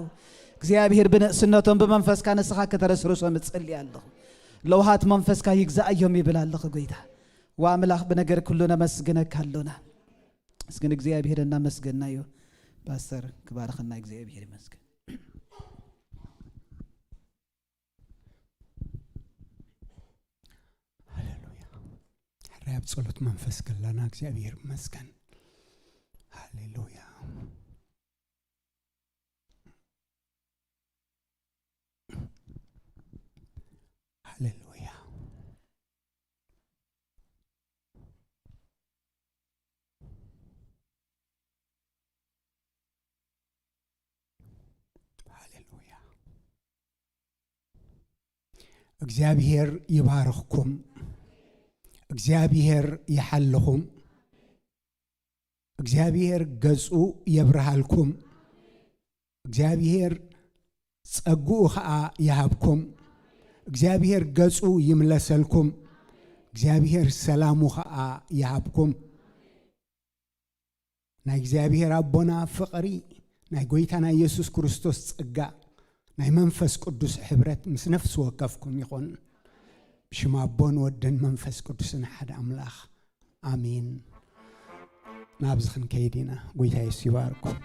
እግዚኣብሔር ብንእስነቶም ብመንፈስካ ንስኻ ከተረስርሶም እጸሊ ኣለኹ። ለውሃት መንፈስካ ይግዛእዮም ይብል ኣለኹ ጎይታ። ወኣምላኽ ብነገር ኩሉ ነመስግነካ ኣሎና። እስኪ ንእግዚኣብሔር እናመስገናዮ ፓስተር ክባርኸና እግዚኣብሔር ይመስገን። ሃሌሉያ። ሕራይ ኣብ ጸሎት መንፈስ ከለና እግዚኣብሔር ይመስገን። ሃሌሉያ። ሃሌሉያ። ሃሌሉያ። እግዚኣብሔር ይባርኽኩም። እግዚኣብሔር ይሓልኹም። እግዚኣብሔር ገጹ የብርሃልኩም። እግዚኣብሔር ጸግኡ ኸኣ ይሃብኩም። እግዚኣብሔር ገጹ ይምለሰልኩም። እግዚኣብሔር ሰላሙ ኸኣ ይሃብኩም። ናይ እግዚኣብሔር ኣቦና ፍቕሪ፣ ናይ ጎይታና ኢየሱስ ክርስቶስ ጸጋ፣ ናይ መንፈስ ቅዱስ ሕብረት ምስ ነፍሲ ወከፍኩም ይኹን። ብሽም ኣቦን ወድን መንፈስ ቅዱስን ሓደ ኣምላኽ ኣሜን። ናብዚ ክንከይድ ኢና። ጎይታ የሱስ ይባርኩም።